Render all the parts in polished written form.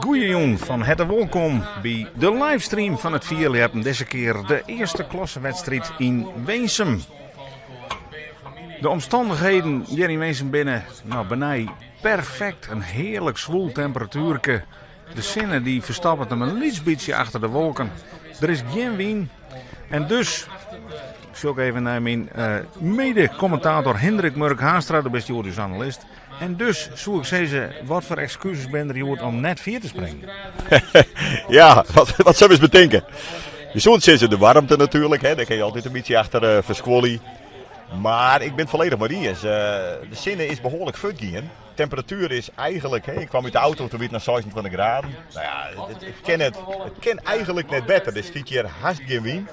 Goeiejûn, fan herte wolkom by de livestream fan it fierljeppen. Dizze kear de earste klassewedstriid yn Winsum. De omstannichheden hjir yn Winsum binne no benei perfekt. In hearlik swoel temperatuerke. De sinne dy ferstoppet him in lyts bytsje achter de wolken. Der is gjin wyn. En dus sjoch ik even nei myn mede-kommentator Hindrik Murk Haanstra. Do bist hjoed ús analist. En dus soe ik sizze, wat foar ekskuzes binne der hjoed om net fier te springen? Ja, wat, wat sille we ris betinke? Je soe sizze de waarmte natuerlik, hè? Dêr kin je altyd in bytsje achter uh, ferskuolje. Mar ik bin it folledich mei dy iens. Uh, de sinne is behoarlik fuortgien. Temperatuer is eigentlik, hè, ik kwam út de auto, toen wie it noch 26 graden. No ja, it, it, kin net, it kin eigentlik net better. Der stiet hjir hast gjin wyn.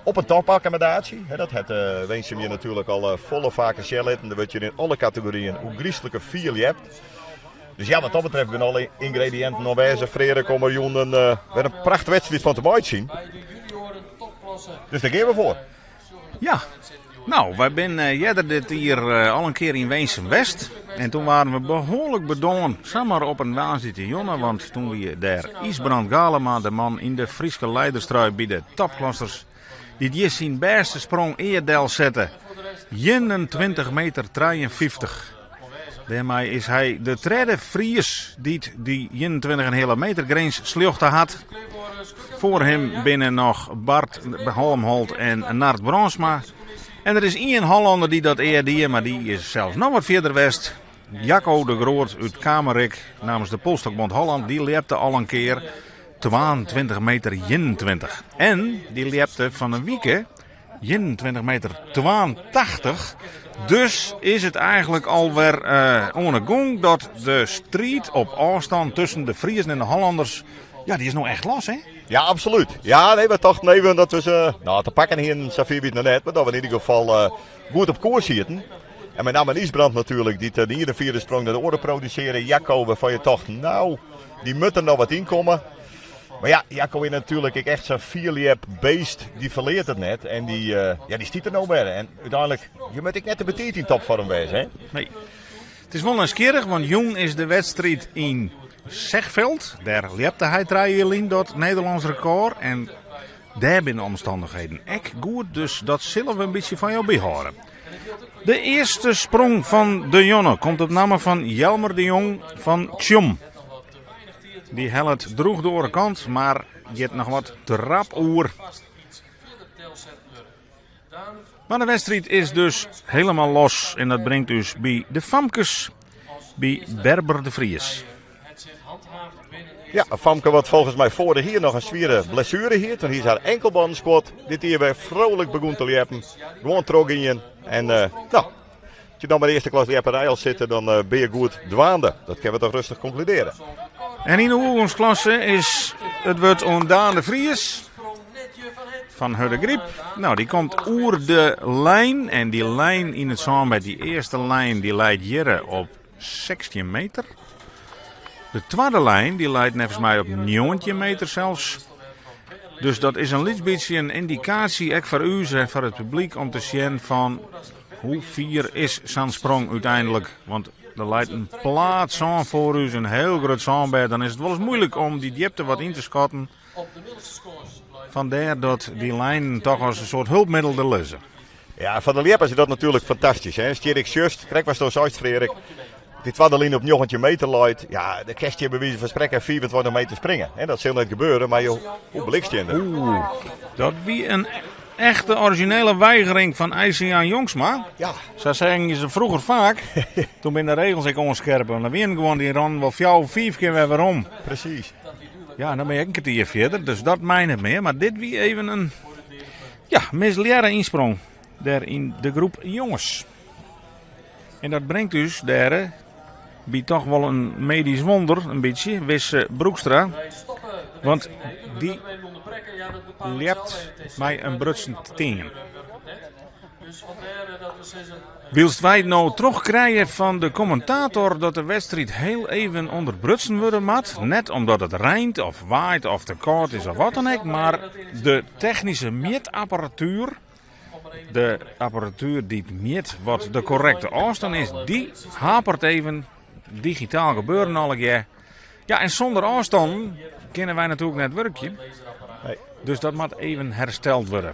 Op in topakkommodaasje. Dat hat Winsum hjir natuerlik al folle faker sjen litten. Der wurdt hjir yn alle kategoryen ôfgryslike fier ljept. Dus ja, wat dat betreft binne alle yngrediïnten oanwêzich. Freark om der jûn in, wer in prachtwedstriid fan te meitsjen. Dus dêr gean we foar. Ja, no, wy binne earder dit jier al in kear yn Winsum west. En toen waarden we behoarlik bedoarn, samar op in woansdeitejûn, want toen wie dêr Ysbrand Galema, de man yn de Fryske leiderstrui by de topklassers, dy't hjir syn bêste sprong ea delsette, 21 meter 53. Dêrmei is hy de tredde Fries dy't dy 21,5 meter grins sljochte hat. Foar him binne noch Bart Halmholt en Nard Brandsma. En der is ien Hollanner dy't dat ea die, mar dy is sels noch wat fierder west. Jacco de Groot út Kamerik namens de Polstokbond Holland, dy ljepte al in kear 22 meter 21. En dy ljepte fan in wike 21 meter 82. Dus is it eigentlik alwer oan 'e gong dat de striid op ôfstân tusken de Friezen en de Hollanners, ja, dy is no echt los, hè? Ja, absolút. Ja, nee, we tochten even dat we se no, te pakken hienen, safier wie it noch net, mar dat we yn ieder gefal goed op koers sieten. En mei namme Ysbrand natuerlik, dy't de iene fiere sprong nei de oare produsearre. Jacco, wêrfan je tochten, no, dy moat der noch wat ynkomme. Mar ja, Jacco is natuerlik ek echt sa'n fierljep beest. Dy ferleart it net en dy, ja, dy stiet der no wer. En úteinlik, je moat ek net te betiid yn topfoarm wêze, hè? Nee. It is wol nijsgjirrich, want jûn is de wedstriid yn Zegveld. Dêr ljepte hy trije jier lyn dat Nederlânsk rekôr. En dêr binne de omstannichheden ek goed, dus dat sille we in bytsje fan jo byhâlde. De earste sprong fan de jûn komt op namme fan Jelmer de Jong fan Tsjom. Dy hellet droech de oare kant, mar giet noch wat te rap oer. Mar de wedstriid is dus helemaal los en dat bringt ús by de famkes, by Berber de Vries. Ja, in famke wat folgens my foarich jier noch in swiere blessuere hie. Toen hie se har enkelbannen skuord. Dit jier wer frolik begûn te ljeppen. Gewoan trochgien. En uh, no, As je dan by de earste klas ljepperij al sitte, dan bin je goed dwaande. Dat kinne we toch rêstich konkludearje. En yn de oergongsklasse is it wurd oan Daan de Vries fan Hurdegaryp. No, dy komt oer de lijn en dy lijn yn it sânbêd, dy earste lijn, dy leit hjir op 16 meter. De twadde lijn dy leit neffens my op 19 meter sels. Dus dat is in lyts bytsje in yndikaasje ek foar ús en foar it publyk om te sjen fan hoe fier is sa'n sprong úteinlik. Want der leit in plaat sân foar ús, in hiel grut sânbêd. Dan is it wolris muoilik om dy djipte wat yn te skatten. Fandêr dat dy lijnen toch as in soart hulpmiddel der lizze. Ja, foar de ljeppers is dat natuerlik fantastysk. Hè? Stjerik sjochst, krekt watsto seist Freark, dy twadde line op 19 meter leit. Ja, dan kinst hjir by wize fan sprekken 25 meter springe. Hè? Dat sil net gebeure, mar jo, hoe blikstien der. Oeh, dat wie in echte orizjinele weigering fan IJsseljan Jongsma. Ja. Sa seinen se froeger faak. Toen binne de regels ek oanskerpe. Want dan wienen gewoan dy rannen wol fjouwer, fiif kear wer werom. Presys. Ja, dan bin je ek in kertier fierder, dus dat mei net mear. Mar dit wie even in ja, mislearre ynsprong dêr yn de groep jonges. En dat bringt ús dêr by toch wol in medysk wonder, in bytsje, Wisse Broekstra. Want dy ljept mei in brutsen tean. Wylst wy no trochkrije fan de kommentator dat de wedstriid heel even ûnderbrutsen wurde moat, net omdat it reint of waait of te kâld is of wat dan ek, mar de technyske mjitapparatuer, de apparatuer dy't mjit wat de korrekte ôfstân is, dy hapert even, digitaal gebeuren allegear. Ja, en sûnder ôfstannen kinne wy natuerlik net wurkje. Nee. Dus dat moat even hersteld wurde.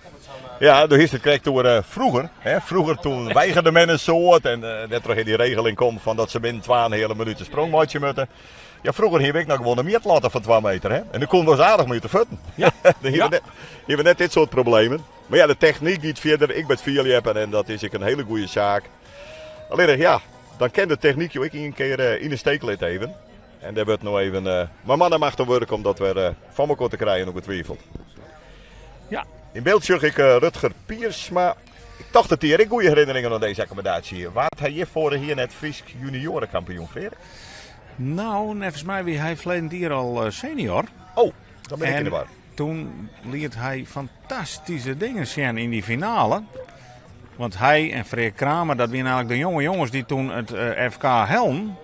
Ja, do hiest it krekt oer eh, froeger. Hè? Froeger toen weigerde men in soad en uh, dêrtroch dy regeling komt fan dat se binnen 2,5 minuten sprong meitsje moatte. Ja, froeger hiene we ek noch gewoan in mjitlatte fan 2 meter. Hè? En dan koene we ons aardich mei út de fuotten. Ja. Dan hiene we net, hiene we net dit soart problemen. Mar ja, de technyk giet fierder, ek by it fierljeppen en dat is ek in hiele goede saak. Allinnich ja, dan kin de technyk jo ek ien kear eh, yn de steek litte even. En dêr wurdt no even uh, mei man en macht oan wurke om dat wer uh, foar mekoar te krijen, ongetwijfeld. Ja. Yn byld sjoch ik uh, Rutger Piersma. Ik tocht dat hy ek goede herinneringen oan dizze akkommodaasje hie. Waard hy hjir foarich jier net Frysk juniorenkampioen, Freark? Nou, neffens my wie hy ferleden jier al senior. Oh, dan bin ik yn de war. Toen liet hy fantastyske dingen sjen yn dy finale. Want hy en Freark Kramer, dat wiene eigentlik de jonge jonges dy't toen it FK hellen.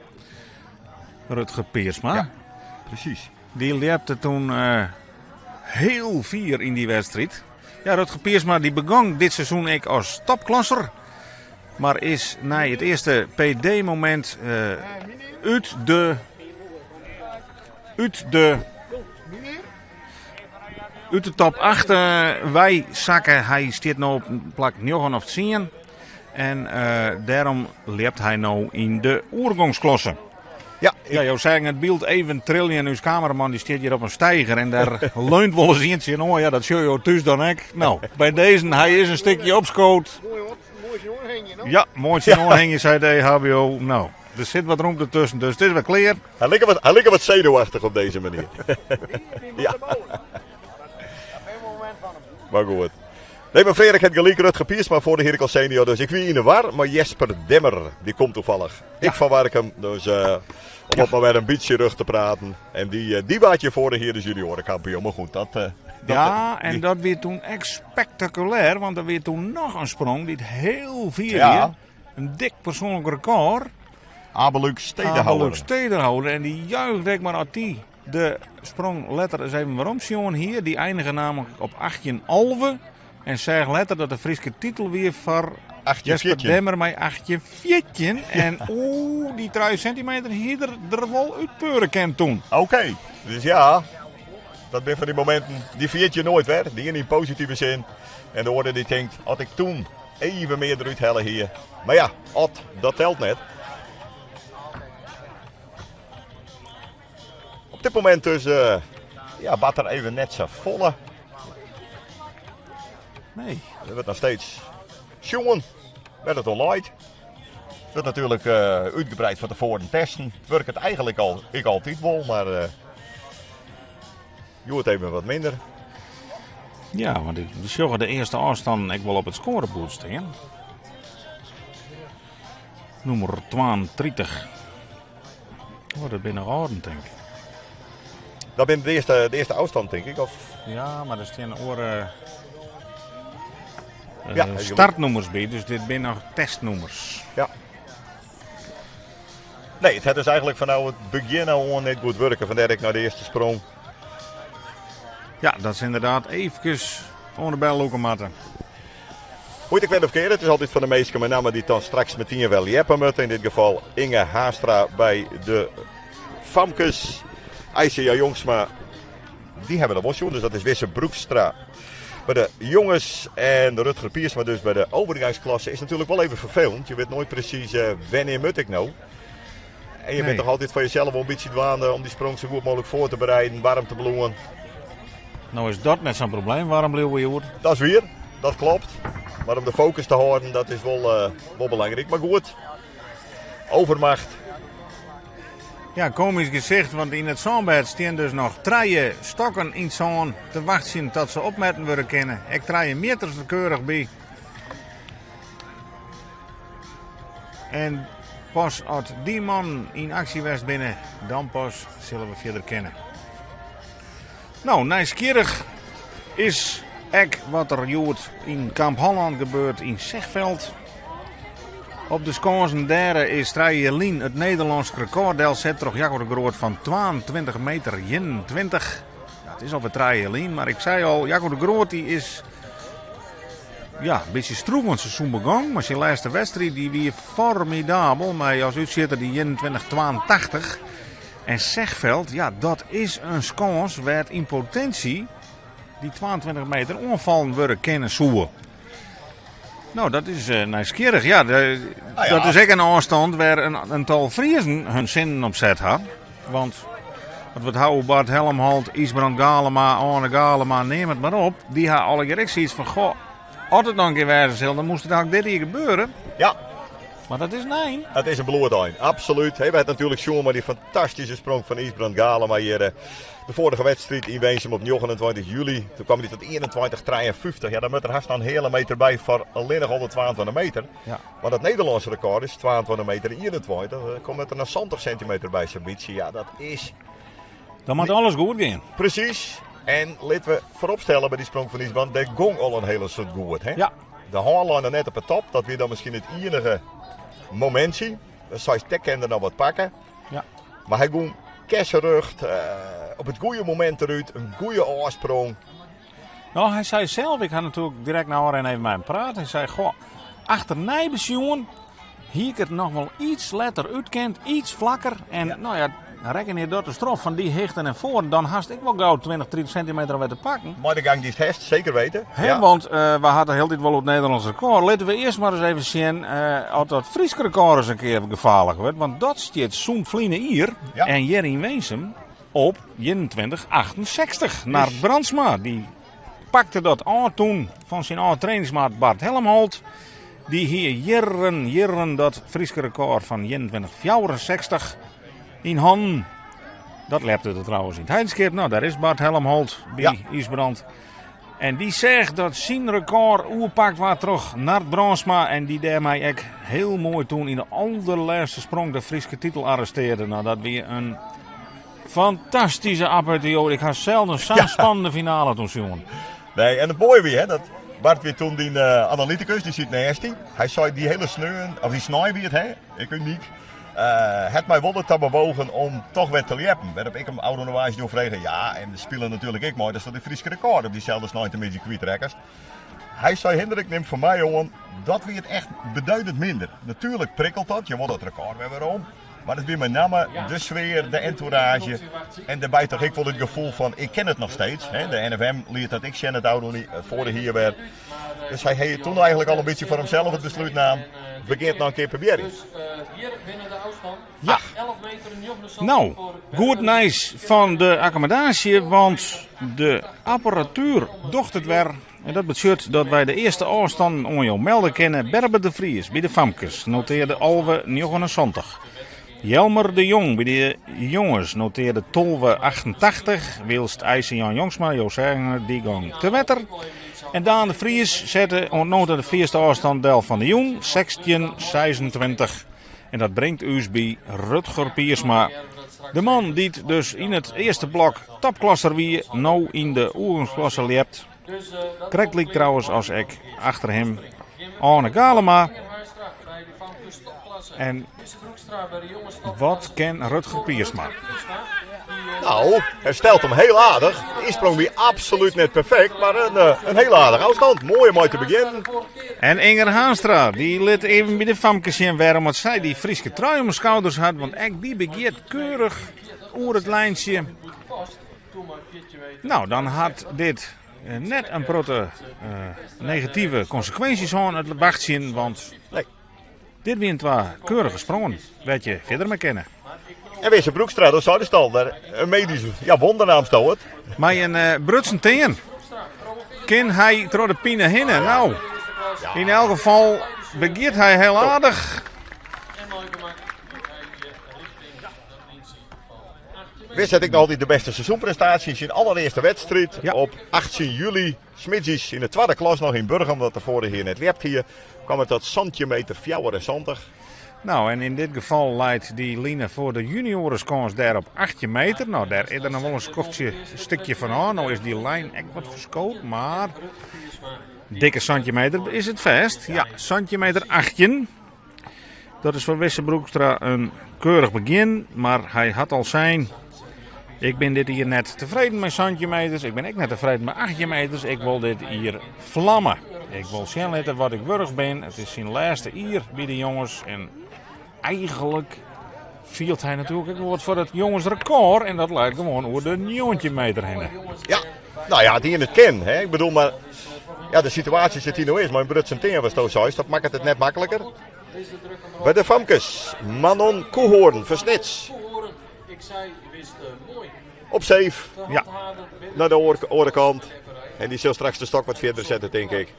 Rutger Piersma. Ja, presys. Dy ljepte toen hiel fier yn dy wedstriid. Ja, Rutger Piersma dy begong dit seizoen ek as topklasser. Mar is nei it earste PD-momint út de út de út de top 8 wei sakke. Hy stiet no op plak 9 of 10. En dêrom ljept hy no yn de oergongsklasse. Ja, ja, jo seagen it byld even triljen. Us kameraman dy stiet hjir op in steiger en dêr leunt wolris ien tsjinoan. Ja, dat sjogge jo thús dan ek. No, by dizze, hy is in stikje opskood. Moai tsjinoan hingje, no? Ja, moai tsjinoan hingje, sei de EHBO. No, der sit wat romte tusken, dus it is wer klear. Hy liket wat, hy liket wat senuwachtich op dizze manier. Ja. Mar goed. Nee, mar Freark hat gelyk, Rutger Piersma foarich jier ek al senior, dus ik wie yn de war. Mar Jesper Demmer, dy komt toevallig ek fan Warkum. Dus uh, om op mar wer in bytsje rjocht te praten. En dy, uh, dy waard hjir foarich jier de juniorenkampioen. Mar goed, dat... Uh, dat ja, en dat wie toen ek spektakulêr, want der wie toen noch in sprong dy't hiel fier ja. wie. In dik persoanlik rekôr. Abeluuk Stedehouder. Abeluuk Stedehouder. En dy juichte ek mar as dy de sprong letter ris even werom sjoen hie. Dy einige nammentlik op 18-11. En seach letter dat de Fryske titel wie foar Jesper Demmer mei 18-14. En oeh, dy 3 sentimeter hie er der wol útpeure kind toen. Oké, dus ja, dat binne fan dy mominten, dy ferjit je noait wer. De iene yn positive sin en de oare dy tinkt, as ik toen even mear derút helle hie. Mar ja, at, dat telt net. Op dit momint dus uh, ja, bart der even net sa folle. Nee. Der wurdt noch steeds sjoen wêr't it oan leit. It wurdt natuerlik uh, útgebreid fan tefoaren testen. It wurket eigentlik al, ek altyd wol, mar uh, hjoed even wat minder. Ja, want we sjogge de earste ôfstannen ek wol op it skoareboerd stean. Nûmer 32. Oh, dat binne noch âlden, tink ik. Dat binne de earste, de earste ôfstân, tink ik. Of... Ja, mar der steane oare ja, startnûmers by, dus dit binne noch testnûmers. Ja. Nee, it hat dus eigentlik fanôf it begjin ôf oan net goed wurke. Fandêr ek nei de earste sprong. Ja, dat is ynderdaad eefkes oan de bel lûke moatte. Hoe it ek went of keard, it is altyd fan de minsken mei namme dy't dan straks metien wer ljeppe moatte. Yn dit gefal Inge Haastra by de famkes. Aisha Jongsma, dy hawwe we noch wol sjoen, dus dat is Wisse Broekstra by de jonges. En Rutger Piersma dus by de overgangsklasse is natuerlik wol even ferfelend. Je wit noait presys uh, wannear moat ik no. En je bent toch altyd foar jesels wol in bytsje dwaande om dy sprong sa goed mooglik foar te bereiden, waarm te bliuwen. No is dat net sa'n probleem, waarm bliuwe hjoed. Dat is wier, dat klopt. Mar om de fokus te hâlden, dat is wol, uh, wol belangryk. Mar goed, overmacht. Ja, komysk gesicht, want yn it sânbêd stean dus noch trije stokken yn it sân te wachtsjen tot se opmetten wurde kinne. Ek trije mjitters der keurich by. En pas as dy mannen yn aksje west binne, dan pas sille we fierder kinne. No, nijsgjirrich is ek wat der hjoed yn Kamp Holland gebeurt yn Zegveld. Op de skânsen dêr is trije jier lyn it Nederlânsk rekôr delset troch Jacco de Groot fan 22 meter 21. Dat is alwer trije jier lyn, mar ik sei al, Jacco de Groot dy is ja, in bytsje stroef seizoen begong, mar syn lêste wedstriid dy wie formidabel mei as útsjitter dy 21-82. En Zegveld, ja, dat is in skâns wêr't yn potinsje dy 22 meter oanfallen wurde kinne soe. No, dat is eh, nijsgjirrich. Ja, de, Nou ja. dat is ek in ôfstân wêr in, in tal Friezen hun sinnen op set ha. Want wat we it hawwe Bart Helmholt, Ysbrand Galema, Arne Galema, neam it mar op. Dy ha allegear ek sayts fan, goh, as it noch in kear wêze sil, dan moast it eigentlik dit jier gebeure. Ja. Mar dat is nij. Het is in bloedein, absoluut. Hey, we hebben natuurlijk sjoen mei dy fantastyske sprong fan Ysbrand Galema hjir. Eh, de foarige wedstriid yn Winsum op 29 july. Doe kaam hy tot 21,53. Ja, dan moat der hast noch in heale meter by foar allinnich 122 meter. Ja. Want it Nederlânske rekôr is 22 meter 21. Dan komt der noch 70 sintimeter by sa'n bytsje. Ja, dat is... Dan moat alles goed gean. Presys. En litte we foaropstelle by dy sprong fan Ysbrand, dêr gong al in hiele soad goed. Hè? Ja. De hân lei noch net op 'e top, dat wie dan miskien it iennige momintsje. Dan seist, dêr kin er noch wat pakke. Ja. Mar hy gong kersenrucht, eh, op it goede momint derút, in goede ôfsprong. No, hy sei sels, ik ha natuerlik direkt nei ôfrin even mei him praat. Hy sei, goh, achternei besjoen hie ik it noch wol iets letter útkend, iets flakker. En no ja, rekkenje dat de strof fan dy hichte nei foaren, dan hast ek wol gau 20, 30 sintimeter wer te pakken. Mei de gang dy'tst hast, seker wite. Hè, Ja. Want eh, we hadden hieltyd wol it Nederlânsk rekôr. Litte we earst mar ris even sjen eh, oft dat Frysk rekôr ris in kear gefaarlik wurdt. Want dat stiet sûnt ferline jier Ja. en hjir yn Winsum op 21,68. Nard Brandsma, dy pakte dat ôf toen fan syn âld trainingsmaat Bart Helmholt. Dy hie jierren, jierren dat Fryske rekôr fan 21,64 yn hannen. Dat lepte er trouwens yn it Heidenskip. No, dêr is Bart Helmholt by Ja. Ysbrand. En dy seach dat syn rekôr oerpakt waard troch Nard Brandsma. En dy dêrmei ek hiel moai toen yn de alderlêste sprong de Fryske titel arrestearde. No, dat wie in fantastyske apoteose. Ik ha selden sa'n spannende finale toen sjoen. Nee, en it moaie wie, hè, dat Bart wie toen dyn eh, analyticus, dy siet neist dy. Hy sei dy hiele sneon, of dy snein wie it, hè, ek unyk. Eh, hat my wol derta bewogen om toch wer te ljeppen. Wêrop ik him ôfrûne woansdei frege, ja, en de spile natuerlik ek mei, datst de Fryske rekôr op dyselde sneintemiddei kwytrekkest. Hy sei, Hendrik, nim fan my oan, dat wie it echt beduidend minder. Natuerlik prikkelt dat, je wolle it rekôr wer werom. Mar it wie mei namme de sfear, de entourage en dêrby toch ek wol it gefoel fan ik kin it noch steeds. Hè. De NFM liet dat ek sjen it ôfrûne foarich jier wer. Dus hy hat toen eigentlik al in bytsje foar himsels it beslút naam, we gean it noch in kear probearjen. Ja. No, goed nijs fan de akkommodaasje, want de apparatuer docht it wer. En dat betsjut dat wy de earste ôfstannen oan jo melde kinne. Berber de Vries by de famkes notearde 11,79. Jelmer de Jong by de jonges notearde 12,88. Wylst IJse Jan Jongsma, jo seagen it, dy gong te wetter. En Daan de Vries sette oant no ta de fierste ôfstân del fan de jûn, 16,26. En dat bringt ús by Rutger Piersma. De man dy't dus yn it earste blok topklasser wie, no yn de oergongsklasse ljept. Krekt lyk trouwens as ek achter him Arne Galema. En wat kin Rutger Piersma? No, hy stelt him hiel aardich. De ynsprong wie absolút net perfekt, mar in, eh, in hiel aardich ôfstân. Moai om mei te begjinnen. En Inger Haanstra, dy lit even by de famkes sjen wêrom oft sy dy Fryske trui om 'e skouders hat, want ek dy begjint keurich oer it lijntsje. No, dan hat dit eh, net in protte eh, negative konsekwinsjes hân, it wachtsjen, want Nee. dit wiene twa keurige sprongen wêr't je fierder mei kinne. En Wisse Broekstra, dat sei al, dêr in medysk ja, wonder naamsto it. Mei in eh, brutsen tean kin hy troch de pine hinne. No, yn elk gefal begjint hy hiel aardich. Wisse hat ek noch altyd de bêste seizoenprestaasje yn syn allerearste wedstriid. Ja. Op 18 july, smiddeis yn de twadde klas noch yn Burgum, omdat de foarige jier net ljept hie, kaam it tot 17 meter 74. No, en yn dit gefal leit dy line foar de junioreskâns dêr op 18 meter. No, dêr is der noch wol in skoftsje stikje fan ôf. No is dy lijn ek wat ferskood, mar dikke 17 meter is it fêst. Ja, 17 meter 18. Dat is foar Wisse Broekstra in keurich begjin, mar hy hat al sein... Ik bin dit jier net tefreden mei 17 meters, ik bin ek net tefreden mei 18 meters. Ik wol dit jier flamme. Ik wol sjen litte wat ik wurdich bin. It is syn lêste jier by de jonges en eigentlik Fielt hy natuerlik ek wol wat foar it jongesrekôr en dat leit gewoan oer de 19 meter hinne. Ja, nou ja, dy it kin. Hè. Ik bedoel, mar ja, de situaasje sa't dy no is, mei in brutsen tean, watsto seist, dat makket it net makliker. By de famkes, Manon Koehoorn fan Snits. Op safe. Ja. Nei de oare kant. En dy sil straks de stok wat fierder sette, tink ik.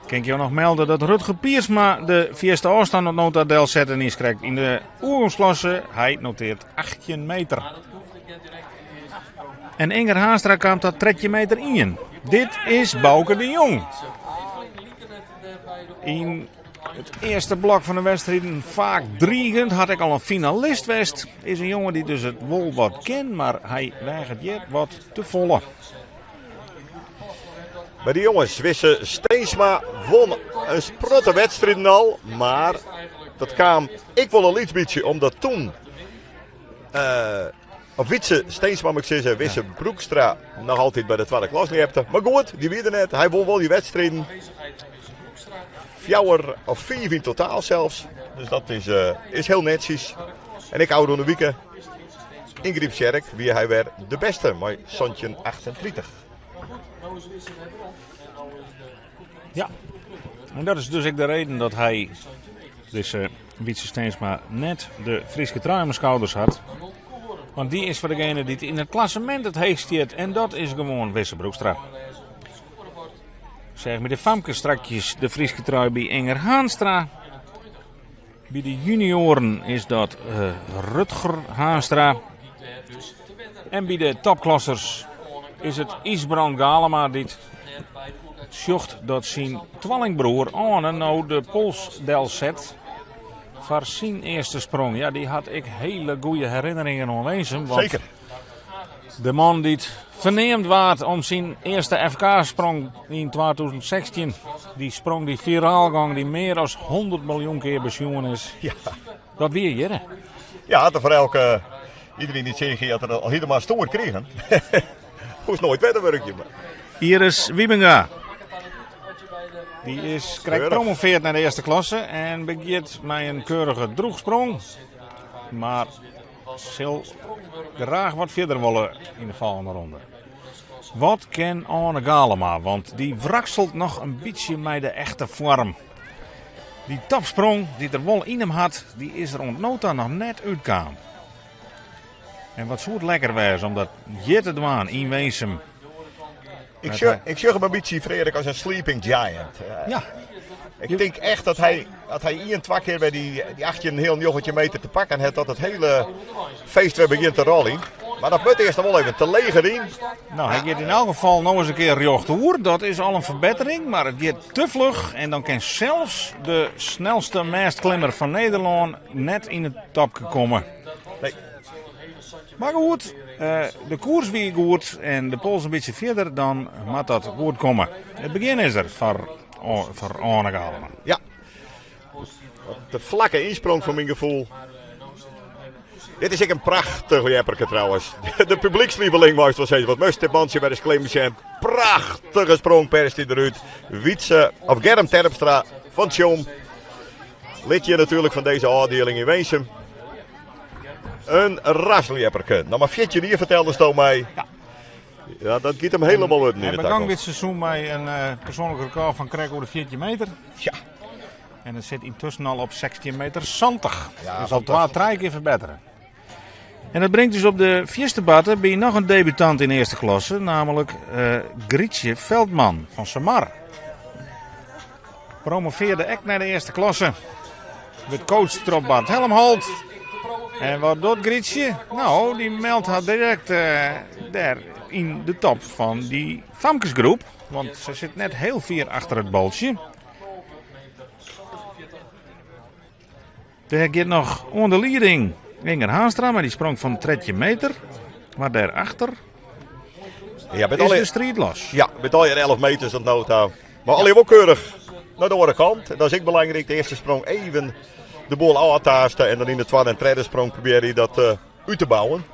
Kin ik jo noch melde dat Rutger Piersma de fierste ôfstân oant no ta delsetten is krekt yn de oergongsklasse. Hy noteart 18 meter. En Inger Haanstra kaam ta 13 meter 1. Dit is Bauke de Jong. Yn it earste blok fan de wedstriden faak drigend, hat ek al in finalist west. Is in jonge dy't dus it wol wat kin, mar hy weaget hjir wat te folle. By de jonges Wisse Steensma won in protte wedstriden al, mar dat kaam ek wol in lyts bytsje omdat toen uh, of Wietse Steensma moat ik sizze, Wisse Broekstra noch altyd by de twadde klas ljepte. Mar goed, dy wie der net. Hy won wol dy wedstriden. Fjouwer of fiif yn totaal sels. Dus dat is, uh, is hiel netsjes. En ek ôfrûne wike yn Grypstsjerk wie hy wer de bêste mei 1738. Ja, en dat is dus ek de reden dat hy dizze Wietse Steensma net de Fryske trui om 'e skouders hat. Want dy is foar degene dy't yn it klassemint it heechst stiet en dat is gewoan Wisse Broekstra. Seach by de famkes strakjes de Fryske trui by Inger Haanstra. By de junioaren is dat Rutger Haanstra. En by de topklassers is it Ysbrand Galema dy't sjocht dat syn twallingbroer Arne no de pols delset foar syn earste sprong. Ja, dy hat ek hiele goede herinneringen oan Winsum. Want Zeker. De man dy't ferneamd waard om syn earste FK-sprong yn 2016. Dy sprong dy't firaal gong, dy't mear as 100 miljoen kear besjoen is. Ja. Dat wie hjirre. Ja, had er voor elke, iedereen die zegt, had er al helemaal stoer krigen. Hoest noait wer te wurkjen. Maar. Iris Wiebenga. Dy is krekt promoveard nei de earste klasse en begjint mei in keurige drûchsprong. Mar sil graach wat fierder wolle yn de folgjende ronde. Wat kin Arne Galema? Want dy wrakselt noch in bytsje mei de echte foarm. Dy topsprong dy't er wol yn him hat, dy is der oant no ta noch net útkaam. En wat soe it lekker wêze om dat hjir te dwaan yn Winsum. Ik sjoch him in bytsje, Frederik, as in sleeping giant. Ja. Ik tink echt dat hy ien, twa kear wer dy 18, heal 19 meter te pakken hat, dat it hiele feest wer begjint te rollen. Mar dat moat earst noch wol even te leger yn. No, hy giet yn elk gefal no ris in kear rjochtoer. Dat is al in ferbettering, mar it giet te fluch. En dan kin sels de snelste mêstklimmer fan Nederlân net yn it topke komme. Nee. Mar goed, de koers wie goed en de pols in bytsje fierder, dan moat dat goed komme. It begjin is der foar Arne Galema. Ja, de flakke ynsprong foar myn gefoel. Dit is ek in prachtich ljepperke trouwens. De publykslieveling meist wol sizze. Wat moast dit mantsje by de klimmen sjen. Prachtige sprong perst hy derút. Wietse, of Germ Terpstra fan Tsjom. Lid hjir natuerlik fan dizze ôfdieling yn Winsum. In rasljepperke. Noch mar 14 jier ferteldesto my. Ja. Ja, dat giet him hielendal wurden yn Hy de begong dit takomst. seizoen mei in persoanlik rekôr fan krekt oer de 14 meter. Ja. En it sit yntusken al op 16 meter 70. Ja, dus al twa, fantastysk. trije kear ferbettere. En dat bringt ús op de fierste barte by noch in debutant yn earste klasse, namelijk Grietje Veldman fan Samar. Promovearde ek nei de earste klasse. Wurdt coacht troch Bart Helmholt. En wat docht Grietje? No, dy meldt har direkt dêr yn de top fan dy famkesgroep. Want se sit net hiel fier achter it baltsje. Dêr giet noch oan de lieding Inger Haanstra mei dy sprong fan 13 meter. Mar dêrachter Ja, met is alle de striid los. Ja, met allegear 11 meters oant no ta. Mar allegear wol keurich nei de oare kant. Dat is ek belangryk. De earste sprong even de boel ôftaaste en dan yn de twadde en tredde sprong probearje dat út te bouwen.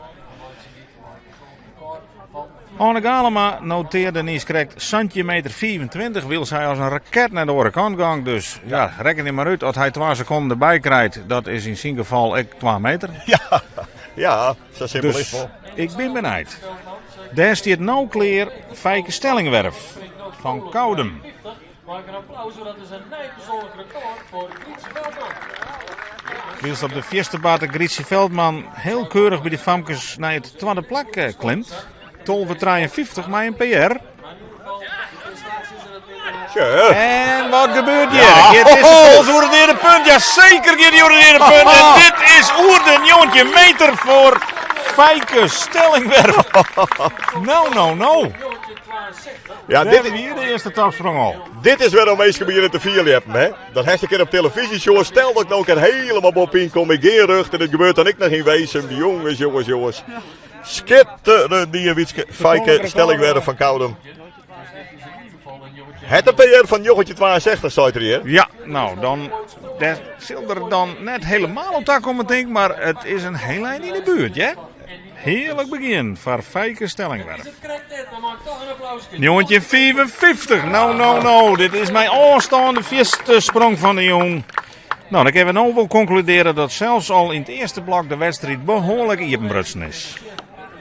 Anne Galema notearde niiskrekt santjin meter 25, wylst hy as in raket nei de oare kant gong. Dus ja, rekkenje mar út, as hy twa sekonden derby krijt, dat is yn syn gefal ek twa meter. Ja, ja, sa simpel is Dus it wol. ik bin benijd. Dêr stiet no klear Feike Stellingwerf fan Koudum. Wylst op de fierste barte Grietje Veldman heel keurich by de famkes nei it twadde plak eh, klimt. 12,53 mei in PR. Tje. En wat gebeurt hjir? Ja. Giet dizze pols oer it earde punt? Ja, seker giet hy oer it earde punt. En dit is oer de 19 meter foar Feike Stellingwerf. No, no, no. Ja, Dit dit, wie de earste topsprong al. dit is wêrom't minsken begjinne te fierljeppen, hè? Dat hast in kear op televyzje sjoen. Stel dat ik no in kear hielendal boppe-yn kom, ik gean rjocht en it gebeurt dan ek noch yn Winsum. Jonges, jonges, jonges. Skitterend die Wietske Feike Stellingwerf fan Koudum. Het een PR fan 1962, seit er hjir. Ja, no, dan dêr sil er dan net hielendal op takomme, tink ik, mar it is in hiel ein yn de buert, ja? Hearlik begjin foar Feike Stellingwerf. 1955, no, no, no, dit is mei ôfstân de fierste sprong fan de jûn. No, dan kinne we no wol konkludearje dat sels al yn it earste blok de wedstriid behoarlik iepenbrutsen is.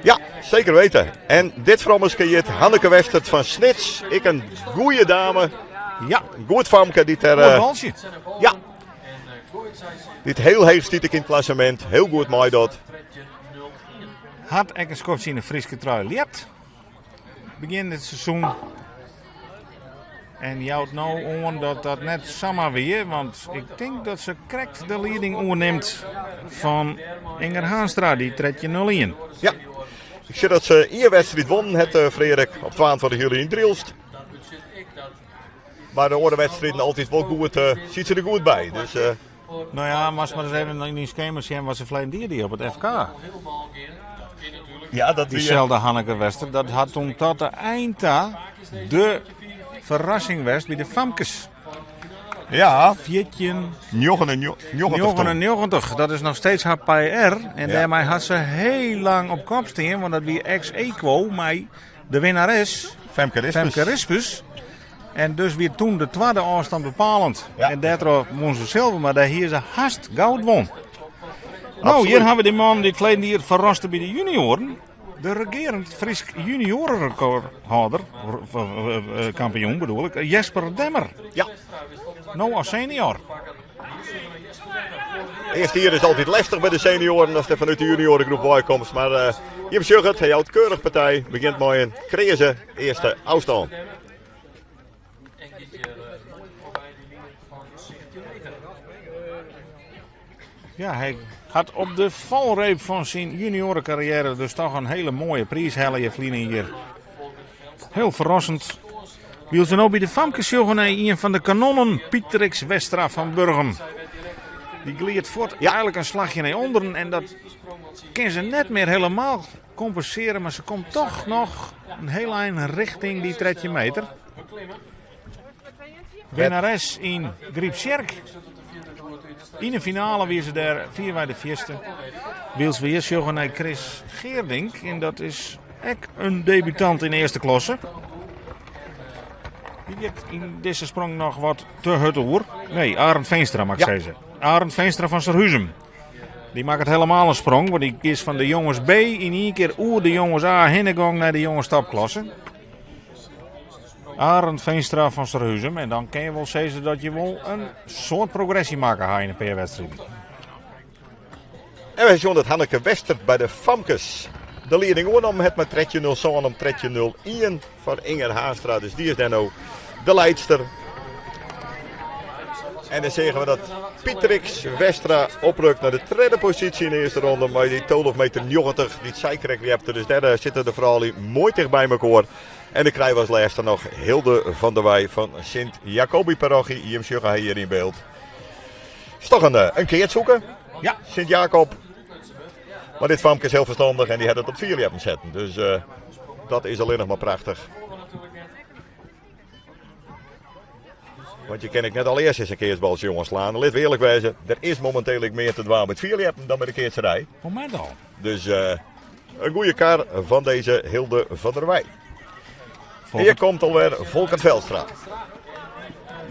Ja, seker wite. En dit frommeske hjit Hanneke Westert fan Snits. Ek in goede dame. Ja, In goed famke dy't der... moai eh, baltsje. ja. Dy't hiel heech stiet ek yn it klassemint. Hiel goed meidocht. Hat ek in skoftsje yn de Fryske trui ljept. Begjin dit seizoen. En jout no oan dat dat net samar wie, want ik tink dat se krekt de lieding oernimt fan Inger Haanstra, dy 13.01. Ja. Ik sjoch dat se ien wedstriid wonnen hat, eh, Frederik, op 22 july yn Drylst. Mar de oare wedstriden altyd wol goed, eh, siet se der goed by. Dus eh, No ja, moatst mar ris even yn dyn skema sjen wat se ferleden jier die op it FK. ja, dat wie... Dyselde Hanneke Wester, dat hat toen tot de ein ta de ferrassing west by de famkes. Ja, 14 99 toen. 99, dat is noch steeds har PR. En Ja. dêrmei hat se hiel lang op kop stean, want dat wie ex aequo mei de winnares Femke Rispus. Femke Rispus. En dus wie toen de twadde ôfstân bepalend. Ja. En dêrtroch wûn se silver, mar dêr hie se hast goud wûn. No, Absoluut. hjir hawwe we dy man dy't ferleden jier ferraste by de junioaren. De regearend Frysk junioarenrekordhâlder, kampioen bedoel ik, Jesper Demmer. Ja. No as senior. Earste jier is altyd lestich by de senioaren as der fanút de junioaregroep wei komst. Mar uh, jim sjogge it, hy jout keurich partij. Begjint mei in kreaze earste ôfstân. Ja, hy hat op de falreep fan syn junioarekarriêre dus toch in hiele moaie priis helle ferline jier. Hiel ferrassend. Wylst we no by de famkes sjogge nei ien fan de kanonnen, Pietrix Westra fan Burgum. Dy glidet fuort Ja. eigentlik in slachje nei ûnderen en dat kin se net mear hielendal kompensearje, mar se komt toch noch in hiel ein rjochting dy 13 meter. Winnares yn Grypstsjerk. Yn de finale wie se dêr fierwei de fierste. Wylst we hjir sjogge nei Chris Geerdink en dat is ek in debutant yn de earste klasse. Dy giet yn dizze sprong noch wat te hurd oer. Nee, Arend Veenstra moat ik Ja. sizze. Arend Veenstra fan Surhuzum. Dy makket hielendal in sprong, want dy is fan de jonges B yn ien kear oer de jonges A hinne gong nei de jonges topklasse. Arend Veenstra fan Surhuzum. En dan kinne je wol sizze dat je wol in soad progresje makke ha yn in pear wedstriden. En we sjogge dat Hanneke Wester by de famkes de lieding oernommen hat mei 13.07 om 13.01 foar Inger Haanstra. Dus dy is dêr no de liedster. En dan sjogge we dat Pietrix Westra oprukt nei de tredde posysje yn de earste ronde. Mei dy 12 meter 90 dy't sy krekt ljepte. Dus dêr eh, sitte de froulju moai tichtby mekoar. En dan krije we as lêste noch Hilde van der Wij fan Sint Jacobi Parochie. Jim sjogge har hjir yn byld. Is toch in, eh, in keatshoeke? Ja. Sint Jacob. Mar dit famke is hiel ferstannich en dy hat it op fierljeppen setten. Dus eh, dat is allinnich mar prachtich. Want je kin ek net allerearst ris in keatsbaltsje oanslaan. Lit we earlik wêze, der is mominteel ek mear te dwaan mei it fierljeppen dan mei de keatserij. Momint al. Dus eh, In goede kar fan deze Hilde van der Weij. Hier komt alwer Volkert Velstra.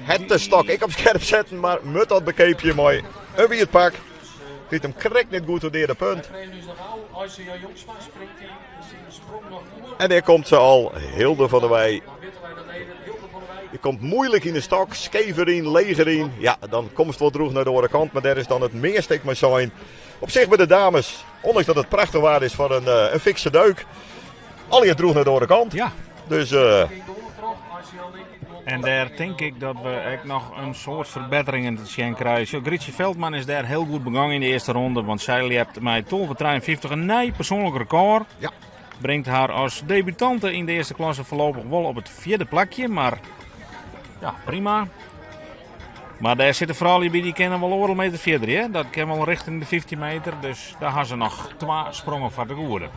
Het de stok ik op scherp zetten, mar mut dat bekeapje mei in wiet pak. Fynt him krekt net goed oer de punt. En dêr komt se al, Hilde van der Weij. Je komt moeilijk yn de stok, skever yn, leger yn. Ja, dan komst wol droech nei de oare kant, mar dêr is dan it measte ek mei sein. Op sich by de dames, ûndanks dat it prachtich waar is foar in, eh, in fikse deuk, allegear droech nei de oare kant. Ja. Dus eh, En dêr tink ik dat we ek noch in soad ferbetteringen te sjen krije. Sjoch, Grietje Veldman is dêr hiel goed begûn yn de earste ronde, want sy ljept mei 12,53 in nij persoanlik rekôr. Ja. Bringt har as debutante yn de earste klasse foarlopich wol op it fjirde plakje, mar ja, prima. Mar dêr sitte froulju by dy kinne wol oardel meter fierder, hè? Dat kin wol richting de 15 meter, dus dêr ha se noch twa sprongen foar de goede.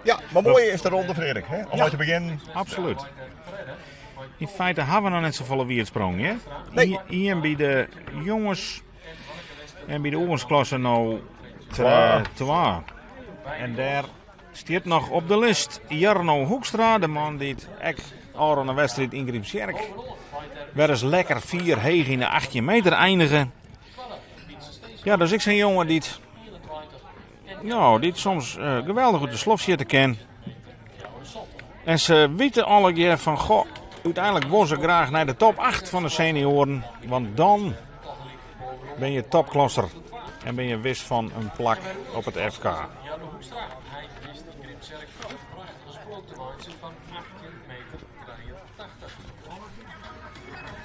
Ja, mar moaie earste ronde, Frederik, hè? Om mei te begjinnen. Absolút. Yn feite ha we noch net safolle wietsprongen, hè? Nee. Ien by de jonges en by de oergongsklasse no Twa. twa. En dêr stiet noch op de list Jarno Hoekstra, de man dy't ek ôfrûne wedstriid yn Grypstsjerk wer ris lekker fier heech yn de 18 meter einige. Ja, dat is ek sa'n jonge dy't, nou, dy't soms eh, geweldich út de slof sjitte kin. En se witte allegear fan, goh, úteinlik wol se graach nei de top 8 fan de senioaren, want dan ben je topklasser en ben je wis fan in plak op it FK.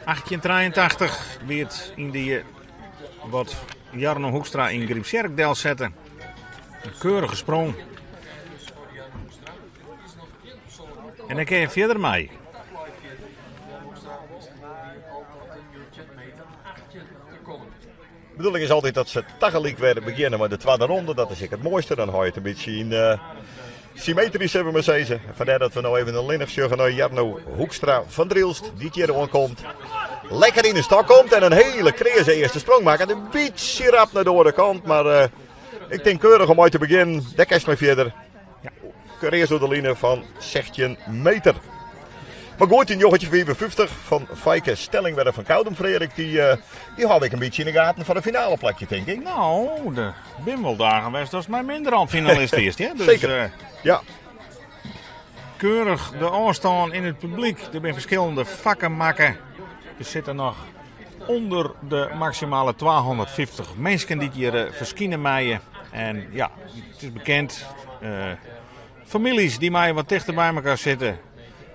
1883 wie it yn dy wat Jarno Hoekstra yn Grypstsjerk delsette. In keurige sprong. En dan kin je fierder mei. De bedoeling is altyd dat se tagelyk wer begjinne mei de twadde ronde. Dat is ek it moaiste. Dan hâld je it in bytsje yn uh, symmetry, sille we mar sizze. Fandêr dat we no even allinnich sjogge nei Jarno Hoekstra fan Drylst, dy't hjir oankomt. Lekker yn de stok komt en in hiele kreaze earste sprong makket. In bytsje rap nei de oare kant, mar uh, ik tink keurich om mei te begjinnen. Dêr kinst mei fierder. Ja. Kreas oer de line fan 16 meter. Mar goed, dy 1955 fan Feike Stellingwerf fan Koudum, Frederik, dy, uh, dy hâld ik in bytsje yn de gaten foar de finale plakje, tink ik. Nou, der binne wol dagen west datst mei minder al finalist wiest. Hè? Dus, Zeker. eh, Ja, keurig de ôfstân yn it publyk. Der binne ferskillende fakken makke. Der sitte noch ûnder de maksimale 250 minsken dy't hjir eh, ferskine meie. En ja, it is bekend. eh, famyljes dy meie wat tichter by elkoar sitte.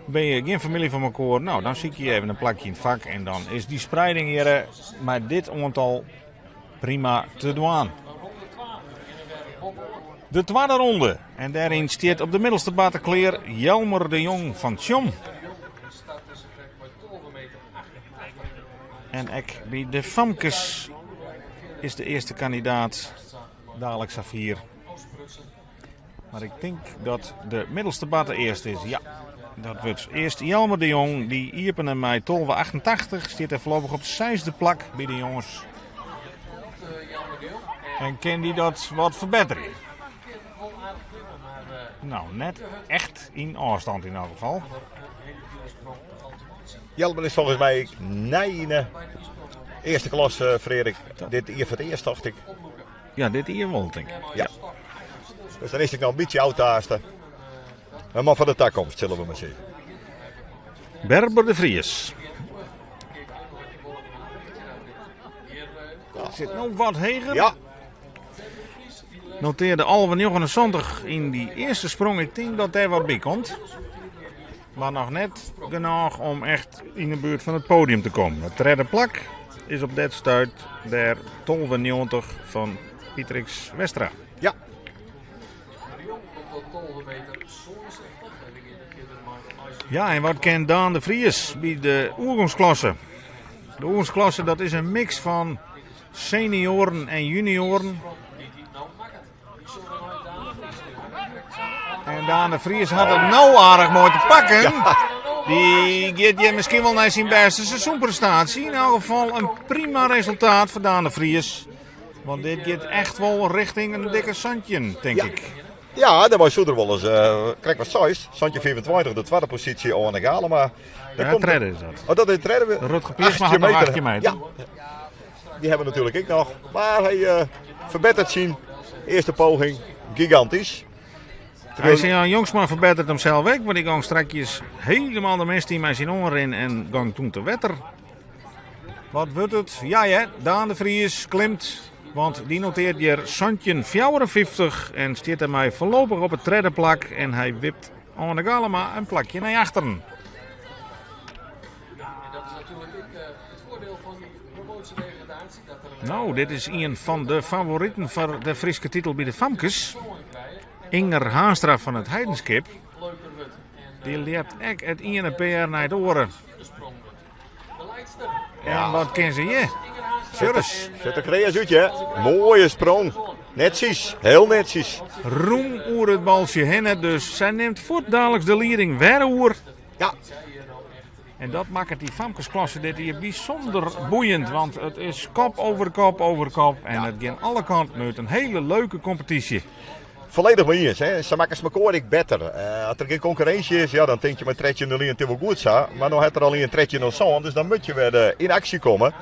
Ben je gjin famylje fan elkoar, nou dan sykje je even in plakje yn it fak. En dan is dy spreiding hjir eh, mei dit oantal prima te dwaan. De twadde ronde. En dêryn stiet op de middelste barte klear Jelmer de Jong fan Tsjom. En ek by de famkes is de earste kandidaat dalik safier. Mar ik tink dat de middelste barte earst is. Ja, dat wurdt earst Jelmer de Jong. Dy iepene mei 12,88. Stiet er foarlopich op it seisde plak by de jonges. En kin dy dat wat ferbetterje? Nou, net echt yn ôfstân yn elk gefal. Jelmer is folgens my nij yn de earste klasse, Frederik. Dit jier foar it earst, tocht ik. Ja, dit jier wol, tink ik. Ja. Dus dan is it noch in bytsje ôftaaste. Mar foar de takomst, sille we mar sizze. Berber de Vries. Sit no wat heger. Ja, Notearde 11,79 yn dy earste sprong. Ik tink dat dêr wat by komt. Mar noch net genôch om echt yn de buert fan it podium te kommen. It tredde plak is op dit stuit dêr 12,90 fan Pietrix Westra. ja. Ja, en wat kin Daan de Vries by de oergongsklasse? De oergongsklasse dat is in mix fan senioaren en junioaren. En Daan de Vries hat it no aardich moai te pakken. Dy giet hjir miskien wol nei syn bêste seizoenprestaasje. Yn elk gefal in prima resultaat foar Daan de Vries. Want dit giet echt wol richting in dikke 17, tink Ja. ik. Ja, dêrmei soe er wol ris, krekt wat seist, 17,25 de twadde posysje Oane Galema. Ja, de tredde is dat. Oh, dat is de tredde. Rutger Piersma hat noch 18 meter. Ja, die hebben we natuurlijk ek noch. Mar hy uh, ferbetteret syn earste poging gigantysk. Hy Jan Jongsma ferbetteret himsels ek, want dy gong strakjes hielendal de mist yn mei syn oanrin en gong toen te wetter. Wat wurdt it? Ja hear, Daan de Vries klimt, want dy noteart hjir 17,54 en stiet dêrmei foarlopich op it tredde plak en hy wipt Oane Galema in plakje nei achteren. No, dit is ien fan de favoriten foar de Fryske titel by de famkes. Inger Haanstra fan it Heidenskip. Dy ljept ek it iene PR nei it oare. En wat kin se hjir? Sjurris. Sjocht der kreas út, ja. Moaie sprong. Netsjes, hiel netsjes. Rûm oer it baltsje hinne, dus sy nimt fuortdaliks de lieding wer oer. Ja. En dat makket dy famkesklasse dit jier bysûnder boeiend, want it is kop over kop over kop en it giet alle kanten út. In hiele leuke kompetysje. Folledich mei iens. Hè. Sa makkest mekoar ek better. Uh, as der gjin konkurrinsje is, ja, dan tink je mei 13-01 it is wol goed sa. Mar no hat der al ien 13-07, dus dan moat je wer uh, yn aksje komme.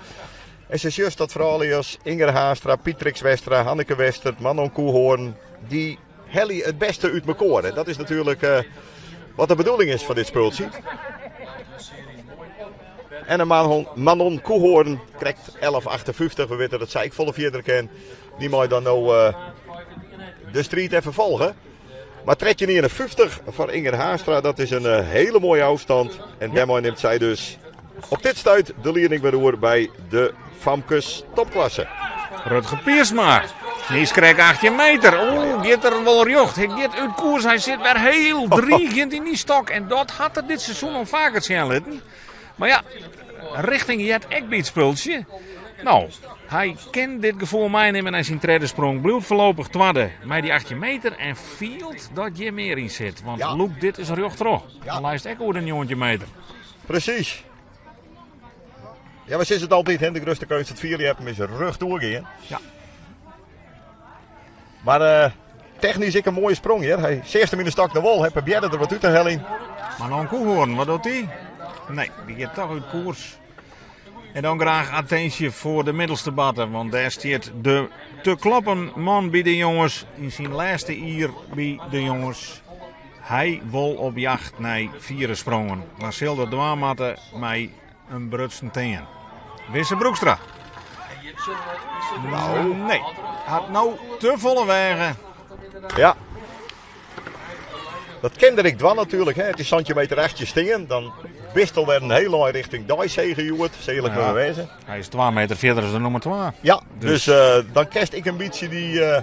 En se sjochst dat froulju as Inger Haanstra, Pietrix Westra, Hanneke Westert, Manon Koehoorn, dy helje it bêste út mekoar. En dat is natuerlik uh, wat de bedoeling is fan dit spultsje. En de Manon, Manon Koehoorn krekt 11,58. We witte dat sy ek folle fierder kin. Dy mei dan no uh, de striid even folgje. Mar 13,51 foar Inger Haanstra, dat is in uh, hiele moaie ôfstân. En dêrmei nimt sy dus op dit stuit de lieding wer oer by de famkes topklasse. Rutger Piersma. Dy krekt 18 meter. Oeh, giet er wol rjocht. Hy giet út koers. Hy sit wer hiel driigjend yn dy stok. En dat hat er dit seizoen al faker sjen litten. Mar ja, richting heart ek by it spultsje. No, hy kin dit gefoel meinimme nei syn tredde sprong. Bliuwt foarlopich twadde mei dy 18 meter en fielt dat hjir mear yn sit. Want ja. Loek, dit is rjocht troch. Ja. Dan leist ek oer de 19 meter. Presys. Ja, we sizze it altyd, hè, de grutste keunst it fierljeppen is rjocht oergean. Ja. Mar uh, technysk ek in moaie sprong hjir. Hy seach him yn de stok noch wol. Hy probearre der wat út te heljen. Manon Koehoorn, wat docht dy? Nee, dy giet toch út koers. En dan graach attinsje foar de middelste barte, want dêr stiet de te kloppen man by de jonges yn syn lêste jier by de jonges. Hy wol op jacht nei fiere sprongen, mar sil dat dwaan moatte mei in brutsen tean. Wisse Broekstra. Nou. Nee, hat no te folle weage. Ja. Dat kin der ek dwaan natuerlik. Hè. It is 17 meter 18 stean, dan bist alwer in hiel ein richting deisege hjoed, sealik ja. wêze. Hy is 2 meter fierder as de nûmer 2. Ja, dus, dus uh, dan kinst ek in bytsje dy uh,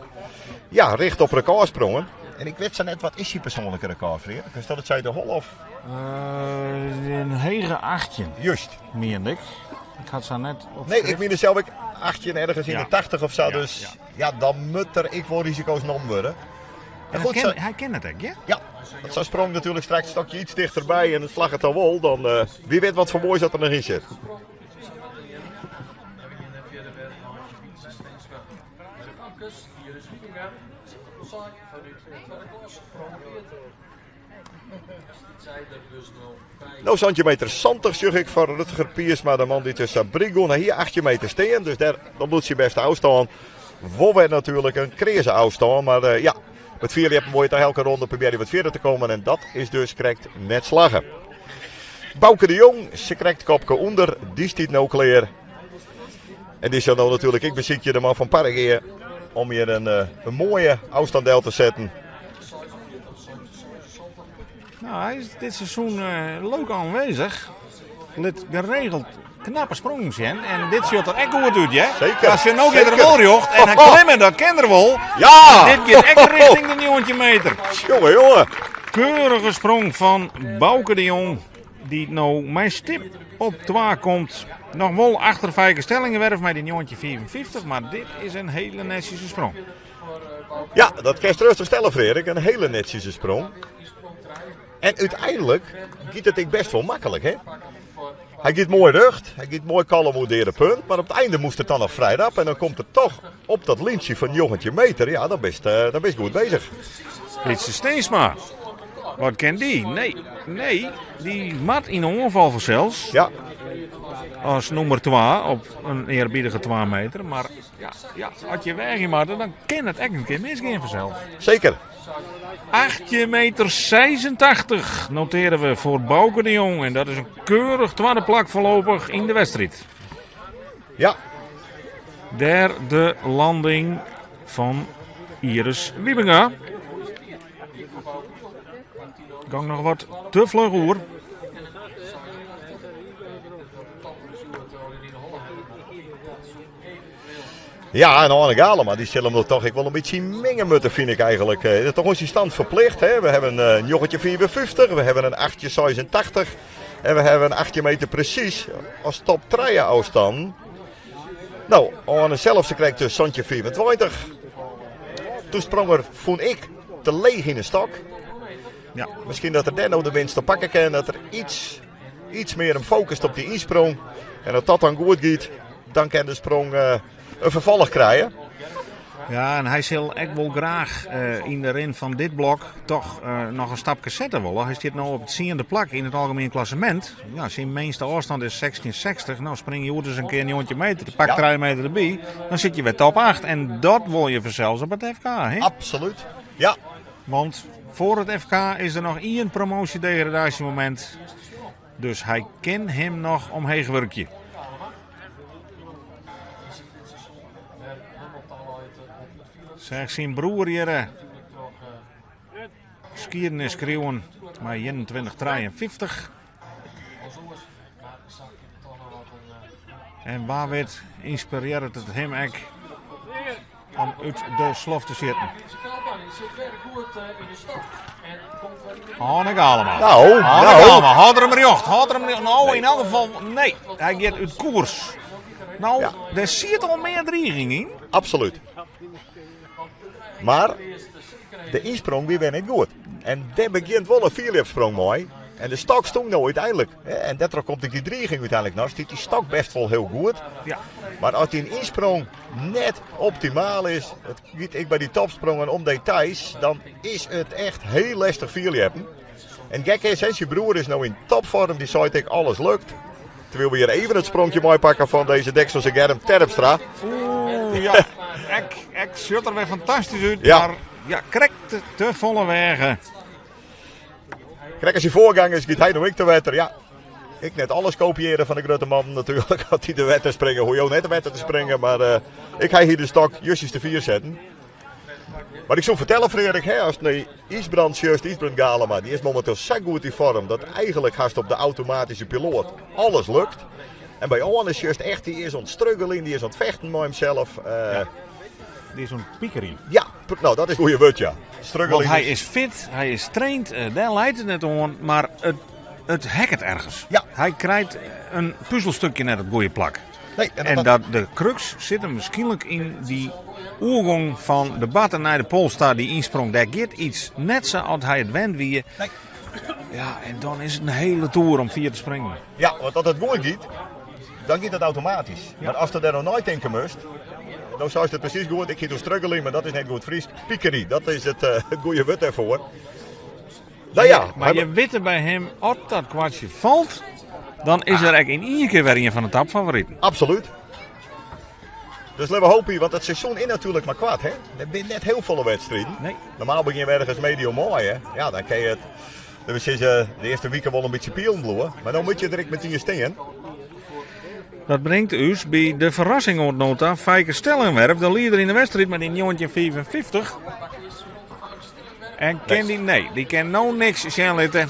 ja, richt op rekôrsprongen. En ik wit sa net, wat is syn persoanlike rekôr, Freark? Is dat it sei de hol of? Uh, in hege 18. Juist. Mien ik. Ik ha it sa net op Nee, ik mien sels ek 18 ergens yn ja. de 80 of sa. Ja, dus ja. ja, dan moet der ek wol risiko's nommen wurde. En goed, hy, ken, hy ken it ek, ja? Ja, dat sa sprong natuerlik straks in stokje iets dichterbij en it slagget dan wol. Dan uh, wie wit wat foar moais dat der noch yn sit. No 17 meter 70 sjoch ik foar Rutger Piersma, de man dy't dus sa brik Hy hie 18 meter stean, dus dêr, dan bliuwt syn bêste ôfstân. Wol wer natuerlik in kreaze ôfstân, mar uh, ja, it fierljeppen wol je toch elke ronde probearje wat fierder te kommen en dat is dus krekt net slagge. Bouke de Jong, se krekt kopke ûnder, dy stiet no klear. En dy sil no natuerlik ek besykje de man fan Parregea om hjir in, eh, in moaie ôfstân del te setten. Nou, hy is dit seizoen uh, leuk oanwêzich. Lit geregeld knappe sprongen sjen. En dit sjocht der ek goed út, hè? Seker. As je no giet er wol rjocht en hy klimmen, dat kin er wol. Ja! Dit giet ek richting de 19 meter. Jonge, jonge. Keurige sprong fan Bouke de Jong. Dy't no mei stip op twa komt. Noch wol achter Feike Stellingenwerf mei dy 1955, mar dit is in hiele netsjese sprong. Ja, dat kinst rêstich stelle, Freark. In hiele netsjese sprong. En úteinlik giet it ek bêst wol maklik, hè? Hy giet moai rjocht, hy giet moai kalm oer de punt, mar op it ein moast it dan noch frij rap en dan komt er toch op dat lyntsje fan 19 meter. Ja, dan bist, uh, dan bist goed beuzich. Wytse Steensma. Wat kin dy? Nee, nee, dy moat yn de oanfal fansels. Ja. As nûmer 2 op in earbiedige 2 meter. Mar ja, ja, as je weagje moatte, dan kin it ek in kear misgean fansels. Zeker. 18 meter 86 noteren we foar Bauke de Jong. En dat is in keurich twadde plak foarlopich yn de wedstriid. Ja. Dêr de landing fan Iris Wiebenga. Gong noch wat te fluch oer. Ja, en Arne Galema, dy sil him der toch ek wol in bytsje minge moatte, fyn ik eigenlik. Eh, is toch ons stand ferplicht. Hè? We hawwe in 1955, we hawwe in 1886 en we hawwe in 18 meter presys as top 3 ôfstannen. No, Arne sels se krijt dus 1725. Toen sprong er, fûn ik, te leech yn de stok. Ja. Miskien dat er dêr no de winst op pakke kin, dat er iets, iets mear him fokust op dy ynsprong. En as dat dan goed giet, dan kin de sprong uh, in ferfolch krije. Ja, en hy sil ek wol graach uh, yn de rin fan dit blok toch uh, noch in stapke sette wolle. Hy stiet no op it tsiende plak yn it algemien klassemint. Ja, syn minste ôfstân is 16,60. No, spring je dus in kear 19 meter, pak 3 meter derby, dan sit je wer top 8. En dat wol je fansels op it FK, hè? Absoluut, ja. Want foar it FK is der noch ien promoasjedegradaasjemomint. Dus hy kin him noch omheech wurkje. Seach syn broer hjir skiednis skriuwen mei 21-53. En wa wit ynspirearret it him ek om út de slof te sjitten. Arne Galema. Nou, Arne nou. Galema, hâld er him rjocht. Hâld er him rjocht. Nou, yn elk gefal, nee. Hy giet út koers. No, Ja. der siet al mear driging yn. Absoluut. Mar de ynsprong wie wer net goed. En dêr begjint wol in fierljepsprong mei. En de stok stong no úteinlik. Hè, en dêrtroch komt ek dy driging úteinlik noch. Stiet dy stok best wol hiel goed. Ja. Mar as dyn ynsprong net optimaal is, it giet ek by dy topsprongen om details, dan is it echt hiel lestich fierljeppen. En gek is, hè, syn broer is no yn topfoarm, dy seit ek alles lukt. Terwyl we hjir even it spronkje meipakke fan dizze Dekselse Germ Terpstra. Oeh, ja. Ek, ek sjocht der wer fantastysk út, Ja. mar ja, krekt te, te folle weage. Krekt as syn foargongers giet hy no ek te wetter. Ja, ik net alles kopiearje fan de grutte mannen natuerlik. As dy te wetter springe, hoege jo net te wetter te springen. Mar eh, ik ha hjir de stok justjes te fier setten. Mar ik soe fertelle, Frederik, hè, ast nei Ysbrand sjochst, Ysbrand Galema, dy is mominteel sa goed yn foarm dat eigenlik hast op de automatyske piloat alles lukt. En by Arne sjochst echt, dy is oan it struggeljen, dy is oan it fechten mei himsels. Ja. Dy is oan it pikerjen. Ja, no dat is it goede wurd, ja. Struggeljen. Want hy is fit, hy is traind, dêr leit it net oan, mar it, it heakket ergens. Ja. Hy krijt in puzelstukje net op it goede plak. Nee, en En dat, dat de crux sit him wierskynlik yn dy oergong fan de batten nei de pols ta, dy ynsprong. Dêr giet iets net sa as hy it wend wie. Nee. Ja, en dan is it in hiele toer om fier te springen. Ja, want as it goed giet, dan giet it automatysk. Mar ast der dêr no neitinke moatst, dan seist it presys goed. Ik hjit oer struggeljen, mar dat is net goed Frysk. Pikery, dat is it, it goede wurd dêrfoar. No ja, Mar je witte by him, as dat kwartsje falt, dan is er ek yn ien kear wer ien fan de topfavoriten. Absoluut. Dus laten we hopen, want it seizoen is natuerlik mar koart. Hè? Der binne net hiel folle wedstriden. Nee. Normaal begjinne we ergens medio maaie. Ja, dan kin je it, dat we sizze, de earste wike wol in bytsje pielen bliuwe. Mar dan moatte je der ek metien stean. Dat bringt ús by de ferrassing oant no ta. Feike Stellingwerf, de lieder yn de wedstriid mei dy 1955. En kin dy, nee, dy kin no niks sjen litte.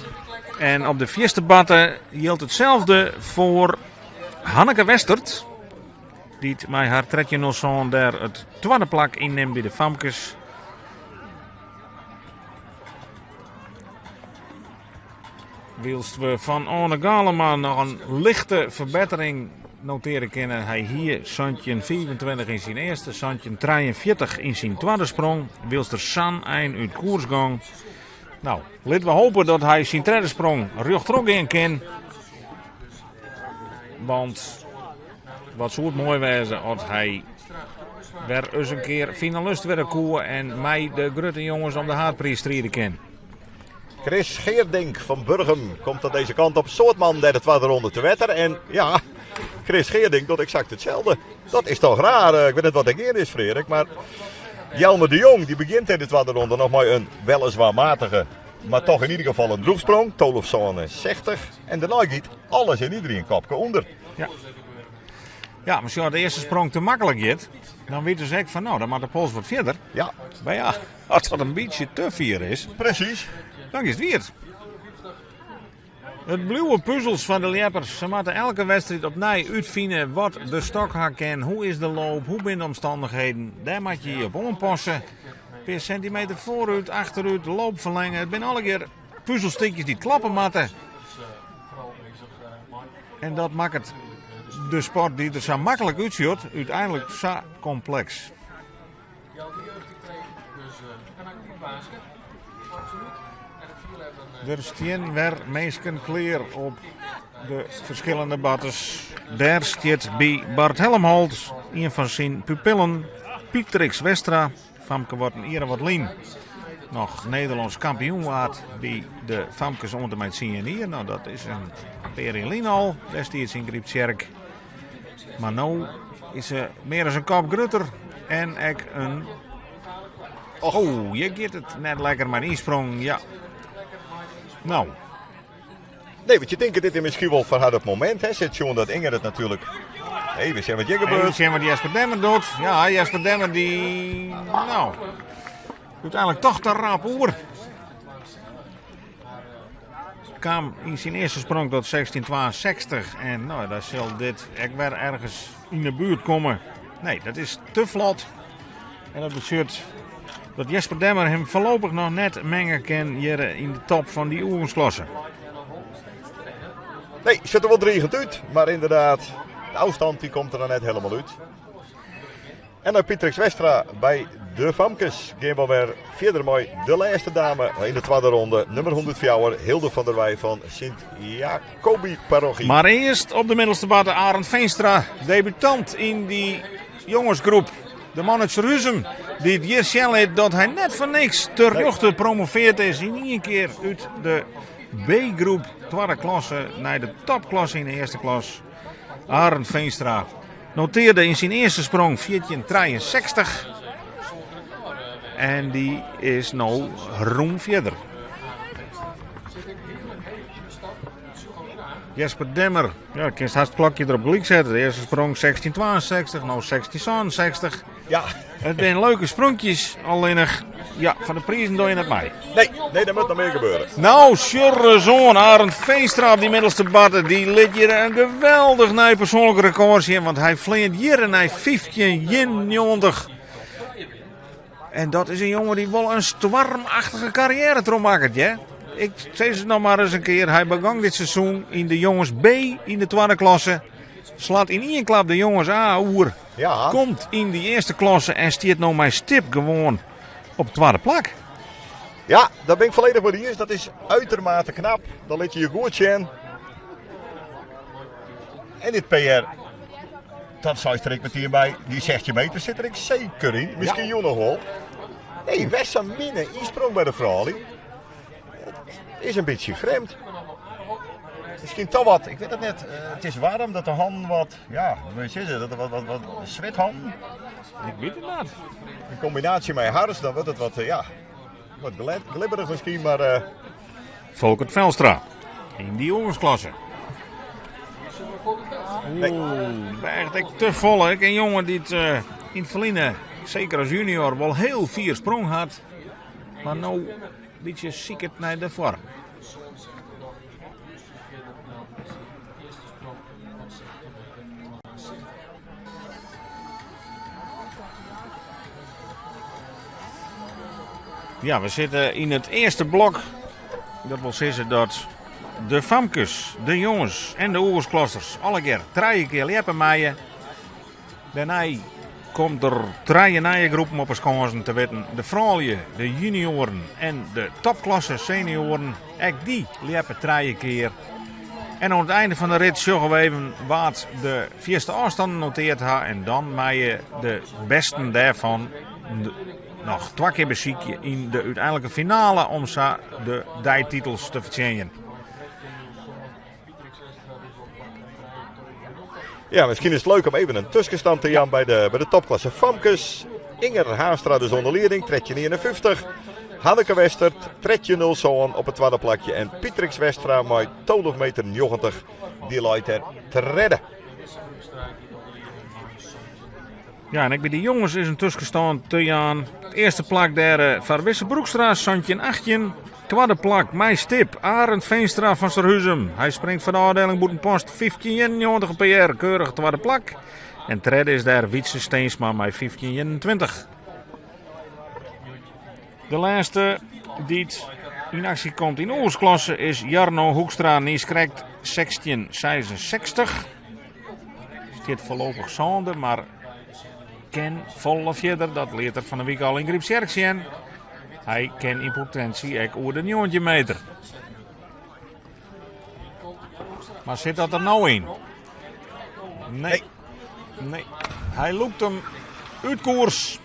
En op de fierste batte jildt itselde foar Hanneke Westert. Dy't mei har 13.07 dêr it twadde plak ynnimt by de famkes. Wylst we fan Arne Galema noch in lichte ferbettering notearje kinne. Hy hie 17,25 yn syn earste, 17,43 yn syn twadde sprong. Wylst er sa'n ein út koers gong. No, litte we hope dat hy syn tredde sprong rjochtroch gean kin. Want wat soe it moai wêze as hy Wer ris in kear finalist wurde koe en mei de grutte jonges om de haadpriis stride kin. Chris Geerdink fan Burgum komt dan dizze kant op. Soad mannen dêr de twadde ronde te wetter. En ja, Chris Geerdink docht eksakt itselde. Dat is toch raar. Ik wit net wat der geande is, Freark. Mar Jelmer de Jong dy begjint yn de twadde ronde noch mei in weliswaar matige, mar toch yn ieder gefal in drûchsprong. 12,67. En dêrnei giet alles en iderien kopke ûnder. Ja. Ja, mar as de earste sprong te maklik giet, dan witte se ek fan no, dan moat de pols wat fierder. Ja. Mar ja, as dat in bytsje te fier is, Presys. dan is it wiet. It bliuwe puzels foar de ljeppers. Se moatte elke wedstriid opnij útfine wat de stok ha kin. Hoe is de loop, hoe binne de omstannichheden? Dêr moat je je op oanpasse. In pear sintimeter foarút, achterút, de loop ferlinge. It binne allegear puzelstikjes dy't klappe moatte. En dat makket de sport dy't der sa maklik útsjocht, úteinlik sa kompleks. Der stean wer minsken klear op de ferskillende batters. Dêr stiet by Bart Helmholt ien fan syn pupillen, Pietrix Westra. Famke wat in jier of wat lyn noch Nederlânsk kampioen waard by de famkes oant en mei tsien jier. No, dat is in pear jier lyn al. Dêr stiet se yn Gryptsjerk. Mar no is se mear as in kop grutter en ek in... Oh, hjir giet it net lekker mei de ynsprong. Ja. No. Nee, want je tinke dit is miskien wol foar har it momint. Hè. Sit sjoen dat Inger it natuerlik... Even sjen wat hjir gebeurt. Even sjen wat Jesper Demmer docht. Ja, Jesper Demmer dy... No, úteinlik toch te rap oer. Kaam yn syn earste sprong tot 1662 en no, dan sil dit ek wer ergens yn de buert komme. Nee, dat is te flot. En dat betsjut dat Jesper Demmer him foarlopich noch net menge kin hjir yn de top fan dy oergongsklasse. Nee, sjocht der wol drigend út, mar ynderdaad, de ôfstân dy komt der noch net hielendal út. En dan Pietrix Westra by de famkes. Gean we wer fierder mei de lêste dame yn de twadde ronde. Nûmer 104, Hilde van der Weij fan Sint Jacobi Parochie. Mar earst op de middelste barte Arend Veenstra, debutant yn dy jongesgroep. De man út Surhuzum dy't hjir sjen lit dat hy net foar niks terjochte promoveerd is yn ien kear út de B-groep twadde klasse nei de topklasse yn de earste klas. Arend Veenstra notearde yn syn earste sprong 1463 en dy is no rûm fierder. Jesper Demmer, ja, kinst hast it klokje derop gelyk sette. De earste sprong 1662, no 1667. Ja. It binne leuke spronkjes, allinnich ja, foar de prizen doch je net mei. Nee, nee, der moat noch mear gebeure. No, sjoch ris oan, Arend Veenstra op dy middelste barte, dy lit hjir in geweldich nij persoanlik rekôr sjen, want hy fleant hjir nei 1591. En dat is in jonge dy't wol in stoarmachtige karriêre trochmakket, hear. Ik sis it noch mar ris in kear, hy begong dit seizoen yn de jonges B yn de twadde klasse. Slacht yn ien klap de jonges A oer. Ja. Komt yn dy earste klasse en stiet no mei stip gewoan op it twadde plak. Ja, daar bin ik folledich mei dy iens. Dat is uitermate knap. Dan lit je je goed sjen. En dit PR, dat seist der ek metien by, dy 16 meter sit der ek seker yn. Miskien jûn noch wol. Nee, wer sa'n minne ynsprong by de froulju. It is in bytsje frjemd. Miskien toch wat, ik wit it net. It is waarm dat de hannen wat, ja, hoe moat je sizze, dat der wat, wat, wat swithannen. Ik wit it net. In kombinaasje mei hars, dan wurdt it wat, ja, wat glibberich miskien, mar... Uh... Folkert Velstra yn dy jongesklasse. Oeh, echt ek te folle. Ek in jonge dy't uh, yn it ferline, seker as junior, wol hiel fier sprong hat. Mar no bytsje siket nei de foarm. Ja, we sitte yn it earste blok. Dat wol sizze dat de famkes, de jonges en de oergongsklassers allegear trije kear ljeppe meie. Dêrnei komt der trije nije groepen op 'e skânsen te witten. De froulju, de junioaren en de topklasse senioaren. Ek dy ljeppe trije kear. En oan it einde fan de rit sjogge we even wa't de fierste ôfstannen noteard ha en dan meie de besten dêrfan noch twa kear besykje yn de úteinlike finale om sa de deititels te fertsjinjen. Ja, miskien is it leuk om even in tuskenstân te jaan by de, by de topklasse famkes. Inger Haanstra dus oan de lieding, 1351. Hanneke Westert, 1307 op it twadde plakje. En Pietrix Westra mei 12 meter 90, dy leit der tredde. Ja, en ek by de jonges is in tuskenstân te jaan. It earste plak dêr eh, foar Wisse Broekstra, 17-18. Twadde plak mei stip Arend Veenstra fan Surhuzum. Hy springt foar de ôfdieling Bûtenpost 1591 PR, keurich twadde plak. En tredde is dêr Wietse Steensma mei 1521. De lêste dy't yn aksje komt yn oersklasse is Jarno Hoekstra, niiskrekt 1666. Stiet foarlopich sânde, mar kin folle fierder. Dat liet er fan 'e wike al yn Grypstsjerk sjen. Hy kin yn potinsje ek oer de 19 meter. Mar sit dat der no yn? Nee. Nee. Hy lûkt him út koers.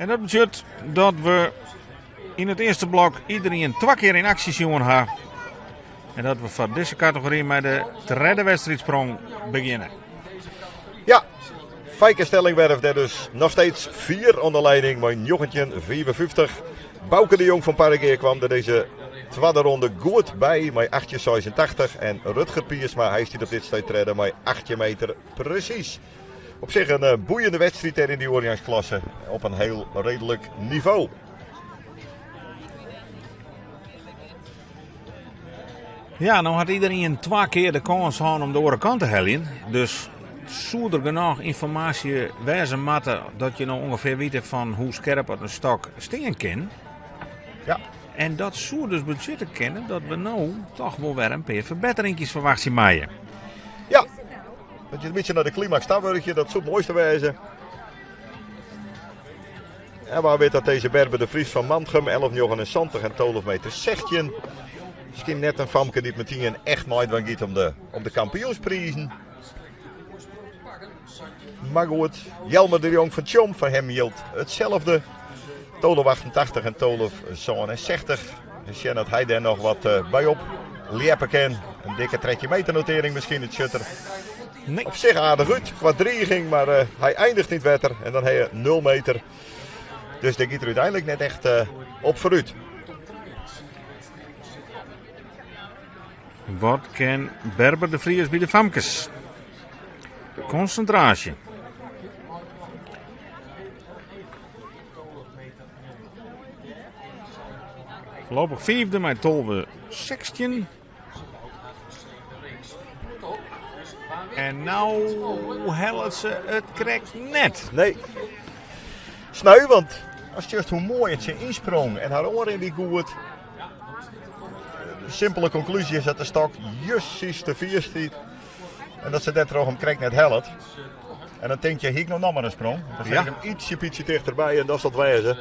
En dat betsjut dat we yn it earste blok iderien twa kear yn aksje sjoen ha. En dat we foar dizze kategory mei de tredde wedstriidsprong begjinne. Ja, Feike Stellingwerf dêr dus noch steeds fier oan de leiding mei 1955. Bauke de Jong fan Parregea kwam der dizze twadde ronde goed by mei 1886. En Rutger Piersma, hy stiet op dit stuit tredde mei 18 meter presys. Op sich in eh, boeiende wedstriid dêr yn dy oergangsklasse op in hiel reedlik nivo. Ja, no hat iderien twa kear de kâns hân om de oare kant te heljen. Dus soe der genôch ynformaasje wêze moatte dat je no ûngefear witte fan hoe skerp at in stok stean kin. Ja. En dat soe dus betsjutte kinne dat we no toch wol wer in pear ferbetterinkjes ferwachtsje meie. Ja, dat je in bytsje nei de klimaks ta wurkje, dat soe it moaiste wêze. En wa wit dat dizze Berber de Vries fan Mantgum, 11,79 en 12 meter 16. Miskien net in famke dy't metien echt meidwaan giet om de, om de kampioensprizen. Mar goed, Jelmer de Jong fan Tsjom, foar him jildt itselde. 12 88 en 12 67. We sjen dat hy dêr noch wat eh, by op ljeppe kin. In dikke 13 meter notering miskien, it sjocht der Nee. op sich aardich út kwa driging, mar eh, hy eindiget yn it wetter en dan ha je 0 meter. Dus dêr giet er úteinlik net echt eh, op foarút. Wat kin Berber de Vries by de famkes? Konsintraasje. Foarlopich fiifde mei 12 16. En no hellet se it krekt net. Nee. Sneu, want ast sjochst hoe moai it se ynsprong en har oanrin wie goed. De simpele konklúzje is dat de stok justjes te fier stiet. En dat se dêrtroch him krekt net hellet. En dan tink je, hie ik no noch mar in sprong. Dan set Ja. ik him ytsje bytsje tichterby en dat sil it wêze.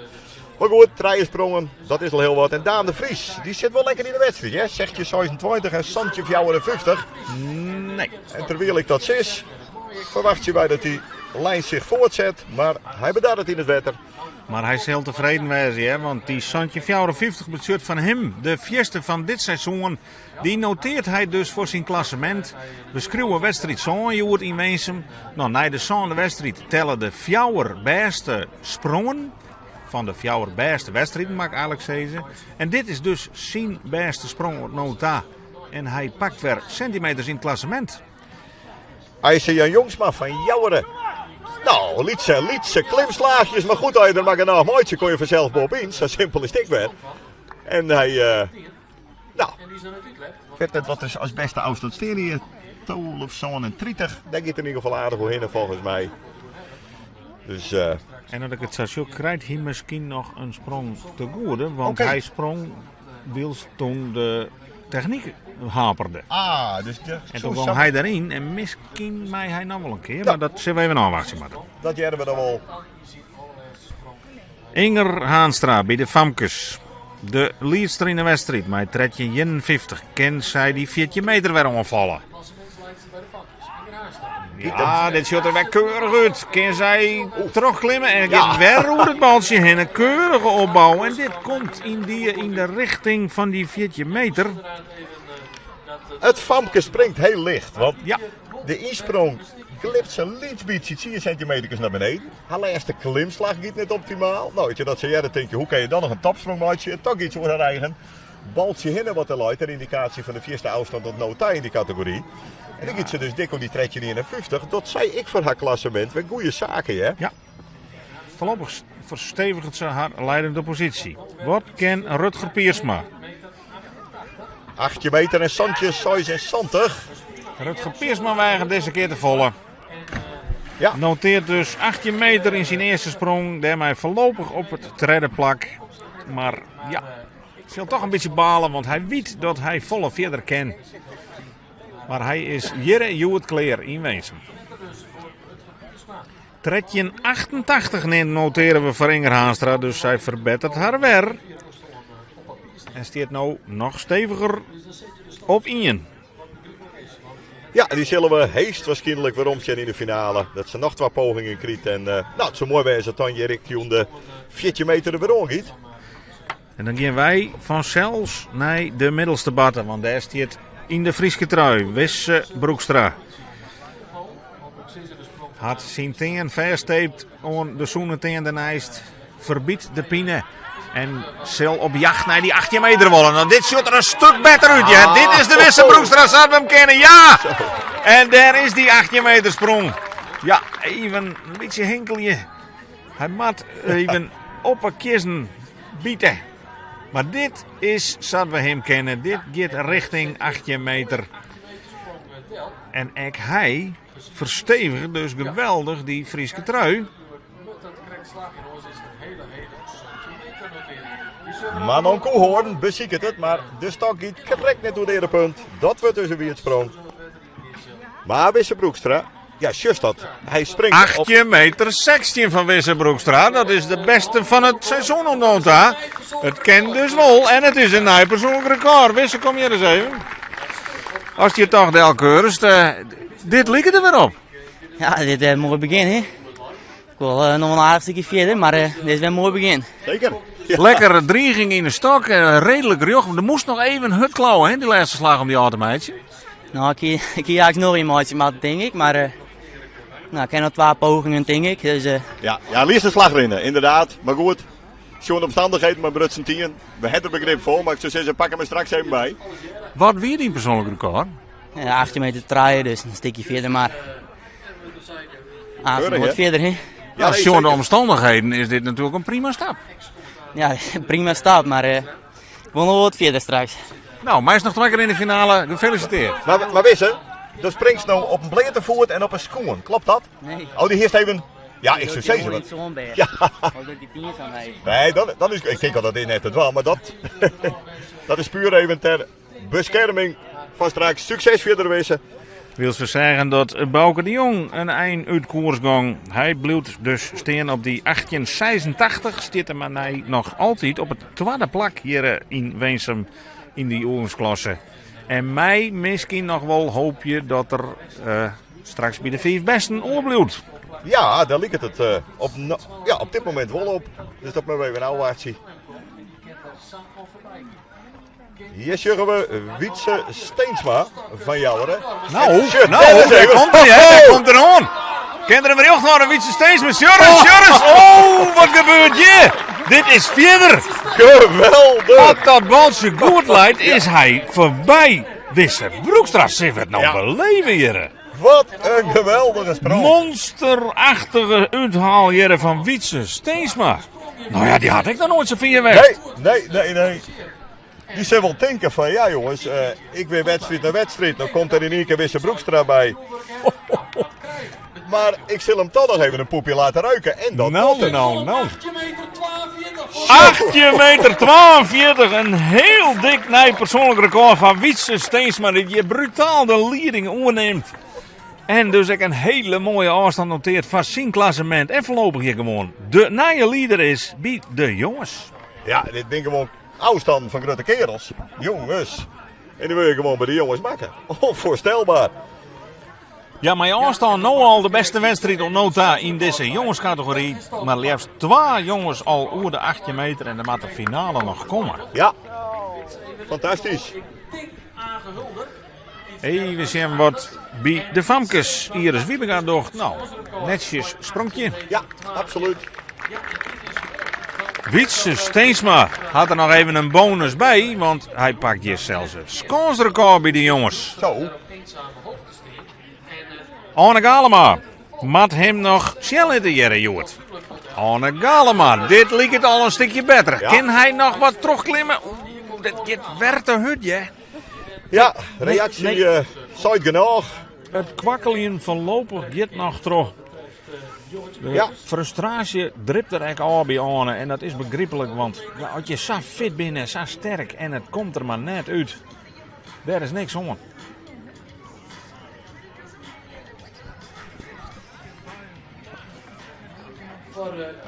Mar goed, trije sprongen, dat is al hiel wat. En Daan de Vries, dy sit wol lekker yn de wedstriid. Hè? 16,26 en 17,54. Nee. En terwyl ik dat sis, ferwachtsje wy dat dy lijn sich fuortset. Mar hy bedarret yn it wetter. Mar hy sil tefreden wêze, hear, want dy 17,54 betsjut fan him de fierste fan dit seizoen. Dy noteart hy dus foar syn klassemint. We skriuwe wedstriid sân hjoed yn Winsum. No, nei de sânde wedstriid telle de fjouwer bêste sprongen. Fan de fjouwer bêste wedstriden, moat ik eigenlik sizze. En dit is dus syn bêste sprong oant no ta. En hy pakt wer sintimeters yn it klassemint. Eise Jan Jongsma fan Joure. No, lytse, lytse klimslaachjes, mar goed, as je der mar genôch meitsje, kom je fansels boppe-yn. Sa simpel is it ek wer. En hy, uh, nou, ik wit net wat is as bêste ôfstân stean hier. 12,37. Dêr giet er yn ieder gefal aardich oerhinne folgens my. Dus, uh, En as ik it sa sjoch, krijt hy miskien noch in sprong te goede, want Oké. hy sprong wylst toen de technyk haperde. ah, dus de, En toen gong hy deryn en miskien mei hy noch wol in kear, Ja. mar dat sille we even ôfwachtsje moatte. Dat hearre we dan wol. Inger Haanstra by de famkes. De liedster yn de wedstriid mei 13,51 kin sy dy 14 meter wer oanfalle. Ja, dit sjocht der wer keurich út. Kin sy trochklimme en giet wer oer it baltsje hinne. Keurige opbou. En dit komt yn, die, yn de richting fan dy 14 meter. It famke springt hiel licht, want Ja. de ynsprong glipt sa'n lyts bytsje 10 sintimeterkes nei beneden. Har lêste klimslach giet net optimaal. No, as je dat sa hearre, tink je, hoe kin je dan noch in topsprong meitsje? En toch giet se oer har eigen baltsje hinne wat der leit, ter yndikaasje fan de fierste ôfstân tot no ta yn dy kategory. En dan giet se dus dik oer dy 13,51. Dat sei ik foar har klassemint. Wer goede saken, hè? Ja. Voorlopig versteviget ze haar leidende positie. Wat ken Rutger Piersma? 8 meter en santjin 76. Rutger Piersma weigert deze keer te volle. Ja. Noteert dus 18 meter in zijn eerste sprong. Daarmee voorlopig op het derde plak. Maar ja, het zal toch een beetje balen, want hij weet dat hij volle verder kan. Maar hij is hjir hjoed klear yn Winsum. 1388 noteren we foar Inger Haanstra, dus sy ferbetteret har wer. En stiet no noch steviger op ien. Ja, dy sille we heechst wierskynlik werom sjen yn de finale. Dat se noch twa pogingen krijt. En uh, nou, it soe moai wêze dat dan hjir jûn de 14 meter der wer oan giet. En dan gean wy fansels nei de middelste barte, want dêr stiet yn de Fryske trui Wisse Broekstra. Hat syn tean fêsttaped oan de sûne tean derneist, ferbyt de pine en sil op jacht nei dy 18 meter wolle. Nou, dit sjocht der in stik better út, ja. Dit is de Wisse Broekstra, sa't we him kenne, ja! En dêr is dy 18 meter sprong. Ja, even in bytsje hinkelje. Hy moat even op 'e kiezzen bite. Mar dit is sa't we him kenne. Dit giet richting 18 meter. En ek hy fersteviget dus geweldich dy Fryske trui. Manon Koehoorn besiket it, mar de stok giet krekt net oer de earepunt. Dat wurdt dus in wiedsprong. Mar Wisse Broekstra, ja, sjochst dat. Hy springt op... 18 meter 16 fan Wisse Broekstra. Dat is de bêste fan it seizoen oant no ta. It kin dus wol en it is in nij persoanlik rekôr. Wisse, kom hjir ris even. Ast hjir toch delkeurest, eh, dit liket der wer op. Ja, dit is in moai begjin, hè. Ik wol eh, noch in aardich stikje fierder, mar eh, dit is wer in moai begjin. Seker. Ja. Lekkere driging yn de stok, eh, reedlik rjocht. Der moast noch even hurd klauwe, hè, dy lêste slach om dy ôf te meitsjen. No, ik hie, ik hie eigentlik noch ien meitsje moatten, tink ik. Mar eh, no, ik ha noch twa pogingen, tink ik. Dus, eh, Ja, ja, lietst de slach rinne, ynderdaad. Mar goed, sjoen de omstannichheden mei brutsen tean. We hawwe der begryp foar, mar ik soe sizze, pak him der straks even by. Wat wie dyn persoanlik rekôr? ja, 18 meter 3, dus in stikje fierder, mar. Aardich Keurig, wat hè? fierder, hè? Ja, nee, sjoen de seker. omstannichheden is dit natuerlik in prima stap. Ja, prima stap, mar eh, ik wol noch wat fierder straks. No, meist noch twa kear yn de finale. Gefelisitearre. Mar, mar Wisse, do springst no op in bleate foet en op in skoen, kloppet dat? Nee. Oh, dy hiest even... Ja, ik soe sizze. want- Ja. Ja. Of dat dy tean sa heech. Nee, dan, dan is, ik tink al dat is net te dwaan, mar dat, dat is puer even ter beskerming fan straks. Sukses fierder, Wisse. Wylst we seagen dat Bauke de Jong in ein út koers gong. Hy bliuwt dus stean op dy 1886. Stiet er mar nei noch altyd op it twadde plak hjir yn Winsum yn dy oergongsklasse. En mei miskien noch wol hoopje dat er eh, straks by de fiif bêsten oerbliuwt. Ja, dêr liket it eh, op, no, ja, op dit momint wol op. Dus dat moatte we even ôfwachtsje. Hjir sjogge we Wietse Steensma fan Joure. No, Sjoch, no, dêr is dêr even. komt hy, hè? Dêr komt er oan. Kin er him rjocht hâlde, Wietse Steensma. Sjorris, Sjorris. Oh, wat gebeurt hjir? Dit is fierder. Geweldich. As dat baltsje goed leit, is hy foarby. Wisse Broekstra, sille we it no Ja. beleve hjir. Wat in geweldige sprong. Monsterachtige úthaal hjir fan Wietse Steensma. No ja, dy hat ek noch noait sa fier west. Nee, nee, nee, nee. Dy sil wol tinke fan ja jonges, eh, ik win wedstriid nei wedstriid. No komt der yn ien kear Wisse Broekstra by. Mar ik sil him toch noch even in poepje litte ruike. En dat No, docht er. no, no. 18 meter 42, in hiel dik nij persoanlik rekôr fan Wietse Steensma, dy't hjir brutaal de lieding oernimt. En dus ek in hiele moaie ôfstân notearret foar syn klassemint. En foarlopich hjir gewoan de nije lieder is by de jonges. Ja, dit binne gewoan. Ôfstannen fan grutte kearels. Jonges. En dy wurde gewoan by de jonges makke. Onvoorstelbaar. Ja, mei ôfstân no al de bêste wedstriid oant no ta yn dizze jongeskategory. Mar leafst twa jonges al oer de 18 meter en der moat de finale noch komme. Ja, fantastysk. Even sjen wat by de famkes Iris Wiebenga docht. Nou, netsjes spronkje. Ja, absoluut. Wietse Steensma hat der noch even in bonus by, want hy pakt hjir sels it skânsrekôr by de jonges. Zo. Arne Galema moat him noch sjen litte hjir hjoed. Arne Galema, dit liket al in stikje better. Ja. Kin hy noch wat trochklimme? Oeh, dit giet wer te hurd, hè? Ja, reaksje Nee, nee. Seit genôch. It kwakkeljen foarlopich giet noch troch. De Ja. frustraasje dript der ek ôf by Arne en dat is begryplik, want ja, as je sa fit binne en sa sterk en it komt der mar net út, dêr is niks oan.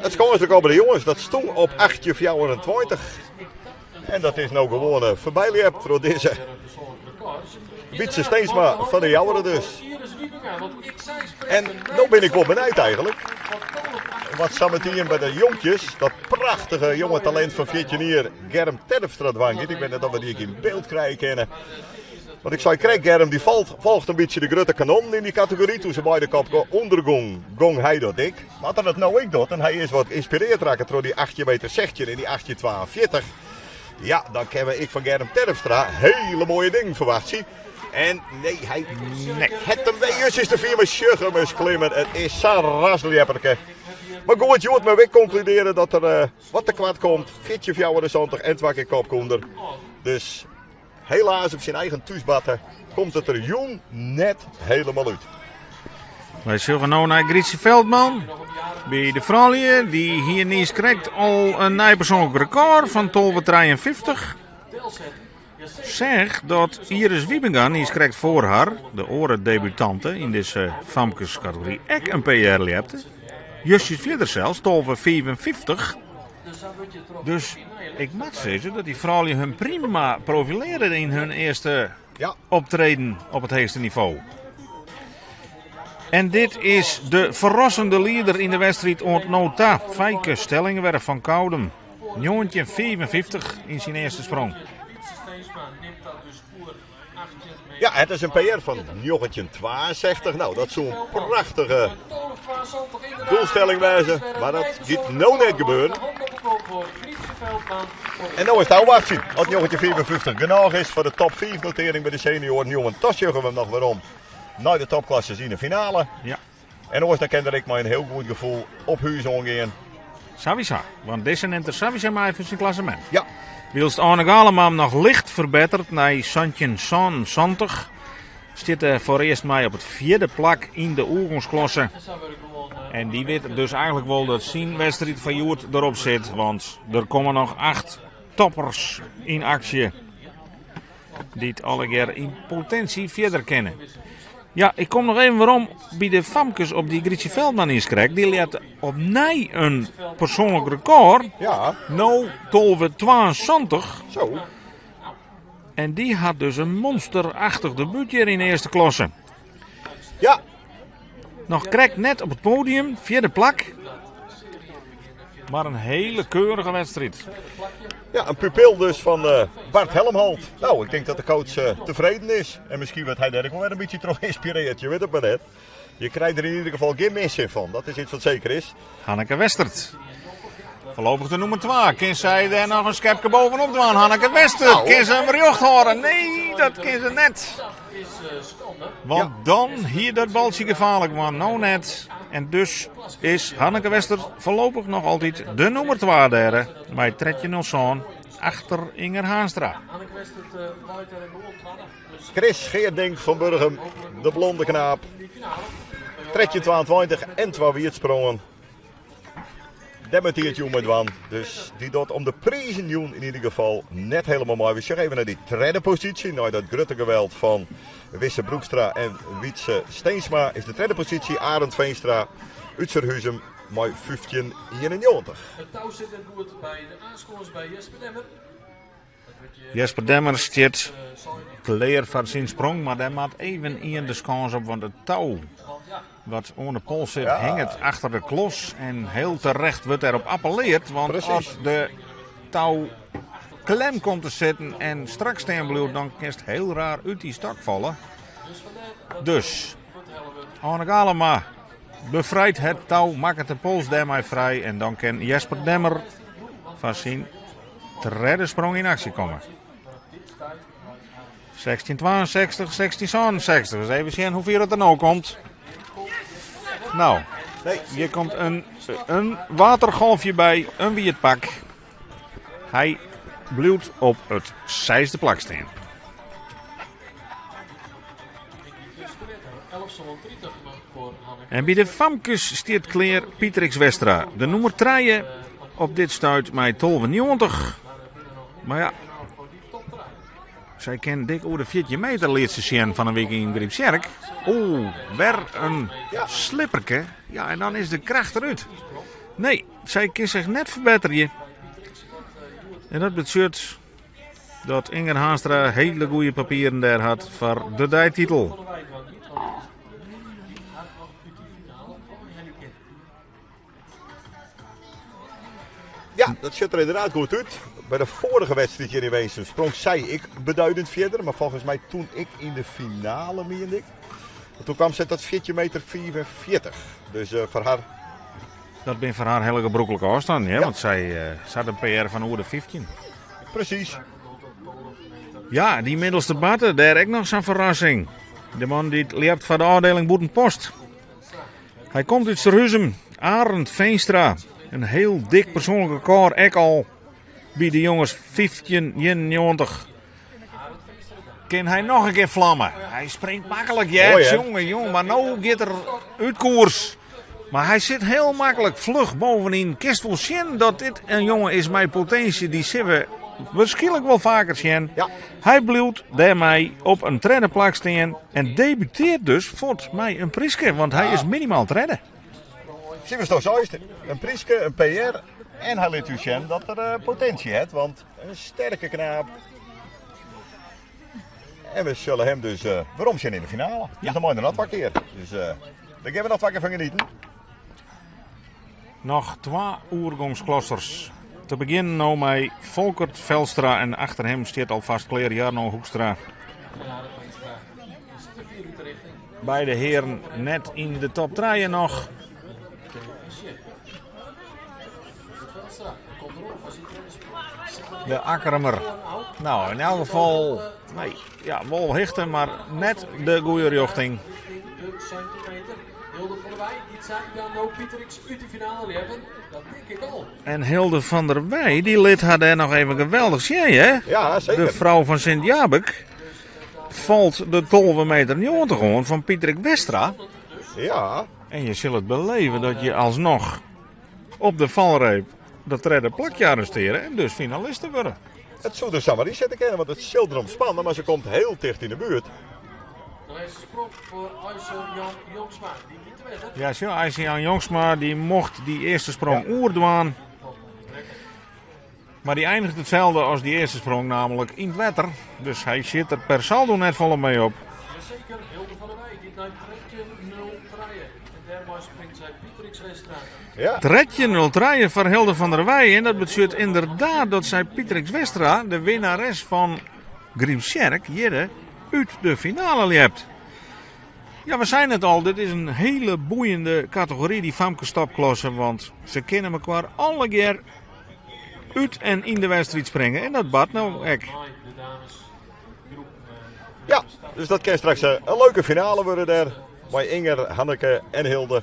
It skânsrekôr by de jonges, dat stong op 18,24. En dat is no gewoan foarby ljept troch dizze Wietse Steensma fan de Jouwer dus. En no bin ik wol benijd eigentlik. Wat sametien by de jonkjes, dat prachtige jonge talint fan 14 jier, Germ Terpstra dwaan giet. Ik wit net oft we dy ek yn byld krije kinne. Want ik sei krekt, Germ dy folget in bytsje de grutte kanonnen yn dy kategory. Doe't se beide kop ûndergong, gong hy dat ek. Mar dat it no ek docht en hy is wat ynspirearre rekke troch dy 18 meter 16 en dy 18,42. Ja, dan kinne we ek fan Germ Terpstra hiele moaie dingen ferwachtsje. En nee, hy Nee. het him wer justjes te fier mei sjogge mei klimmen. It is sa'n rasljepperke. Mar goed, hjoed mar wer konkludearje dat er wat te koart komt. 14,74 en twa kear kopkûnder. Dus helaas op syn eigen thúsbatte komt it der jûn net helemaal út. Wy sjogge no nei Grietje Veldman. By de froulju, dy hie niis krekt al in nij persoanlik rekôr fan 12,53. Seach dat Iris Wiebenga niis krekt foar har, de oare debutante yn dizze famkeskategory, ek in PR ljepte. Justjes fierder sels, 12,55. Dus ik moat sizze dat dy froulju hun prima profilearje yn hun earste optreden op it heechste nivo. En dit is de ferrassende lieder yn de wedstriid oant no ta. Feike Stellingwerf fan Koudum. 1955 yn syn earste sprong. Ja, it is in PR fan 1962. Nou, dat soe in prachtige doelstelling wêze, mar dat giet no net gebeuren. En no is it ôfwachtsjen oft 1955 genôch is foar de top 5 notearring by de senioaren. Jongen, dan sjogge we him noch werom nei de topklasses yn de finale. En oars dan kin er ek mei in hiel goed gefoel op hûs oangean. Sawiesa, want dizze nimt er sawiesa mei foar syn klassemint. Wylst Arne Galeman noch licht ferbetteret nei 17,77, stiet er foarearst mei op it fjirde plak yn de oergongsklasse. En dy wit dus eigentlik wol dat syn wedstriid fan hjoed derop sit, want der komme noch 8 toppers yn aksje dy't allegear yn potinsje fierder kinne. Ja, ik kom noch even werom by de famkes op dy Grietje Veldman ynskrikt. Dy ljept opnij in persoanlik rekôr. No 12,72. Zo. En dy hat dus in monsterachtich debút hjir yn de earste klasse. Noch krekt net op it podium, fjirde plak. Mar in hiele keurige wedstriid. Ja, in pupil dus fan Bart Helmholt. Nou, ik tink dat de coach tefreden is. En miskien wurdt hy dêr ek wol wer in bytsje troch ynspirearre. Je witte it mar net. Je krijt der yn ieder gefal gjin min sin fan. Dat is iets wat seker is. Hanneke Westert. Foarlopich de nûmer 2. Kin sy dêr noch in skepke bovenop dwaan? Hanneke Westert, kin se him rjocht hâlde? Nee, dat kin se net. Want dan hie dat baltsje gefaarlik west, no net. En dus is Hanneke Westert foarlopich noch altyd de nûmer 2 dêr. Mei 13.07 achter Inger Haanstra. Chris Geerdink fan Burgum, de blonde knaap. 13.22 en 2 wietsprongen. Dêr moat hy it jûn mei dwaan. Dus dy docht om de prizen jûn yn ieder gefal net helemaal mei. We sjogge even nei dy tredde posysje. Nei dat grutte geweld fan Wisse Broekstra en Wietse Steensma is de tredde posysje Arend Veenstra út Surhuzum mei 15,91. It tou sit net goed by de aanskâns by Jesper Demmer. Jesper Demmer stiet klear foar syn sprong, mar dêr moat even ien de skâns op, want it tou wat oan de pols sit hinget achter de klos. En heel terecht wurdt dêrop appelleard, want as de tou klem komt te sitten en strak stean bliuwt, dan kinst heel raar út dy stok falle. Dus Arne Galema befrijt het tou, makket de pols dêrmei frij en dan kin Jesper Demmer foar syn tredde sprong yn aksje komme. 1662, 1667. Dus even sjen hoe fier it der no komt. No, hjir komt in watergolfje by, in wiet pak. Hy bliuwt op it seisde plak stean. En by de famkes stiet klear Pietrix Westra, de nûmer trije op dit stuit mei 12,90. Mar ja, sy kin dik oer de 14 meter liet se sjen fan 'e wike yn Grypstsjerk. Oeh, wer in slipperke. Ja, en dan is de kracht derút. Nee, sy kin sich net ferbetterje. En dat betsjut dat Inger Haanstra hele goede papieren dêr hat foar de deititel. Ja, dat sjocht der ynderdaad goed út. By de foarige wedstriid hjir yn Winsum sprong sy ek beduidend fierder. Mar folgens my toen ek yn de finale, miende ik. Want toen kwam sy tot 14 meter 45. Dus uh, foar har... Dat binne foar har hiele gebrûklike ôfstannen, ja, want sy, uh, sy hat in PR fan oer de 15. Presys. Ja, dy middelste barte, dêr ek noch sa'n ferrassing. De man dy't ljept foar de ôfdieling Bûtenpost. Hy komt út Surhuzum, Arend Veenstra. In hiel dik persoanlik rekôr ek al by de jonges 1591. Kin hy noch in kear flamme? Hy springt maklik, ja, jonge, jonge, mar no giet er út koers. Mar hy sit hiel maklik fluch bovenyn. Kinst wol sjen dat dit in jonge is mei potinsje. Dy sille we wierskynlik wol faker sjen. Ja. Hy bliuwt dêrmei op in tredde plak stean en debuteart dus fuort mei in pryske, want hy is minimaal tredde. Sjochsto seist, in pryske, in PR en hy lit ús sjen dat er eh, potinsje hat, want in sterke knaap. En we sille him dus uh, werom sjen yn de finale. Ja. Dus dan mei er noch twa kear. Dus uh, dêr gean we noch twa kear fan genieten. Noch twa oergongsklassers. Te begjinnen no mei Folkert Velstra en achter him stiet alfêst klear Jarno Hoekstra. Beide hearen net yn de top trije noch. De Akkrumer. No, yn elk gefal, nee, ja, wol hichte, mar net de goede rjochting. Hilde van der Weij, dy't sy dan no Pieterix út de finale ljeppen, dat tink ik al. En Hilde van der Weij, dy lit har dêr noch even geweldich sjen, hè? Ja, seker. De frou fan Sint Jabik falt de 12 meter 90 oan fan Pieterik Westra. Ja. En je sil it beleve dat je alsnoch op de falreep dat tredde plakje arrestearje en dus finaliste wurde. It soe der samar yn sitte kinne, want it sil derom spanne, mar se komt hiel ticht yn de buert. De lêste sprong foar Eise Jan Jongsma. Dy giet te wetter. Ja, sjoch, Eise Jan Jongsma dy mocht dy earste sprong ja. oerdwaan. Mar dy einiget itselde as dy earste sprong, namelijk yn it wetter. Dus hy sit der per saldo net folle mei op. Jazeker, Hilde van der Weij giet nei 13.03. En dêrmei springt sy Pietrix Westra. Ja. 13.03 foar Hilde van der Weij. En dat betsjut ynderdaad dat sy Pietrix Westra, de winnares fan Grypstsjerk, hjirre út de finale ljept. Ja, we seinen it al, dit is in hiele boeiende kategory, dy famkestopklasse, want se kinne mekoar allegear út en yn de wedstriid springe. En dat bart no ek. Ja, dus dat kin straks in leuke finale wurde dêr. Mei Inger, Hanneke en Hilde.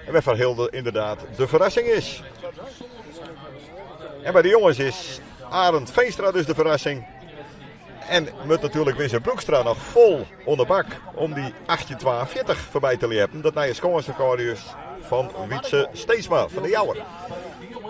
En wêrfoar Hilde ynderdaad de ferrassing is. En by de jonges is Arend Veenstra dus de ferrassing. En moat natuerlik Wisse Broekstra noch fol oan de bak om dy 1842 foarby te ljeppen. Dat nije skânsrekôr is fan Wietse Steensma fan de Jouwer.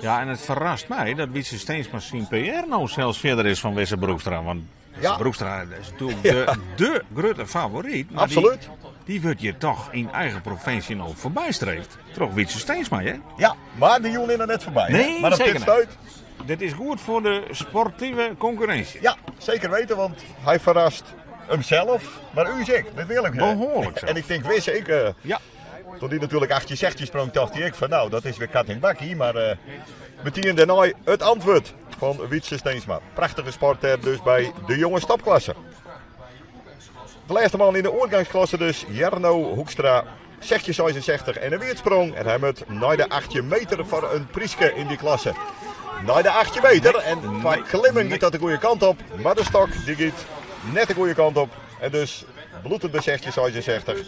Ja, en it ferrast my dat Wietse Steensma syn PR no sels fierder is fan Wisse Broekstra. Want Wisse ja. Broekstra is natuerlik de, de grutte favoryt. Mar Absoluut. Dy wurdt hjir toch yn eigen provinsje no foarbystreefd troch Wietse Steensma, hè? Ja, mar de jûn is noch net foarby. Nee, mar op seker dit net. stuit. Dit is goed foar de sportive konkurrinsje. Ja, zeker weten, want hy ferrast himsels, mar ús ek. Dat wil ik. Behoarlik En ik tink, wist ik, doe't hy natuerlik 1816 sprong, tocht ik fan no, dat is wer kat yn bakkie. Mar uh, metien dêrnei it antwurd fan Wytse Steensma. Prachtige sport dêr dus by de jonge topklasse. De lêste man yn de oergangsklasse dus, Jarno Hoekstra, 1666 en in wierdsprong. En hy moat nei de 18 meter foar in pryske yn dy klasse. Nei de 18 meter en kwa klimmen giet dat de goede kant op. Mar de stok dy giet net de goede kant op. En dus bliuwt it by 1666.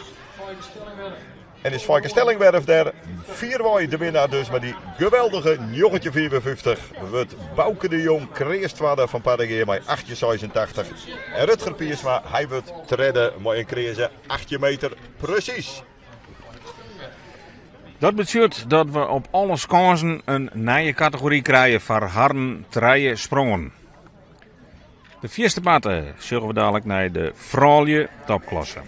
En is Feike Stellingwerf dêr fierwei de winnaar dus mei dy geweldige 1955 wurdt Bauke de Jong kreas twadde fan Parregea mei 1886. En Rutger Piersma, hy wurdt tredde mei in kreaze 18 meter presys. Dat betsjut dat we op alle skânsen in nije kategory krije foar harren trije sprongen. De fierste parte sjogge we dalik nei de froulju topklasse.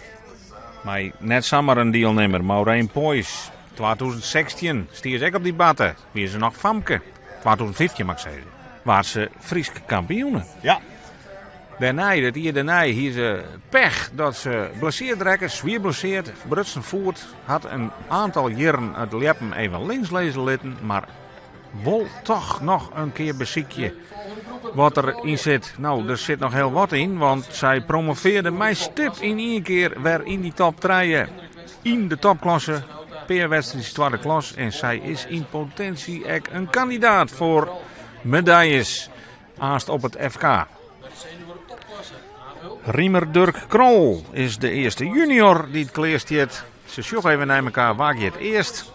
Mei net samar in dielnimmer, Maureen Poys. 2016 stie se ek op dy batte, wie se noch famke. 2015 moat ik sizze, waard se Frysk kampioene. Dêrnei, it jier dêrnei, hie se pech dat se blesseard rekke, swier blesseard, brutsen foet, hat in oantal jierren it ljeppen even links lizze litten, mar wol toch noch in kear besykje wat der yn sit. No, der sit noch hiel wat yn, want sy promovearde mei stip yn ien kear wer yn dy top trije yn de topklasse. Pear wedstriids twadde klas en sy is yn potinsje ek in kandidaat foar medaljes aanst op it FK. Riemer Durk Krol is de earste junior dy't klear stiet. Se sjogge even nei mekaar, wa giet earst?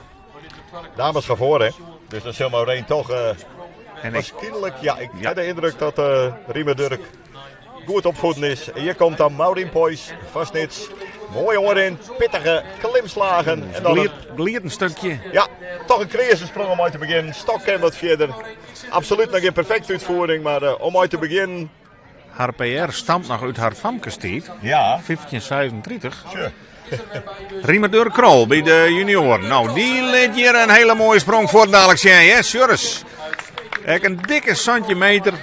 Dames gaan foar, hè? Dus dan sil Maureen toch En ik, waarskynlik, ja, ik ha de yndruk dat Riemer Durk goed opfoeden is. Hjir komt dan Maureen Poys fan Snits. Moai oanrin, pittige klimslagen. En dan een, glied in stikje. ja, toch in kreaze sprong om mei te begjinnen. Stok kin wat fierder. Absolút noch gjin perfekte útfiering, mar om mei te begjinnen. Har PR stamt noch út har famkestiid, 1536. Sure. Riemer Durk Krol by de junioaren. No, dy lit hjir in hiele moaie sprong fuortdalik sjen, hè, Sjurris. Ek in dikke 17 meter.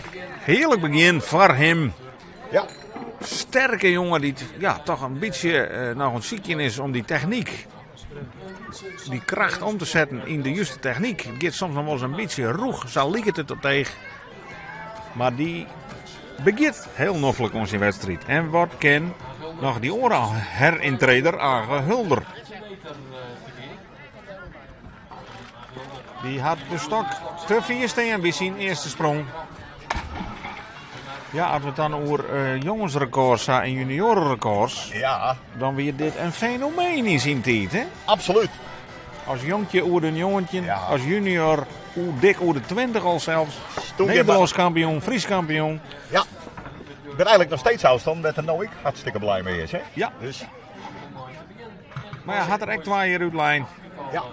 Hearlik begjin foar him. Sterke jonge dy't ja, toch in bytsje noch oan it sykjen is om dy technyk, dy kracht om te setten yn de juste technyk. It giet soms noch wolris in bytsje rûch, sa liket it op it each. Mar dy begjint hiel noflik oan syn wedstriid. En wat kin noch dy oare herintreder, Age Hulder? Dy hat de stok te fier stean by syn earste sprong. Ja, as we it dan oer jongensrekords ha en juniorenrekords, dan wie dit in fenomeen yn syn tiid, hè? Absolút. As jonkje oer de 19, as junior oer, dik oer de 20 al sels. Nederlânsk kampioen, Frysk kampioen. Ja, ik bin eigenlik noch steeds ôfstân wêr't er no ek hartstikke blij mei is, hè? Ja. Dus. Mar ja, hat er ek twa jier útlein. Ja.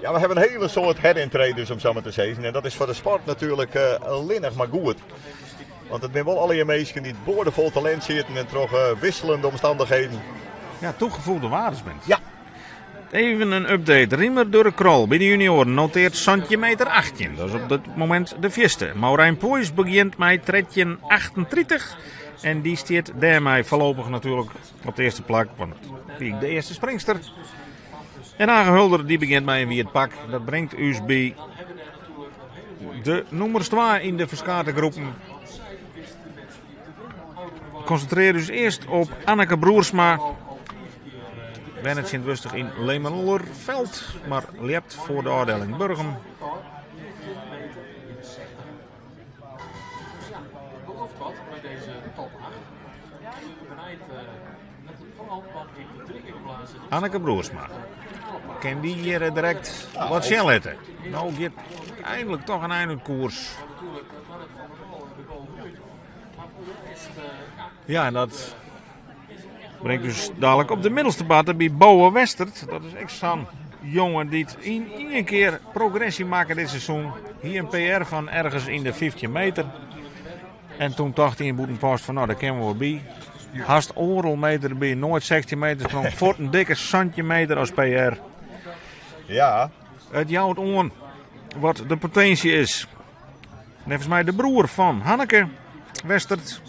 Ja, we hawwe in hiele soad herintreders om sa mar te sizzen. En dat is foar de sport natuerlik allinnich mar goed. Want it binne wol allegear minsken dy't boardefol talint sieten en troch wisseljende omstannichheden. Ja, toegevoegde waardes bent. Ja. Even in update. Riemer Durk Krol by de junioaren noteart 17 meter 18. Dat is op dit momint de fierste. Maurijn Poys begjint mei 13,38. En dy stiet dêrmei foarlopich natuerlik op it earste plak, want wie de earste springster. En Age Hulder dy begjint mei in wiet pak. Dat bringt ús by de nûmers 2 yn de ferskate groepen. Konsintrearje ús earst op Anneke Broersma. Wennet tsjintwurdich yn Lemelerveld, mar ljept foar de ôfdieling Burgum. Anneke Broersma. Kin dy hjir direkt wat sjen litte? No giet einlik toch in ein út koers. Ja, en dat bringt ús dalik op de middelste batte by Bowe Westert. Dat is ek sa'n jonge dy't yn ien kear progressy makke dit seizoen. Hie in PR fan ergens yn de 15 meter. En toen tocht hy yn Bûtenpost fan no, dêr kinne we wol by. Hast oardel meter derby, noait 16 meter sprong, fuort in dikke 17 meter as PR. It jout oan wat de potinsje is. Neffens my de broer fan Hanneke Westert.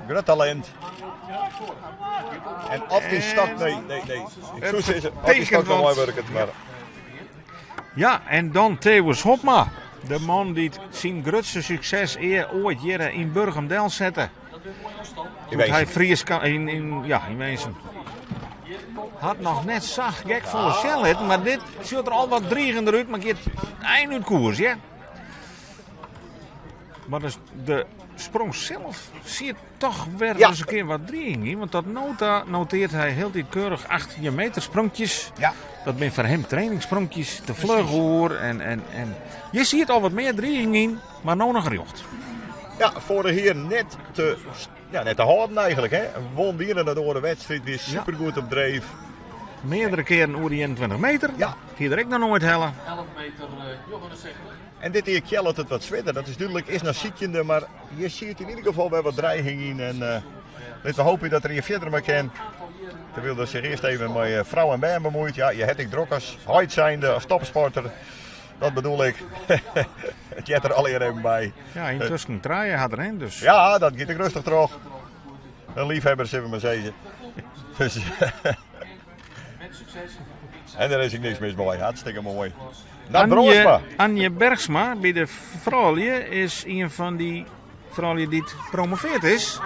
Grut talint. En op dy stok, nee, nee, nee. Ik soe sizze, op dy stok noch meiwurket, mar... Ja, en dan Thewis Hobma. De man dy't syn grutste sukses ea oait hjir yn Burgum delsette. Doe't hy Fries yn, yn, ja, yn Winsum. Hat noch net sa gek folle sjen litten, mar dit sjocht der al wat drigender út, mar giet ein út koers, ja. Maar de, de sprong zelf zit toch weer ja. eens een keer wat driging in. Want tot nota noteert hij heel die keurig 18 meter spronkjes. Ja. Dat zijn voor hem trainingsspronkjes. Te vlug hoor. En, en, en je ziet al wat meer driging in, maar nou nog rjocht. Ja, vorig jaar net te, ja, net te hâlden eigenlijk. Hè. Won die in de wedstrijd weer supergoed op dreef. Meerdere keren oer de 21 meter. Ja. Hier er ik nog nooit helle. 11 meter, Johannes Zegler. En dit keer kjellet it wat swierder, dat is dúdlik, is noch sykjende, mar hjir siet yn ieder gefal wer wat dreiging yn. En uh, litte we hoopje dat er hjir fierder mei kin. Terwyl er sich earst even mei eh, frou en bern bemuoit. Ja, je het ek drok as heit zijnde, as topsporter. Dat bedoel ik. it heart der allegear even by. Ja, yntusken trije hat er in, dus. Ja, dat giet ek rêstich troch. In liefhebber, sille we mar sizze. Dus, en dêr is ek niks mis mei. Hartstikke moai. Nard Brandsma. Anje Bergsma by de froulju is ien fan dy froulju dy't promoveerd is.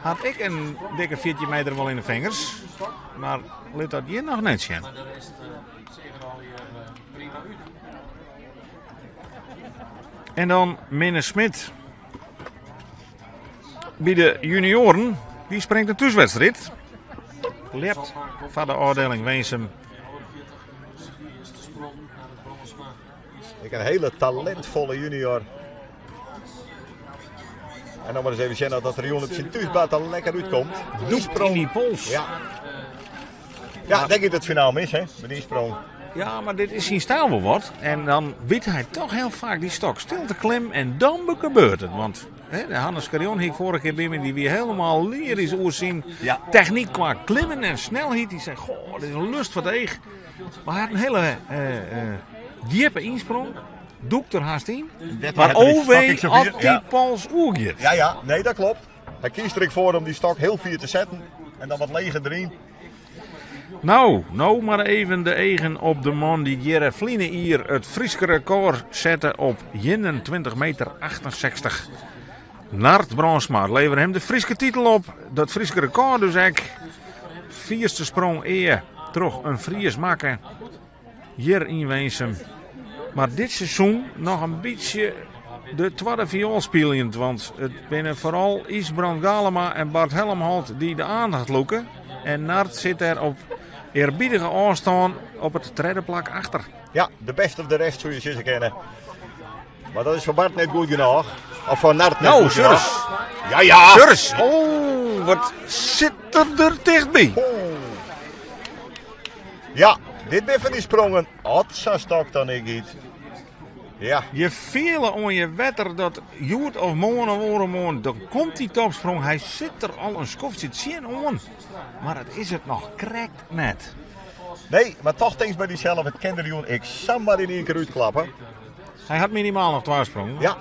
Hat ek in dikke 14 meter wol yn de fingers. Mar lit dat hjir noch net sjen. En dan Minne Smit. By de junioaren, dy springt de thúswedstriid. Ljept foar de ôfdieling Winsum. Ek in hiele talintfolle junior. En dan mar ris even sjen dat dat jûn op syn thúsbaan al lekker útkomt. Die sprong in die pols. Ja. Ja, dêr giet it finaal mis, hè, mei dy sprong. Ja, mar dit is syn styl wol wat. En dan wit hy toch hiel faak dy stok stil te klimmen en dan gebeurt it. Want hè, de Hannes Carion hie ik foarige kear by my, dy wie hielendal lyrysk oer syn ja. technyk kwa klimmen en snelheid. Dy sei, goh, dit is in lust foar it each. Mar hy hat in hiele uh, uh, djippe ynsprong. Dûkt der hast yn. Mar o wee as dy pols oergiet. Ja, ja, nee, dat klopt. Hy kiest der ek foar om dy stok hiel fier te setten en dan wat leger deryn. No, no mar even de eagen op de man dy't hjir ferline jier it Fryske rekôr sette op 21 meter 68. Nard Brandsma levere him de Fryske titel op. Dat Fryske rekôr dus ek. Fierste sprong ea troch in Fries makke hjir yn Winsum. Mar dit seizoen noch in bytsje de twadde fioel spyljend, want it binne foaral Ysbrand Galema en Bart Helmholt dy't de oandacht lûke. En Nard sit dêr op earbiedige ôfstân op it tredde plak achter. Ja, de best of the rest soe je sizze kinne. Mar dat is foar Bart net goed genôch. Of foar Nard net no, goed genôch. Ja, ja. Surus. Oh, wat sit er der tichtby. Oh. Ja, dit binne fan dy sprongen. As sa'n stok dan ek giet. Ja. Je fiele oan je wetter dat hjoed of moarn of oaremoarn, dan komt dy topsprong. Hy sit der al in skoftsje tsjinoan, mar it is it noch krekt net. Nee, mar toch tinkst by dysels, it kin der jûn ek samar yn ien kear útklappe. Hy hat minimaal noch twa sprongen. Ja.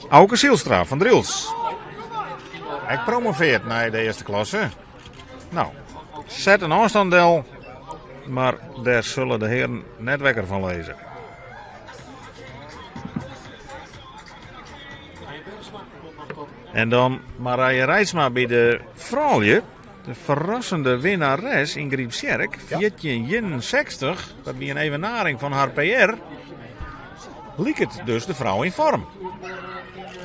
Auke Zijlstra fan Drylts. Hy promoveert nei de earste klasse. No, set in ôfstân del, mar dêr sille de hearen net wekker fan lizze. En dan Marije Reitsma by de froulju. De ferrassende winnares yn Grypstsjerk, 1461, dat wie in evenaring fan har PR, liket dus de frou yn foarm.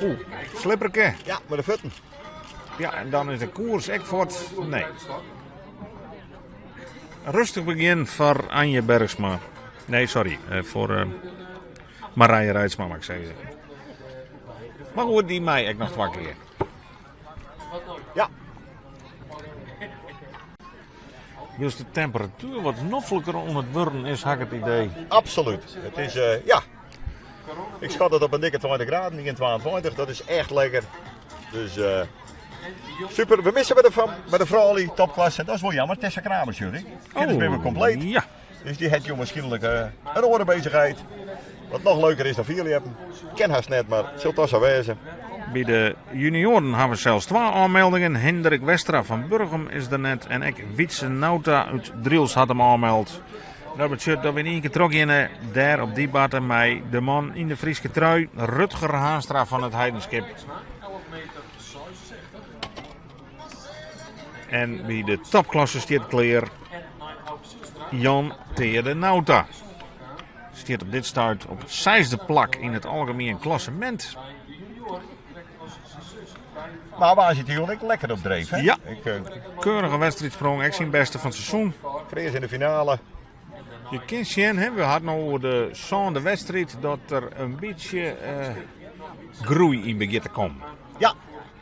Oeh, slipperke. Ja, mei de fuotten. Ja, en dan is de koers ek fuort. Nee. Rêstich begjin foar Anje Bergsma. Nee, sorry, eh, foar eh, Marije Reitsma, moat ik sizze. Mar goed, dy mei ek noch twa kear. Ja. Wylst de temperatuer wat nofliker oan it wurden is, ha ik it idee. Absoluut. It is, uh, ja. Ik skat it op in dikke 20 graden, 22. Dat is echt lekker. Dus uh, super. We misse by de, by de froulju topklasse. Dat is wol jammer. Tessa Kramer, sjoch ik. Oh, is wer kompleet. Ja. Dus dy hat jo wierskynlik uh, in oare beuzichheid. Wat noch leuker is dan fierljeppen. Ken hast net, mar it sil toch sa wêze. By de junioaren hawwe we sels twa oanmeldingen. Hendrik Westra fan Burgum is der net en ek Wietse Nauta út Drylts hat him oanmeld. Dat betsjut dat we yn ien kear trochgeane dêr op dy barte mei de man yn de Fryske trui, Rutger Haanstra fan it Heidenskip. En by de topklasse stiet klear Jan Teade Nauta. Stiet op dit stuit op it seisde plak yn it algemien klassemint. Maar waar zit hij ook lekker op dreef, hè? Ja. Ik, eh, Keurige wedstriidsprong, ek syn bêste fan it seizoen. Frees in de finale. Je kin sjen, hè, we hadden no oer de sânde wedstriid dat der in bytsje eh, groei yn begjint te kommen. Ja.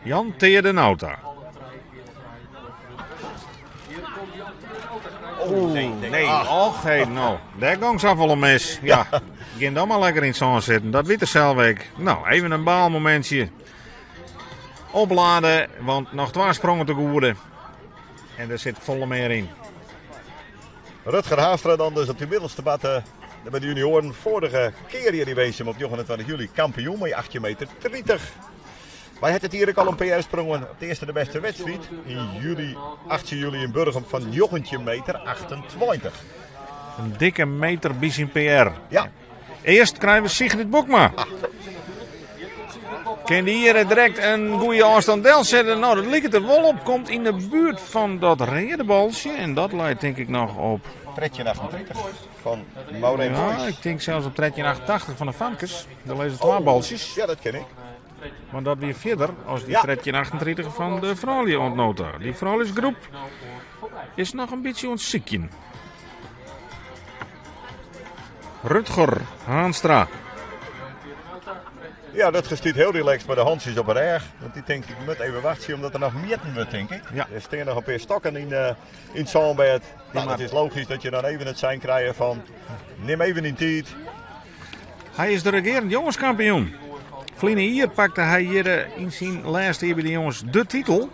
Jan Teade Nauta. Oh, nee, nee. Nee, Ah. och, hey, no. Dêr gong safolle mis. Ja, gean dan mar lekker yn it sân sitten. Dat wit er sels ek. No, even in baalmomintsje. Oplade, want noch twa sprongen te goede. En der sit folle mear yn. Rutger Haanstra dan dus op de middelste barte bij de junioren. Vorige kear hjir yn Winsum op 29 july kampioen mei 18 meter 30. Wy het it hier ek al in PR sprongen op de earste de bêste wedstriid yn july, 18 july yn Burgum fan 19 meter 28. In dikke meter by syn PR. Ja. Earst krije we Sigrid Bokma. Kin dy hjir direkt in goede ôfstân delsette? No, dat liket der wol op. Komt yn de buert fan dat reade baltsje. En dat leit denk ik noch op... 1338 fan Maureen Ja, Boys. ik tink sels op 1388 fan de famkes. Dêr lizze twa baltsjes. Ja, dat ken ik. Mar dat wie fierder as dy Ja. 1338 fan de froulju oant no ta. Dy frouljusgroep is noch in bytsje oan it sykjen. Rutger Haanstra. Ja, dat stiet hiel relaxed mei de hantsjes op 'e rêch. Want dy tinkt, ik moat even wachtsje omdat der noch mjitten wurdt, tink ik. Ja. Der steane noch in pear stokken yn it sânbêd. Nou, moat- it is logysk dat je dan even it sein krije fan nim even dyn tiid. Hy is de regearend jongeskampioen. Ferline jier pakte hy hjir yn syn lêste jier by de jonges de titel.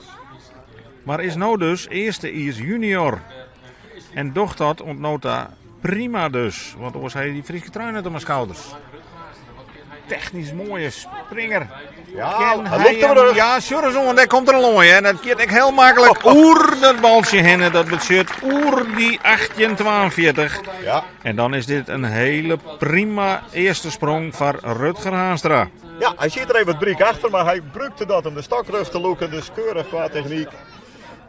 Mar is no dus earstejiers junior. En docht dat oant no ta prima dus. Want oars ha je dy Fryske trui net om 'e skouders. Technysk moaie springer. Ja, Ken hy lûkt him him- rug. Ja, sjoch ris oan, dêr komt der in loai. En dat giet ek hiel maklik oer dat baltsje hinne. Dat betsjut oer dy 1842. Ja. En dan is dit in hiele prima earste sprong foar Rutger Haanstra. Ja, hy sit der even wat bryk achter, mar hy brûkte dat om de stok rug te lûken. Dus keurich kwa technyk.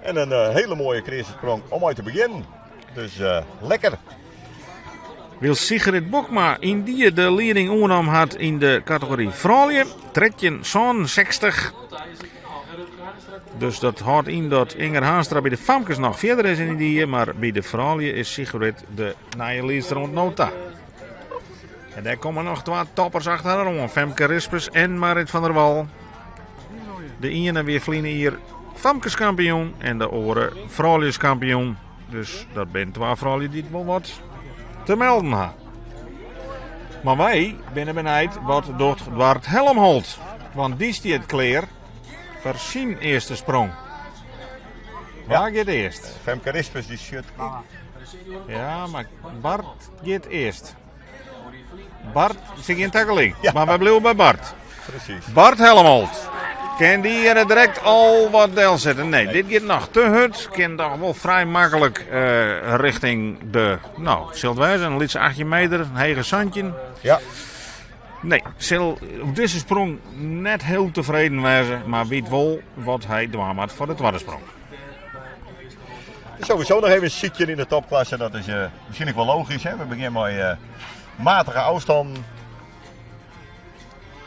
En in hiele moaie sprong om mei te begjinnen. Dus lekker. Wylst Sigrid Bokma yndie de lieding oernommen hat yn de kategory froulju, 1367. Dus dat hâldt yn dat Inger Haanstra by de famkes noch fierder is yn dy, mar by de froulju is Sigrid de nije liedster oant no ta. En dêr komme noch twa toppers achter har oan, Femke Rispers en Marit van der Wal. De iene wie ferline jier famkeskampioen en de oare frouljuskampioen. Dus dat binne twa froulju dy't wol wat te melden ha. Mar wy binne benijd wat docht Bart Helmholt. Want dy stiet klear foar syn earste sprong. Wa giet earst? Femke Rispers dy sjocht. Ja, mar Bart giet earst. Bart, se gean tagelyk. Ja. Mar wy bliuwe by Bart. Presys. Bart Helmholt. Kin dy hjir direkt al wat delsette? Nee, dit giet noch te hurd. Kin dochs wol frij maklik rjochting de, no, sil it wêze, in lytse 18 meter, in hege 17. Ja. Nee, sil op dizze sprong net hiel tefreden wêze, mar wit wol wat hy dwaan moat foar de twadde sprong. Sowieso noch even in sykjen yn de topklasse. Dat is miskien ek wol logysk. Hè? We begjinne mei matige ôfstannen.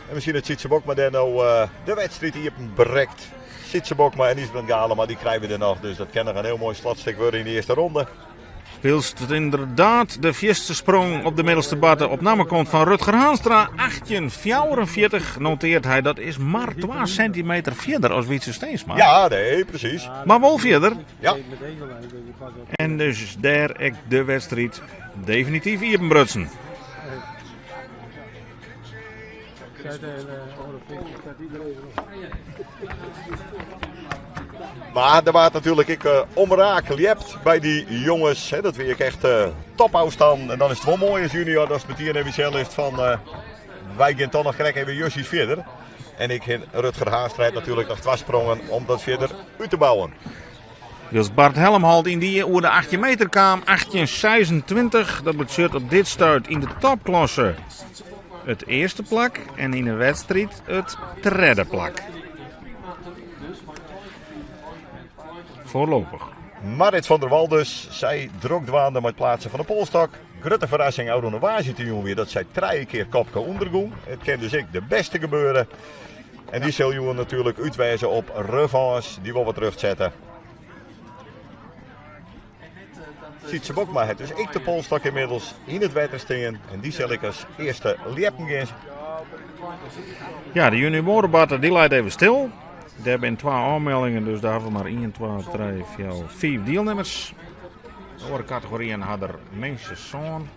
En miskien dat Sytse Bokma dêr no de wedstriid iepenbrekt. Sytse Bokma en Ysbrand Galema, dy krije we der noch. Dus dat kin noch in hiel moai slotstik wurde yn de earste ronde. Wylst it ynderdaad de fierste sprong op de middelste barte op namme komt fan Rutger Haanstra. 1844 notearret hy, dat is mar 2 sintimeter fierder as Wietse Steensma. Ja, nee, presys. Mar wol fierder. Ja. En dus dêr ek de wedstriid definityf iepenbrutsen. Mar der waard natuerlik ek omraak ljept by dy jonges. Dat wie ek echt topôfstân. En dan is it wol moai as junior datst metien even sjen litst fan wy gean toch noch krekt even justjes fierder. En ek Rutger Haanstra hat natuerlik noch twa sprongen om dat fierder út te bouwen. Wylst Bart Helmholt yndie oer de 18 meter kaam, 18,26. Dat betsjut op dit stuit yn de topklasse it earste plak en yn de wedstriid it tredde plak. Foarlopich. Marit van der Wal dus, sy drok dwaande mei it pleatsen fan de polstok. Grutte ferrassing ôfrûne woansdeitejûn wie dat sy trije kear kopke ûndergong. It kin dus ek de bêste gebeure. En dy sil jûn natuerlik út wêze op revanche. Dy wol wat terugzette. Sytse Bokma hat dus ek de polstok ynmiddels yn it wetter stean. En dy sil ek as earste ljeppen gean. Ja, de junioarebarte dy leit even stil. Dêr binne twa oanmeldingen, dus dêr hawwe we mar 1, 2, 3, 4, 5 dielnimmers. De oare kategoryen ha der minstens sân.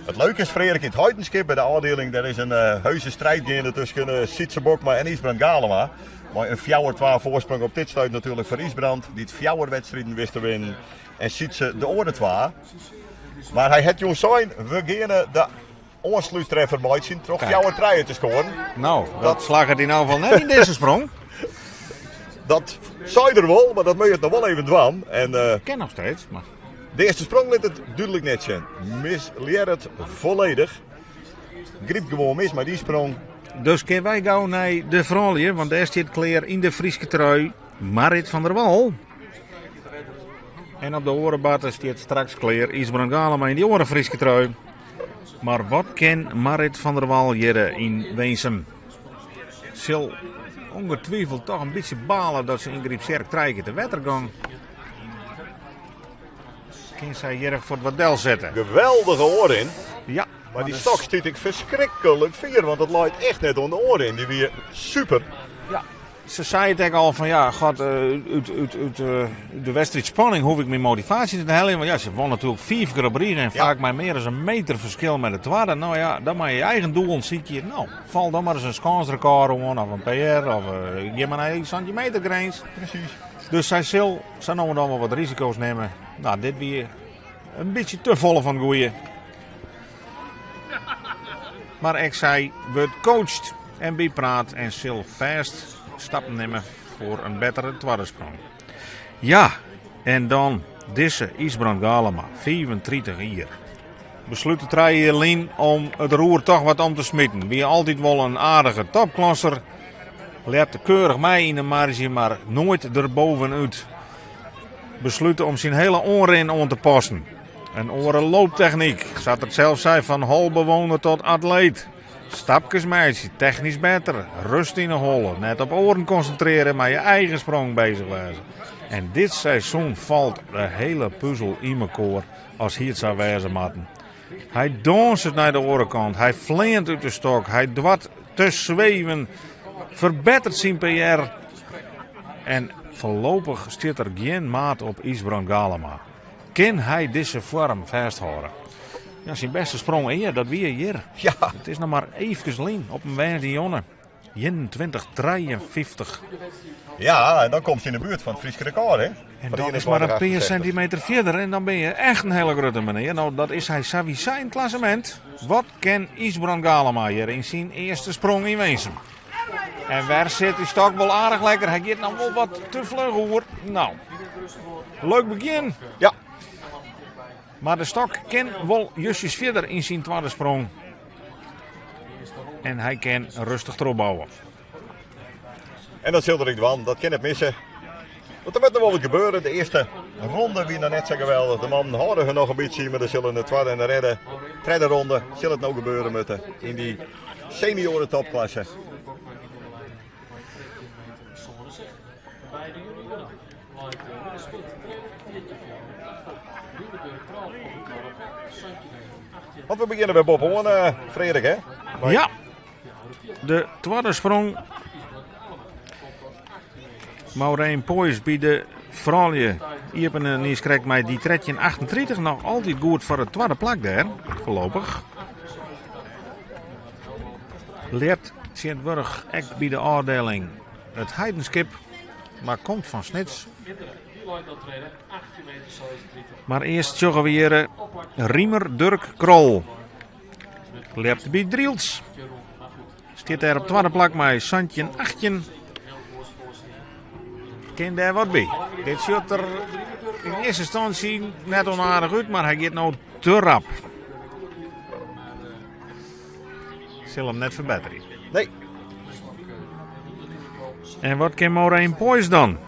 It leuke is, Freark, yn it Heidenskip by de ôfdieling, dêr is in heuse striid geande tusken Sytse Bokma en Ysbrand Galema. Mei in 4-2 foarsprong op dit stuit natuerlik foar Ysbrand, dy't fjouwer wedstriden wist te winnen en Sytse de oare twa. Mar hy hat jûn sein, we geane de oanslúttreffer meitsjen troch 4-3 te skoaren. No, dat slagget yn elk gefal net yn dizze sprong. Dat sei er wol, mar dat moat it noch wol even dwaan. En, Kin noch steeds, mar... De earste sprong lit it dúdlik net sjen. Mislearret folledich. Grypt gewoan mis mei dy sprong. Dus kinne wy gau nei de froulju, want dêr stiet klear yn de Fryske trui Marit van der Wal. En op de oare barte stiet straks klear Ysbrand Galema yn dy oare Fryske trui. Mar wat kin Marit van der Wal hjir yn Winsum? Sil ongetwijfeld toch in bytsje bale dat se yn Gryptsjerk trije kear te wetter gong. Kin sy hjir fuort wat delsette? Geweldige oanrin. Ja. Mar dy stok stiet ek ferskriklik fier, want it leit echt net oan de oanrin. Dy wie super. Ja, se sei it ek al fan ja, god, út, út, út de wedstriidspanning hoech ik myn motivaasje net te heljen. Want ja, se won natuerlik fiif kear op rige en faak mei mear as in meter ferskil mei de twadde. No ja, dan moatte je je eigen doelen sykje. No, fal dan mar ris in skânsrekôr oan of in PR of gean mar nei de 17 meter grins. Presys. Dus sy sil sa no en dan wol wat risiko's nimme. No, dit wie in bytsje te folle fan it goeie. Mar ek sy wurdt coacht en bypraat en sil fêst stappen nimme foar in bettere twadde sprong. Ja, en dan dizze Ysbrand Galema, 35 jier. Beslút trije jier lyn om it roer toch wat om te smiten. Wie altyd wol in aardige topklasser. Ljepte keurich mei yn de marzje, mar noait der bovenút. Beslút om syn hiele oanrin oan te passen. In oare looptechnyk, sa't er sels sei, fan holbewoner tot atleet. Stapkes meitsje, technysk better, rust yn 'e holle, net op oaren konsintrearje, mar je eigen sprong bezich wêze. En dit seizoen falt de hiele puzel yn mekoar as hie it sa wêze moatten. Hy dânset nei de oare kant, hy fleant út de stok, hy doart te sweven, ferbetteret syn PR en foarlopich stiet der gjin maat op Ysbrand Galema. Kin hy dizze foarm fêsthâlde? Ja, syn bêste sprong ea, dat wie hjir. Ja. It is noch mar eefkes lyn op in woansdeitejûn. 21,53. Ja, en dan komst yn de buert fan it Fryske rekôr, hè? En dan is mar in pear sintimeter fierder en dan bin je echt in hiele grutte menear. No, dat is hy sawiesa yn it klassemint. Wat kin Ysbrand Galema hjir yn syn earste sprong yn Winsum? En wer sit dy stok wol aardich lekker. Hy giet noch wol wat te fluch oer. No, leuk begjin. Ja. Mar de stok kin wol justjes fierder yn syn twadde sprong. En hy kin rêstich trochbouwe. En dat sil er ek dwaan, dat kin net misse. Want der moat noch wol wat gebeure. De earste ronde wie noch net sa geweldich. De mannen hâlde har noch in bytsje, mar der sil yn de twadde en de tredde, tredde ronde sil it no gebeure moatte yn dy senioaren topklasse. Want we begjinne wer boppe-oan, Frederik, hè? Ja, de twadde sprong. Maureen Poijs by de froulju iepene niiskrekt mei dy 13.38 noch altyd goed foar it twadde plak dêr, foarlopich. Ljept tsjintwurdich ek by de ôfdieling it Heidenskip. mar komt fan Snits. Mar earst sjogge we hjir Riemer Durk Krol. Ljept by Drylts. Stiet dêr op twadde plak mei 17-18. Kin dêr wat by. Dit sjocht der yn earste ynstânsje net onaardich út, mar hy giet no te rap. Sil him net ferbetterje. Nee. En wat kin Maureen Poys dan?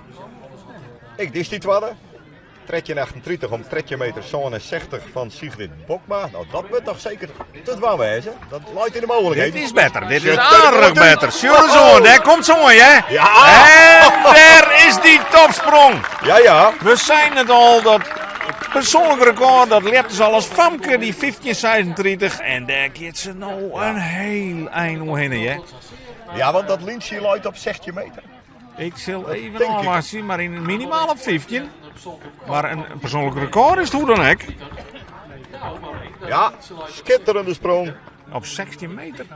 Ek dy stiet twadde. 13,38 om 13 meter 67 fan Sigrid Bokma. Nou, dat moat toch seker te dwaan wêze. Dat leit yn de mooglikheden. Dit is better, dit is aardich better. Sjoch ris oan, dêr komt se oan, hè? Ja! En dêr is dy topsprong. Ja, ja. We seinen it al, dat persoanlik rekôr, dat ljepte se al as famke, dy 15,36. En dêr giet se no in hiel ein oerhinne, hè? Ja, want dat lyntsje leit op 16 meter. Ik sil even tink ik. ôfwachtsje, mar yn minimaal op 15. Mar in persoanlik rekôr is it hoe dan ek. Ja, skitterende sprong. Op 16 meter.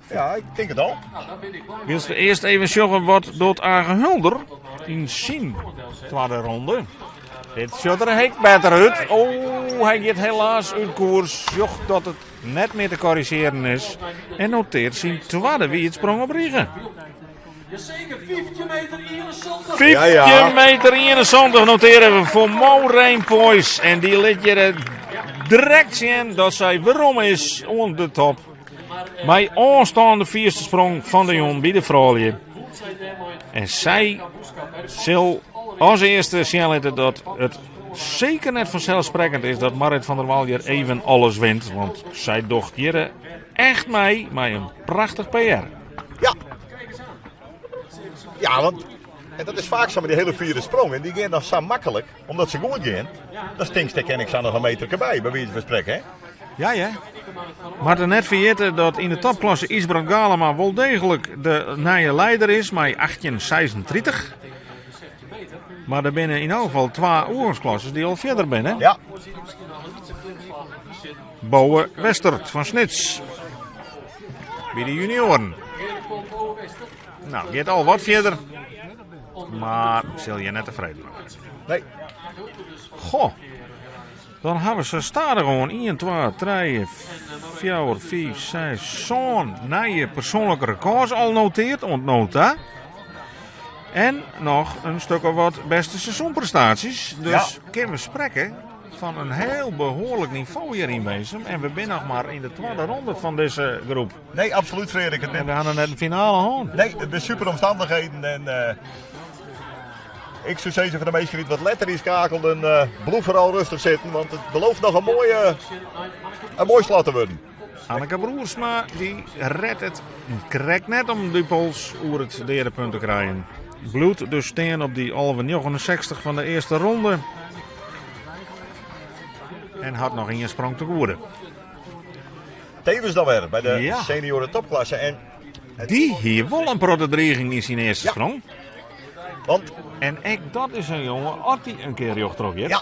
Ja, ik tink it al. Wylst we earst even sjogge wat docht Age Hulder yn syn twadde ronde. Dit sjocht der ek better út. Oh, hy giet helaas út koers. Sjocht dat it net mear te korrizjearjen is en noteart syn twadde wiedsprong op rige. 15 meter 71 notearre we foar Maureen Poys. En dy lit hjir direkt sjen dat sy werom is oan de top. Mei ôfstân de fierste sprong fan de jûn by de froulju. En sy sil as earste sjen litte dat it seker net fanselssprekkend is dat Marrit van der Wal hjir even alles wint. Want sy docht hjir echt mei mei in prachtich PR. Ja. Ja, want en dat is faak sa mei dy hiele fiere sprongen. Dy gean dan sa maklik, omdat se goed gean. Dan tinkst, dêr kin ik sa noch in meterke by, by wize fan sprekken. Hè? Ja, ja. Moatte net ferjitte dat yn de topklasse Ysbrand Galama wol deeglik de nije leider is mei 18,36. Mar der binne yn elk gefal twa oergongsklasses dy't al fierder binne. Ja. Bowe Westert fan Snits. By de junioaren. Nou, giet al wat fierder. Mar sil je net tefreden wêze. Nee. Goh. Dan hawwe se stadichoan 1, 2, 3, 4, 5, 6, 7 nije persoanlike rekôrs al noteard oant no ta. En noch in stik of wat bêste seizoenprestaasjes. Dus kinne we sprekke fan in hiel behoarlik nivo hjir yn Winsum. En we binne noch mar yn de twadde ronde fan dizze groep. Nee, absolút Frederik. En we hawwe noch net in finale hân. Nee, it binne super omstannichheden. En eh, ik soe sizze foar de minsken dy't wat letter ynskeakelden, uh, bliuw foaral rêstich sitten, want it belooft noch in moai slot te wurden. Anneke Broersma dy rêdt it krekt net om de pols oer it deade punt te krijen. Bliuwt dus stean op dy 11,69 fan de earste ronde. En hat noch ien sprong te goede. Tevens dan wer by de ja. senioren topklasse. En Dy hie wol in protte driging yn syn earste sprong. Want En ek dat is in jonge, as dy in kear rjocht troch giet.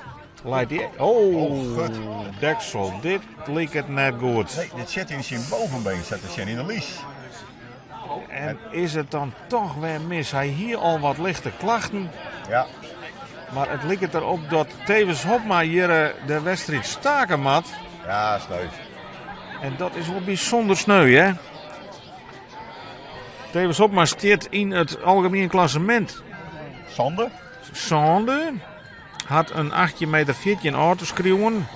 Leit dy. Oh, Oh, gut. deksel, dit liket net goed. Nee, dit sit yn syn bovenbeen, sit te sjen yn de lies. En is it dan toch wer mis? Hy hie al wat lichte klachten. Mar it liket derop dat Tewes Hopma hjir de wedstriid stake moat. Ja, sneu. En dat is wol bysûnder sneu, hè? Tewes Hopma stiet yn it algemien klassemint. Sânde? Sânde. Hat in 18 meter 14 ôf te skriuwen.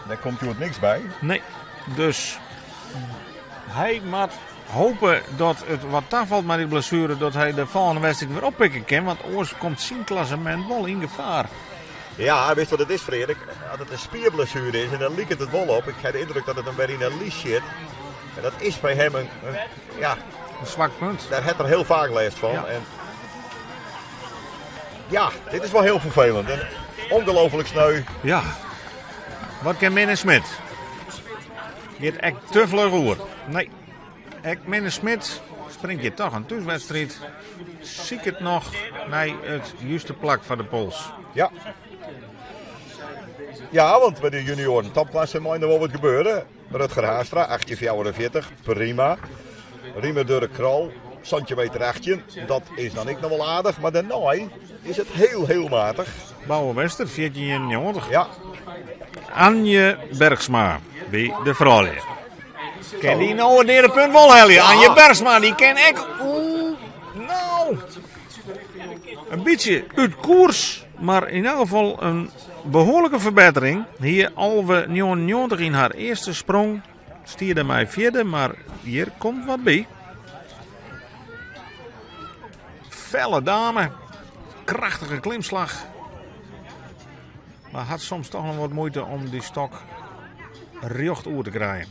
Dêr komt hjoed niks by. Nee, dus hy moat hope dat it wat tafalt mei dy blessuere, dat hy de folgjende wedstriid wer oppikke kin, want oars komt syn klassemint wol yn gefaar. Ja, witst wat it is, Frederik? As it in spierblessuere is, en dan liket it wol op, ik ha de yndruk dat it him wer yn 'e lies sit. En dat is by him in ja, In swak punt. Dêr hat er hiel faak lêst fan. Ja. En ja, dit is wol hiel ferfelend. En ongelooflik sneu. Ja. Wat kin Minne Smit? Giet ek te fluch oer. Nee. Ek Minne Smit springt hjir toch in thúswedstriid. Siket noch nei it juste plak foar de pols. Ja. Ja, want by de junioaren topklasse mei der wol wat gebeure. Rutger Haastra, 1844, prima. Riemer Durk Krol, Santjin meter 18, dat is dan ek noch wol aardich, mar dêrnei is it hiel, hiel matich. Bouwe Wester, 1491. Ja. Anje Bergsma by de froulju. Kin dy no it deade punt wol helje? Anje Bergsma, dy kin ek... Oeh, nou... In bytsje út koers, mar yn elk gefal in behoarlike ferbettering. Hie 11,99 yn har earste sprong. Stie dêrmei fjirde, mar hjir komt wat by. Felle dame, krachtige klimslach. Mar hat soms toch noch wat muoite om dy stok rjocht oer te krijen.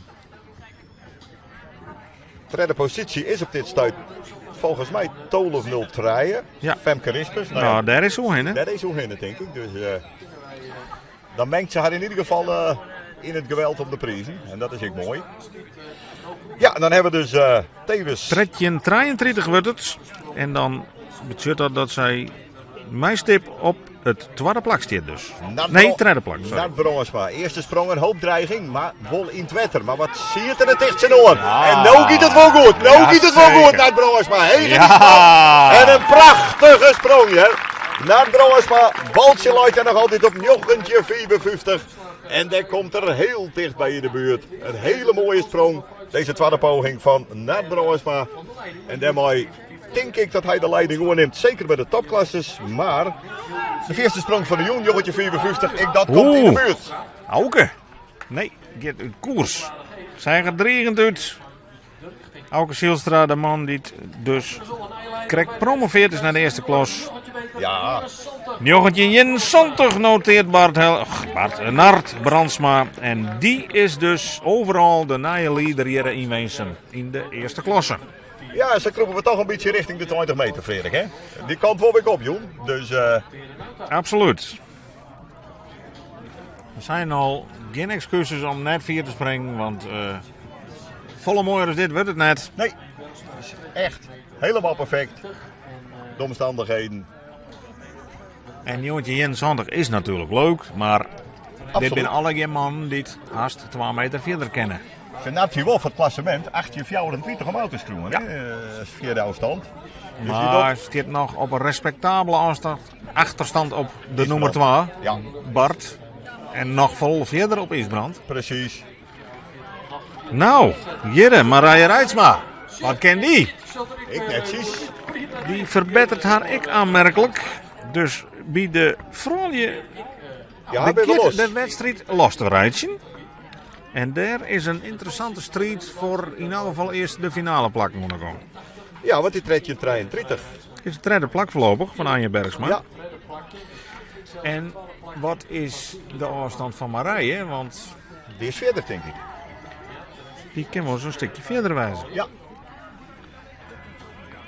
Tredde posysje is op dit stuit folgens my 12.03. Ja. Femke Rispers. Nou, nou, dêr is oerhinne. Dêr is oerhinne, tink ik. Dus uh, dan mengt se har yn ieder gefal uh, yn it geweld om de prizen. En dat is ek moai. Ja, en dan hawwe we dus uh, tevens... 13.33 wurdt it. En dan betsjut dat dat sy mei stip op it twadde plak stiet dus. Nee, tredde plak. Sorry. Nard Brânsma, earste sprong in hoop dreiging, mar wol yn it wetter. Mar wat siet der it ticht tsjinoan. Ja. En no giet it wol goed, no ja, giet it wol goed, Nard Brânsma. Heech ja. En in prachtige sprong, hear. Nard Brânsma, baltsje leit der noch altyd op 1955. En dêr komt er hiel ticht by yn de buert. In hiele moaie sprong, dizze twadde poging fan Nard Brânsma. En dêrmei tink ik dat hy de leiding oernimt, seker by de topklasses. Mar de earste sprong fan de jûn, 1955, ek dat komt yn de buert. Auke, nee, giet út koers. Sy gaat drigend út. Auke Zijlstra, de man dy't dus krekt promoveerd is nei de earste klas. Ja. 1971 noteert Bart, Hel Bart Nard Brandsma. En dy is dus overal de nije lieder hjir yn Winsum yn de earste klasse. Ja, sa krûpe we toch in bytsje rjochting de 20 meter, Frederik. Hè? Dy kant wol wer op, jong. Dus, uh... Absoluut. Der zijn al gjin ekskuses om net fier te springen, want uh, folle moaier as dit wurdt it net. Nee, is echt hielendal perfekt. De omstannichheden. En 1971 is natuerlik leuk, mar dit binne allegear mannen dy't hast 2 meter fierder kinne. Se napt hier wol foar it klassemint 1824 om ôf te skriuwen, ja. Fjirde ôfstân. Dus mar stiet noch op in respektabele ôfstân, achterstand op de nûmer 2, ja. Bart. En noch folle fierder op Ysbrand. Presys. Nou, hjirre, Marije Reitsma. Wat kin dy? Ik netsjes. Dy ferbetteret har ek oanmerklik. Dus by de froulju ja, begjint de wedstriid los te reitsjen. En dêr is in ynteressante striid foar yn elk gefal earst de finale plakken oan de gong. Ja, want dy 1333. Is it tredde plak foarlopich fan Anje Bergsma. Ja. En wat is de ôfstân fan Marije? Want dy is fierder, tink ik. Dy kin wol sa'n stikje fierder wêze. Ja.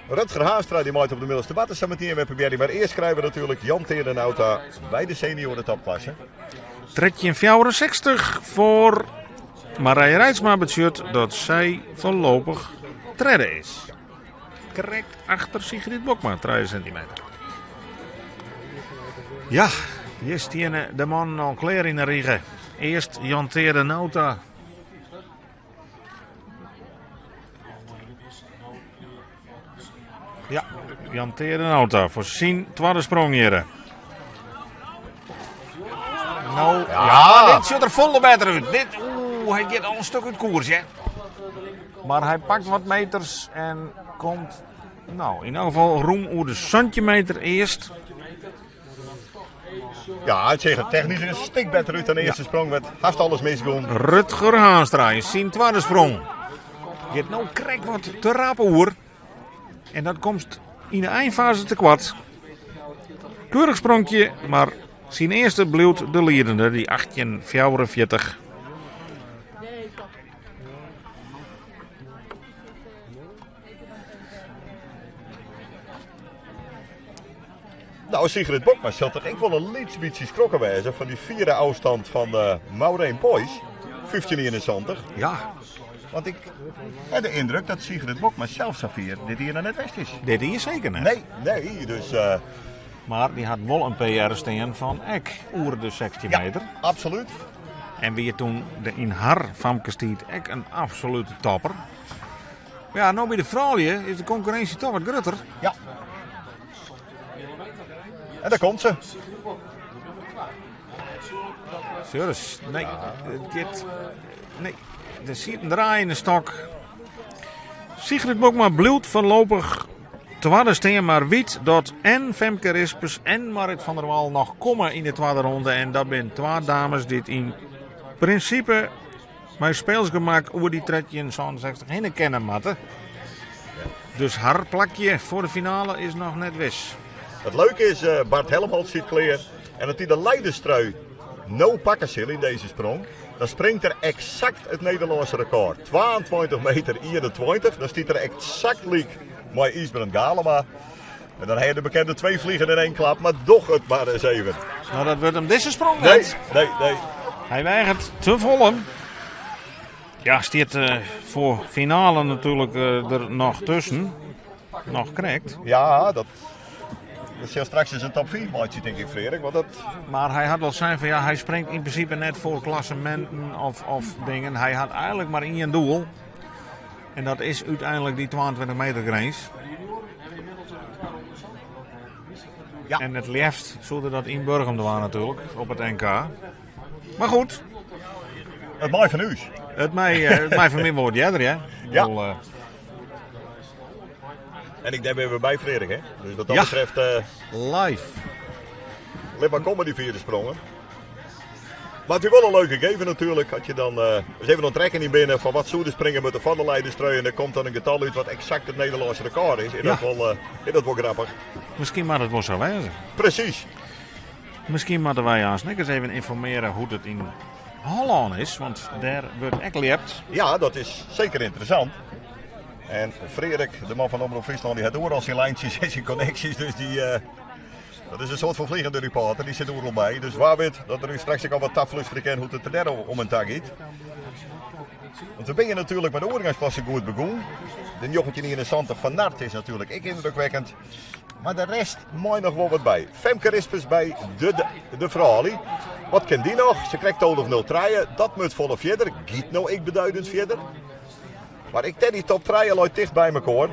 Rutger Haanstra dy mei op de middelste matte sa metien wer probearje. Mar earst krije we natuerlik Jan Teade Nauta by de senioren topklasse. 1364 foar Marije Reitsma betsjut dat sy foarlopich tredde is. Krekt achter Sigrid Bokma, 3 sintimeter. Ja, hjir steane de mannen al klear yn de rige. Earst Jan Teade Nauta. Ja, Jan Teade Nauta foar syn twadde sprong hjir. No, ja. ja, dit sjocht der folle better út. Dit, oeh, hy giet al in stik út koers, hè. Mar hy pakt wat meters en komt, no, yn elk gefal rûm oer de 17 meter earst. Ja, it seach der technysk in stik better út dan de earste sprong. Wêr't hast alles misgong. Rutger Haanstra yn syn twadde sprong. Giet no krekt wat te rap oer. En dat komt yn de einfaze te koart. Keurich spronkje, mar syn earste bliuwt de liedende, dy 1844. Nou, Sigrid Bokma sil toch ek wol in lyts bytsje skrokken wêze fan dy fiere ôfstân fan uh, Maureen Boys, 1571. Ja. Want ik ha de yndruk dat Sigrid Bokma sels safier dit jier noch net west is. Dit jier seker net. Nee, nee, dus... Uh, mar dy hat wol in PR stean fan ek oer de 16 ja, meter. Absoluut. En wie toen de yn har famkestiid ek in absolute topper. Mar ja, no by de froulju is de konkurrinsje toch wat grutter. Ja. En daar komt ze. Serieus, nee, it giet, nee, der siet in draai yn de stok. Sigrid Bokma bliuwt foarlopich twadde stean, mar wit dat en Femke Rispers en Marit van der Wal noch komme yn de twadde ronde. En dat binne twa dames dy't yn prinsipe mei speelsgemak oer dy 13,67 hinne kinne moatte. Dus har plakje foar de finale is noch net wis. It leuke is, eh, Bart Helmholt sit klear. En as hy de leiderstrui no pakke sil yn dizze sprong, dan springt er eksakt it Nederlânske rekôr. 22 meter 21, dan stiet er eksakt lyk mei Ysbrand Galema. En dan ha je de bekende twee vliegen in één klap, mar doch it mar ris even. Nou, dat wurdt him dizze sprong Nee, net. nee, nee. Hy wegeret te folle. Ja, stiet eh, foar finale natuerlik eh, der noch tusken. Noch krekt. Ja, dat, dat sil straks ris in top 5 meitsje, tink ik, Freark. Want dat... Mar hy hat al sein fan ja, hy springt yn prinsipe net foar klasseminten of, of dingen. Hy hat eigenlik mar ien doel. En dat is úteinlik dy 22 meter grins. Ja. En it leafst soe er dat yn Burgum dwaan natuerlik, op it NK. Mar goed. It mei fan ús. It mei, eh, it mei fan my wol wat earder, ja. Ja. Bedoel, eh, En ik dêr binne we by, Freark, hè? Dus wat dat Ja. betreft, eh, live. Lit mar komme, dy vierde sprongen. Mar it wie wol in leuk gegeven natuerlik. As je dan eh, ris even oan it rekkenjen binne fan wat soe der springe moatte foar de leiderstrui. En der komt dan in getal út wat eksakt it Nederlânske rekôr is. Is Ja. dat wol, eh, is dat wol grappich. Miskien moat it wol sa wêze. Presys. Miskien moatte wy aanst ek ris even ynformearje hoe't it yn Hollân is, want dêr wurdt ek ljept. Ja, dat is seker ynteressant. En Freark, de man fan Omrop Fryslân, dy hat oeral syn lyntsjes en syn konneksjes. Dus dy, eh, dat is in soart fan fliegende reporter, dy sit oeral by. Dus wa wit dat er ús straks ek al wat taflústerje kin hoe't it der dêr om en ta giet. Want we binne natuerlik mei de oergangsklasse goed begûn. De 1971 fan Nart is natuerlik ek yndrukwekkend. Mar de rest mei noch wol wat by. Femke Rispers by de, de, de froulju. Wat kin dy noch? Se krekt 12.03. Dat moat folle fierder. Giet no ek beduidend fierder. Mar ek dêr dy top trije leit ticht by mekoar.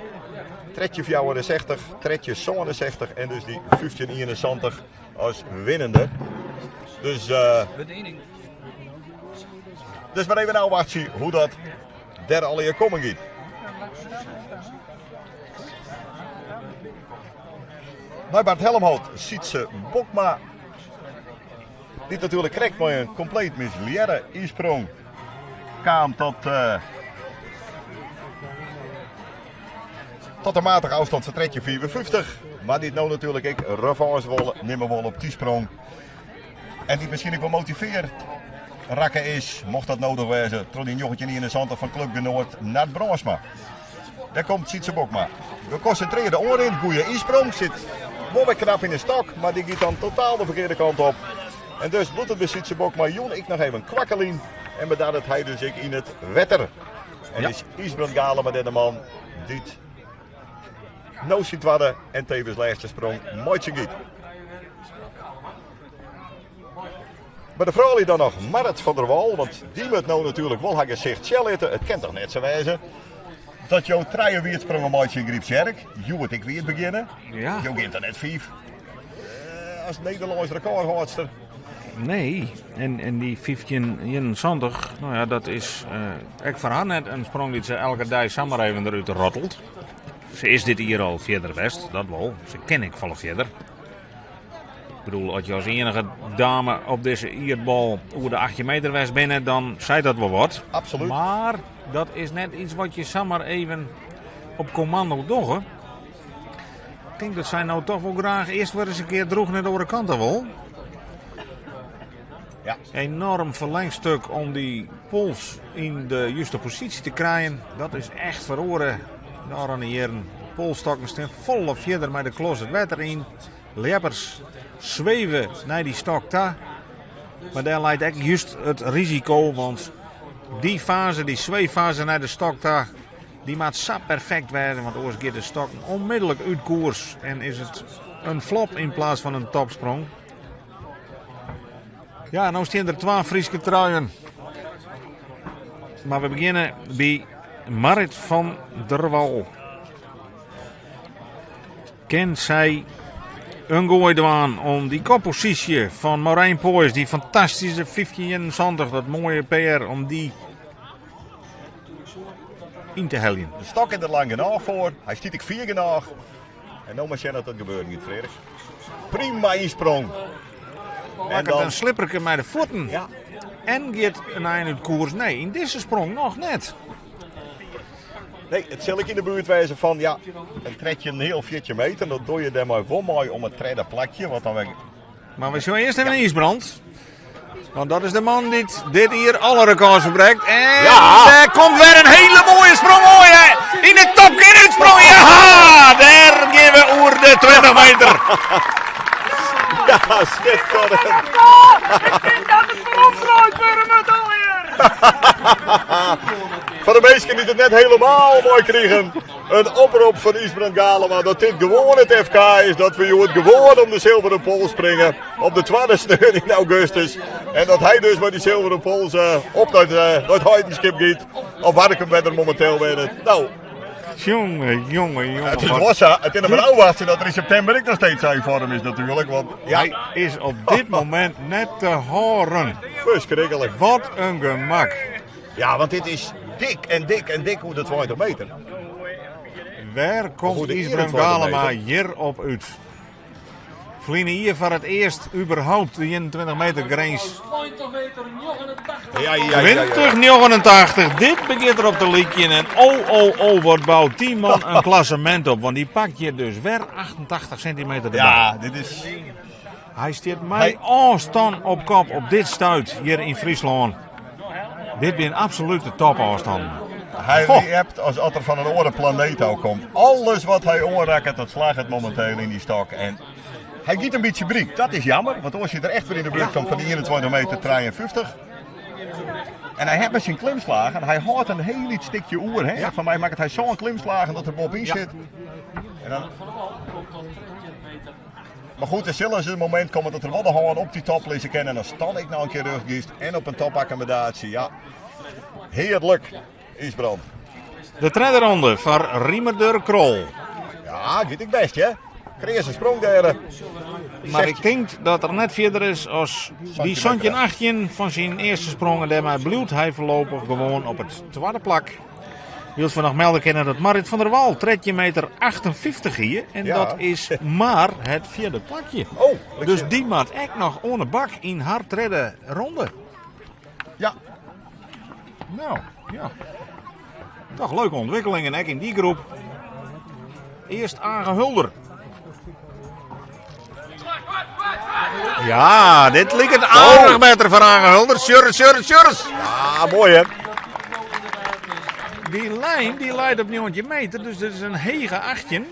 13,64, 13,67 en dus dy 15,71 as winnende. Dus, uh, dus mar even ôfwachtsje hoe't dat dêr allegear kommen giet. Nei Bart Helmholt, Sytse Bokma. Dy't natuerlik krekt mei in kompleet mislearre ynsprong kaam tot, uh, tot in matige ôfstân fan 13,54. Mar dy't no natuerlik ek revanche wolle, nimme wol op dy sprong. En dy't miskien ek wol motivearre rakke is, mocht dat nedich wêze, troch dy 1971 fan klupgenoat Nard Brandsma. Dêr komt Sytse Bokma. Gekonsintrearre oanrin, goede ynsprong, sit wol wer knap yn de stok, mar dy giet dan totaal de ferkearde kant op. En dus bliuwt it by Sytse Bokma jûn ek noch even kwakkeljen en bedarret hy dus ek yn it wetter. En Ja. is Ysbrand Galema dêr de man dy't no syn twadde en tevens lêste sprong meitsjen giet. By de froulju dan noch Marit van der Wal, want dy moat no natuerlik wol har gesicht sjen litte. It kin toch net sa wêze dat jo trije wietsprongen meitsje yn Grypstsjerk. Hjoed ek wiet begjinne. Ja. Jo gean toch net fiif eh, as Nederlânsk rekôrhâldster. Nee, en, en dy 1571, no ja, dat is eh, ek foar har net in sprong dy't se elke dei samar even derút rottelt. Se is dit jier al fierder west, dat wol. Se kin ek folle fierder. Ik bedoel, as je as iennige dame op dizze ierdbol oer de 18 meter west binne, dan seit dat wol wat. Absoluut. Mar dat is net iets wat je samar even op kommando dogge. Ik tink dat sy no toch wol graach earst wer ris in kear droech nei de oare kant ta wol. Ja. Enorm ferlengstuk om dy pols yn de juste posysje te krijen. Dat is echt feroare de ôfrûne jierren. Polsstokken stean folle fierder mei de klos it wetter yn. Ljeppers sweve nei dy stok ta. Mar dêr leit ek just it risiko, want dy faze, dy sweeffase nei de stok ta, dy moat sa perfekt wêze, want oars giet de stok onmiddellik út koers en is it in flop yn plaats fan in topsprong. Ja, no stean der twa Fryske truien. Mar we begjinne by Marrit van der Wal. Kin sy in goai dwaan om dy kopposysje fan Marijn Poiesz, dy fantastyske 1571, dat moaie PR, om dy yn te heljen. De stok is der lang genôch foar. Hy stiet ek fier genôch. En no mar sjen oft dat gebeuren giet, Frederik. Prima ynsprong. En dan in slipperke mei de fuotten. Ja. En giet in ein út koers. Nee, yn dizze sprong noch net. Nee, it sil ek yn de buert wêze fan ja, in 13, heal 14 meter. Dat doe je dêrmei wol mei om it tredde plakje. Wat dan wer... Mar we sjogge earst even IJsbrand. Want dat is de man dy't dit jier alle rekôrs ferbrekt. En ja. dêr komt wer in hiele moaie sprong. Moai, hè? Yn de top kin útsprong. Ja, dêr gean we oer de 20 meter. Ja, schitterend. Ik vind dat it weromdraaid wurde moat alweer. Foar de minsken dy't it net hielendal moai krigen. In oprop fan Ysbrand Galema dat dit gewoan it FK is. Dat we hjoed gewoan om de zilveren pols springe. Op de twadde sneon yn augustus. En dat hy dus mei dy zilveren pols eh, op nei it, eh, nei it Heidenskip giet. Of Warkum wer der mominteel wennet. Nou, Jonge, jonge, jonge. het is wel zo. Het is nog maar afwachten dat er in septimber ek noch steeds in vorm is natuurlijk. Want ja, Hy is op dit momint net te hâlden. verschrikkelijk. Wat in gemak. Ja, want dit is dik en dik en dik oer de 20 meter. Wêr komt Goed, de Ysbrand 21 Galema meter. hjir op út? Ferline jier foar it earst überhaupt de 21 meter grins. 20 meter 89. Ja, ja, ja, ja. 2089, dit begjint derop te lykjen. En oh, oh, oh, wat bout dy man in klassemint op. Want dy pakt hjir dus wer 88 sintimeter derby. Ja, dit is... Hy stiet mei ôfstân op kop op dit stuit hjir yn Fryslân. Dit binne absolute topôfstannen. Hy Goh. riept alsof er fan in oare planeet ôfkomt. Alles wat hy oanrekket, dat slagget mominteel yn dy stok. En hy giet in bytsje bryk. Dat is jammer, want oars er echt wer yn de buert komt fan de 21 meter 53. En hy hat mei syn klimslagen, hy hâldt in hiel lyts stikje oer. Hè? Fan my makket hy sa'n klimslagen dat er boppe-yn sit. En dan, Van der Wal komt tot 13 meter maar goed, der sil ris in momint komme dat er wol de hân op dy top lizze kin. En as dan ek noch in kear rjocht giest en op in topaccommodatie. Ja, hearlik, Ysbrand. De tredde ronde foar Riemer Durk Krol. Ja, giet ek bêst, hè? Kreaze sprong dêr. Mar ik tink dat er net fierder is as dy 17 17-18 fan syn earste sprong. En dêrmei bliuwt hy foarlopich gewoan op it twadde plak. Wylst we noch melde kinne dat Marrit van der Wal 13 meter 58 hie. En Ja. dat is mar it fjirde plakje. Oh, Dus dy moat ek noch oan de bak yn har tredde ronde. Ja, Nou, ja. Toch leuke ûntwikkelingen, ek yn dy groep. Earst Age Hulder. Ja, dit liket aardich better foar Age Hulder. Sjurre, sjurre, sjurre. ja moai hè? Dy lijn die leit op 19 meter, dus dit is in hege 18.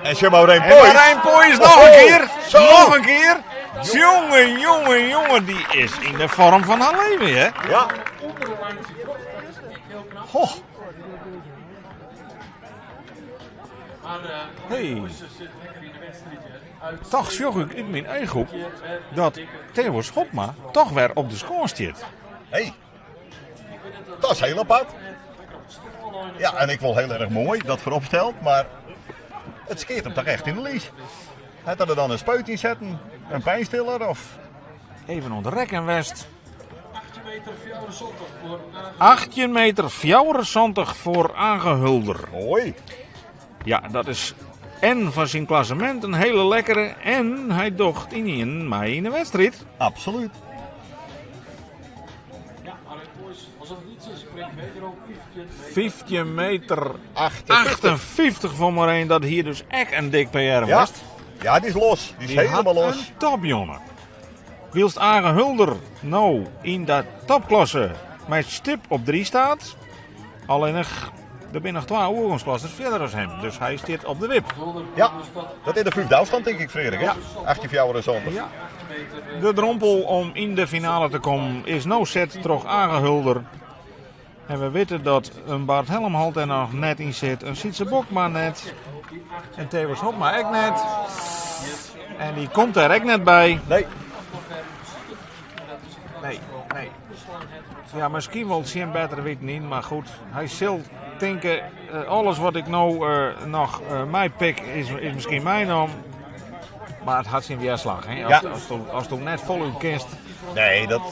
En sjoch Maureen En Poiesz. Marijn Poiesz noch in kear. Zo. Noch in kear. Jonge, jonge, jonge, dy is yn de foarm fan har leven, hè? Ja, Goh. Maar eh Hey. ze zit lekker in de wedstrijd. hè. Uit Toch sjoch ik út myn eachhoek dat Theo Schopma toch wer op de skâns stiet. hey. Dat is heel apart. Ja, en ik wil heel erg mooi, dat voorop stelt, maar het skeert hem toch echt in de lies. Had er dan een spuit in zetten, een pijnstiller of... Even ûntrekken west. 18 meter 74 voor 18 meter 74 voor Age Hulder. Mooi. Ja, dat is en fan syn klassemint in hiele lekkere en hy docht yn mei yn de wedstriid. Absoluut. Ja, Marijn Poiesz, als het niets is, springt wederom 15 meter. 15 meter 58. 58 voor Marijn, dat hier dus echt een dik PR Ja. was. ja, die is los. Die is Die helemaal had los. Een topjonge. Wylst Age Hulder no yn dat topklasse mei stip op 3 stiet. Allinnich, der binne noch twa oergongsklassen fierder as him. Dus hy stiet op de wip. Ja, dat is de vijfde afstand denk ik, Frederik. Hè? Ja. 18 jaar zondag. Ja. De drompel om yn de finale te kommen is no set troch Age Hulder. En we witte dat in Bart Helmholt der noch net yn sit. In Sietse Bokma net. En Thewis Hobma ek net. En dy komt der ek net by. Nee, Nee, nee. Ja, miskien wol tsjin better witten yn, mar goed. Hy sil tinke, alles wat ik no noch meipik is, is miskien meinaam. Mar it hat syn wjerslach. Hè? As, ja. As, asto net folút kinst. Nee, dat,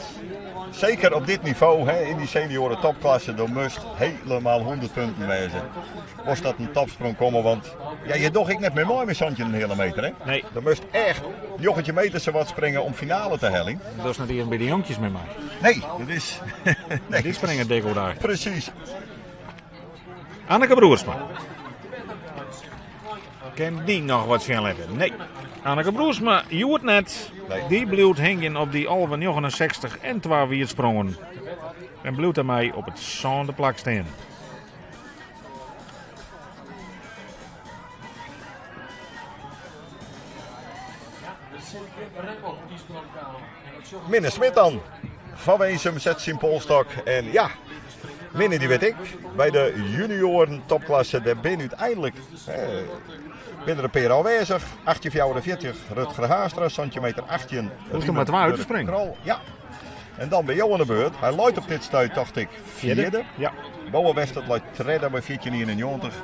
zeker op dit nivo, hè, yn dy senioren topklasse, dan moast helemaal 100 punten wêze. Moast dat in topsprong komme, want ja, je doch ek net mear mei met santjin en in heale meter. Hè? Nee. Dan moast echt 19 meter zowat springen om finale te heljen. Dat is net iens by de jonkjes mear mei. Nee, dat is... nee. Dy springe dik oer daar. Precies. Anneke Broersma. Kin dy noch wat sjen litte? Nee. Anneke Broersma hjoed net. Nee. Dy bliuwt hingjen op dy 11,69 en twa wietsprongen. En bliuwt dêrmei op it sânde plak stean. Minne Smit dan. Van Winsum set syn polstok. En ja, Minne die wit ik. By de junioren topklasse, dêr binne úteinlik binne der in pear ôfwêzich. 1844 Rutger Haastra, 17 meter 18. Hoecht er mar twa út te springen. Krol, ja. En dan by jo oan de beurt. Hy leit op dit stuit, tocht ik, fjirde. Ja. Bowe Westert leit tredde mei 1491.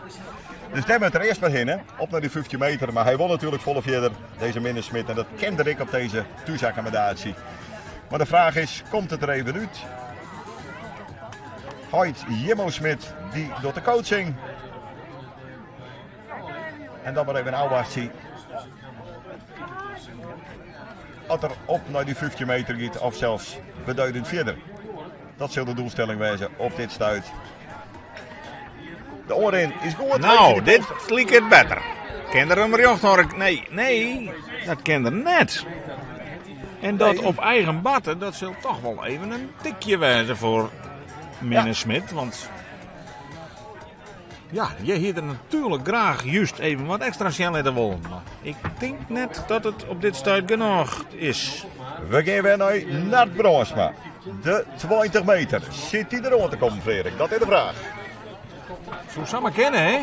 Dus dêr moat er earst mar hinne, op nei dy 15 meter. Mar hy wol natuerlik folle fierder, dizze Minne Smit. En dat ken er ek op dizze thúsakkommodaasje. Mar de fraach is, komt it der even út? Heit Jimmo Smit, dy docht de coaching. En dan mar even ôfwachtsje. As er op nei dy 15 meter giet of sels beduidend fierder. Dat sil de doelstelling wêze op dit stuit. De oanrin is goed. Nou, dit liket better. Kin er him rjocht hâlde? Nee, nee, dat kin er net. En dat Nee. op eigen batte, dat sil toch wol even in tikje wêze foar Minne Ja. Smit. Want ja, je hie der natuerlik graach just even wat ekstra sjen litte wollen. Mar ik tink net dat it op dit stuit genôch is. We gean wer nei Nard Brânsma. De 20 meter. Sit dy der oan te kommen, Frederik? Dat is de fraach. Soe samar kinne, hè?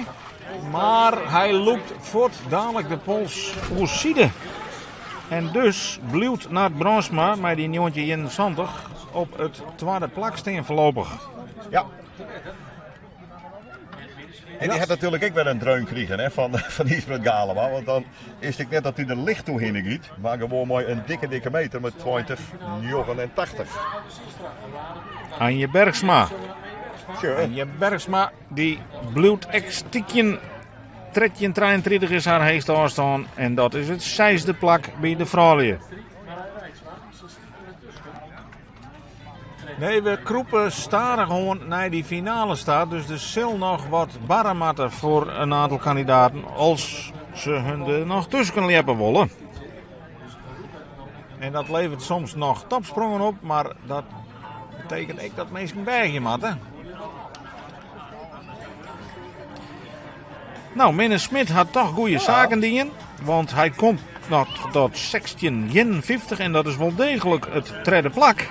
Mar hy lûkt fuort dalik de pols oerside. En dus bliuwt Nard Brânsma mei dy 1971 op it twadde plak stean foarlopich. Ja. En dy hat natuerlik ek wer in dreun krigen hè, fan, fan Ysbrand Galema. Want dan is it net dat hy der licht toe hinne giet, mar gewoan mei in dikke, dikke meter met 20,89. Anje Bergsma. Sure. Anje Bergsma dy bliuwt ek stykjen. 13,33 is har heechste ôfstân en dat is it seisde plak by de froulju. Nee, we krûpe stadichoan nei dy finale ta, dus der sil noch wat barre moatte foar in oantal kandidaten as se hun der noch tusken ljeppe wolle. En dat leveret soms noch topsprongen op, mar dat betekent ek dat minsken weagje moatte. Nou, Minne Smit hat toch goede saken dien, want hy komt noch tot 1651 en dat is wol deeglik it tredde plak.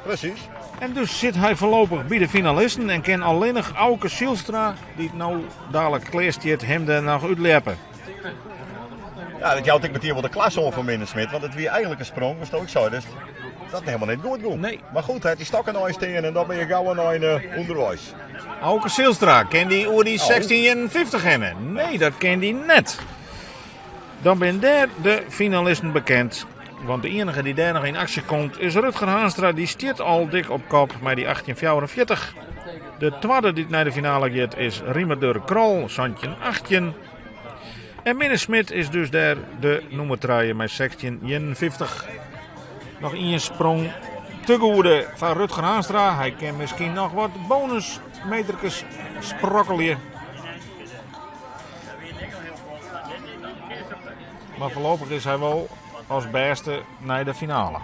Precies. En dus sit hy foarlopich by de finalisten en kin allinnich Auke Zijlstra, dy't no dalik klear stiet, him der noch útljeppe. Ja, dat jout ek metien wol de klasse oan fan Minne Smit, want it wie eigenlik in sprong, watsto ek seidest, dat helemaal net goed gie. Nee. Mar goed, hy hat dy stokken nei stean en dan binne je gau in ein ûnderweis. Auke Zijlstra, kin dy oer dy Oh. 1651 hinne? Nee, dat kin dy net. Dan binne dêr de finalisten bekend. Want de iennige dy't dêr noch yn aksje komt is Rutger Haanstra. Dy stiet al dik op kop mei dy 1844. De twadde dy't nei de finale giet is Riemer Durk Krol, 1718. En Minne Smit is dus dêr de nûmer trije mei 1651. Noch ien sprong te goede foar Rutger Haanstra. Hy kin miskien noch wat bonusmeterkes sprokkelje. Mar foarlopich is hy wol as bêste nei de finale.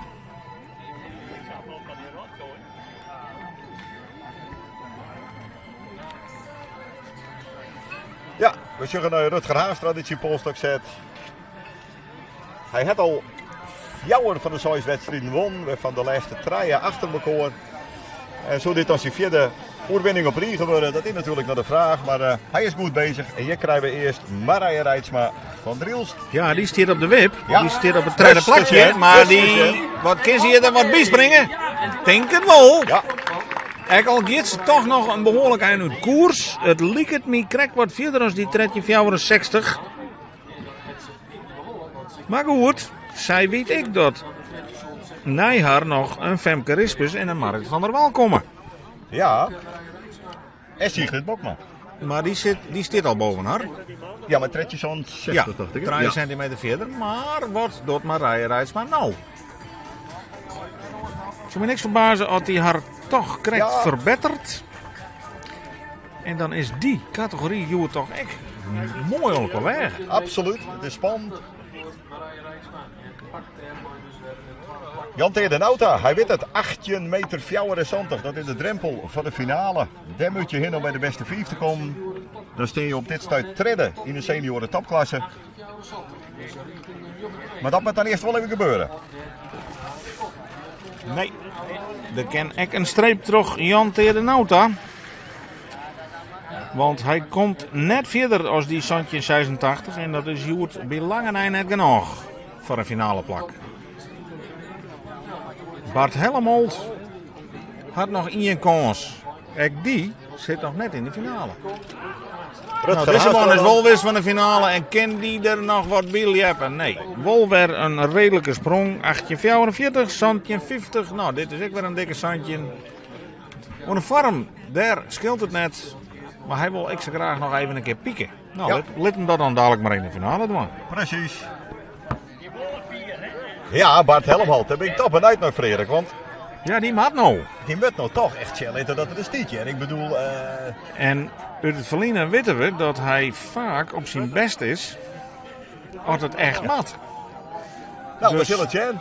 Ja, we sjogge nei Rutger Haanstra dy't syn polstok set. Hy hat al fjouwer fan de seis wedstriden wûn, wêrfan de lêste trije achter elkoar. En soe dit dan syn fjirde oerwinning op rige wurde? Dat is natuerlik noch de fraach, mar eh, hy is goed beuzich. En hjir krije we earst Marije Reitsma fan Drylst. Ja, dy stiet op de wip. Ja. Dy stiet op it tredde Bêst te plakje. sjen, Mar bêst te dy, sjen. wat kin se hjir dan wat byspringe? Tink it wol. Ja. Ek al giet se toch noch in behoarlik ein út koers, it liket my krekt wat fierder as dy 1364. Mar goed, sy wit ek dat nei har noch in Femke Rispens en in Marrit van der Wal komme. Ja, en Sigrid Bokma. Maar dy, sit, dy stiet al boven har. Ja, mar 1360 Ja, tocht ik. hè? 3 Ja. centimeter fierder. Mar wat docht Marije Reitsma no? Soe my niks ferbaze as dy har toch krekt Ja. ferbetteret. En dan is dy kategory hjoed toch ek moai oan elkoar weage. Absoluut, it is spannend. Jan Teade Nauta, hy wit it, 18 meter 74, dat is de drempel foar de finale. Dêr moat je hinne om by de beste fiif te kommen. Dan stean je op dit stuit tredde yn de senioren topklasse. Mar dat moat dan earst wol even gebeure. Nee, der kin ek in streep troch Jan Teade Nauta. Want hy komt net fierder as dy 1786 en dat is hjoed by lange nei net genôch foar in finale plak. Bart Helmholt hat noch ien kâns. Ek dy sit noch net yn de finale. Nou, dizze man is wol wis fan de finale en kin dy der noch wat by ljeppe? Nee, wol wer in reedlike sprong. 1844, 1750. Nou, dit is ek wer in dikke 17. Oan de foarm, dêr skeelt it net. Mar hy wol ek sa graach noch even in kear pike. Nou, Ja. lit, lit him dat dan dadelijk mar yn de finale dwaan. Presys. Ja, Bart Helmholt, dêr bin ik toch benijd nei, Frederik. Want Ja, dy moat no. dy moat no toch echt sjen litte dat er der stiet. En ik bedoel, En út it ferline witte we dat hy faak op syn bêst is as it echt moat. nou, we Dus- sille it sjen.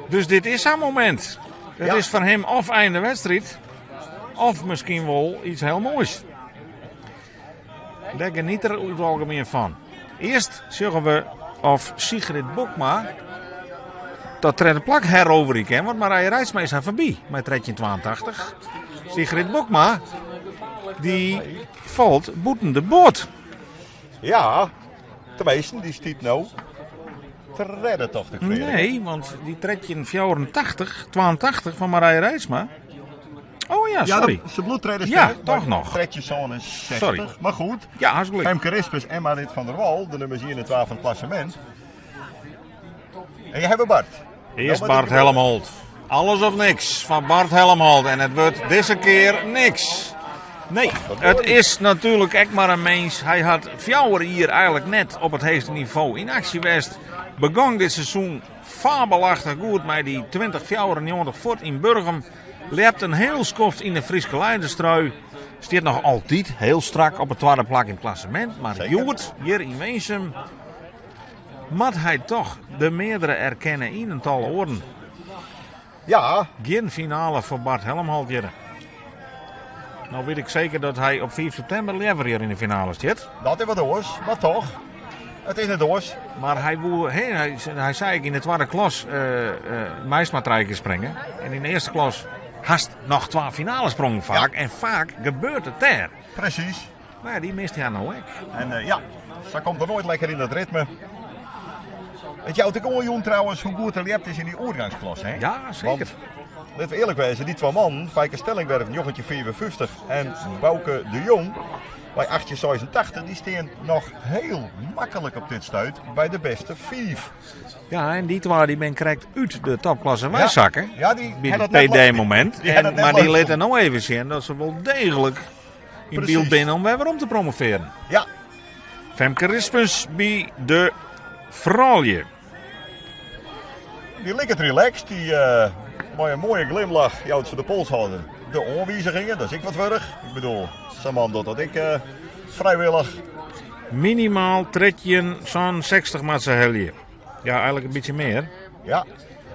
Dus dit is sa'n momint. It Ja. is foar him of einde wedstriid, of miskien wol iets hiel moais. Dêr geniet er oer it algemien fan. Earst sjogge we oft Sigrid Bokma dat tredde plak heroverje kin, want Marije Reitsma is har foarby mei 1382. Sigrid Bokma dy falt bûten de boat. Ja, teminsten, dy stiet no tredde, tocht ik, Frederik. Nee, want dy 1384, 82 fan Marije Reitsma. Oh ja, Ja, sorry. dat, se bliuwt tredde Ja, sterk, toch maar noch. 1367. Sorry. Maar goed, Ja, hartstikke gelyk. Femke Rispens en Marit van der Wal, de nummers 1 en 2 fan it klassemint. En je hebt Bart. Earst Nou, maar Bart dit- Helmholt. Alles of niks fan Bart Helmholt. En it wurdt dizze kear niks. Nee, it is natuerlik ek mar in mins. Hy hat 4 jier eigentlik net op it heechste nivo yn aksje west. Begûn dit seizoen fabelachtich goed mei dy 2094 fuort yn Burgum. Ljept in hiel skoft yn de Fryske leiderstrui. Stiet noch altyd hiel strak op it twadde plak yn it klassemint. Mar Seker. hjoed, hjir yn Winsum, moat hy toch de meardere erkenne yn in tal oaren. Ja, Gjin finale foar Bart Helmholt hjir. Nou wit ik seker dat hy op 5 septimber leaver hjir yn de finale stiet. dat is wat oars, mar toch. It is net oars. Mar hy, woe, he, hy, hy sei ek yn de twadde klas uh, meist mar trije kear springe. En yn de earste klas hast noch twa finale sprongen faak. En faak gebeurt it dêr. Presys. Mar ja, dy mist hy no ek. En ja, sa komt er noait lekker yn dat ritme. It jout ek oan, jong, trouwens, hoe goed er ljept is yn dy oergangsklasse. Hè? Ja, seker. Want, laten we eerlijk wezen, die twee mannen, Feike Stellingwerf 1954 en Bouke de Jong bij 1886, die staan noch hiel maklik op dit stuit by de beste fiif. Ja, en dy twa dy binne krekt út de topklasse weisakke. Ja, dy By ha it dat net PD-momint. Die ha dat net Mar dy leuk litte no even sjen dat se wol deeglik yn Presys. byld binne om wer werom te promovearjen. Ja, Femke Rispens by de froulju. dy liket relaxed, dy mei in moaie glimlach jout se de polshâlder de oanwizingen, dat is ek wat wurdich. Ik bedoel, sa'n man docht dat ek frijwillich. Minimaal 13, sa'n 60 moat se helje. Ja, eigentlik in bytsje mear. Ja,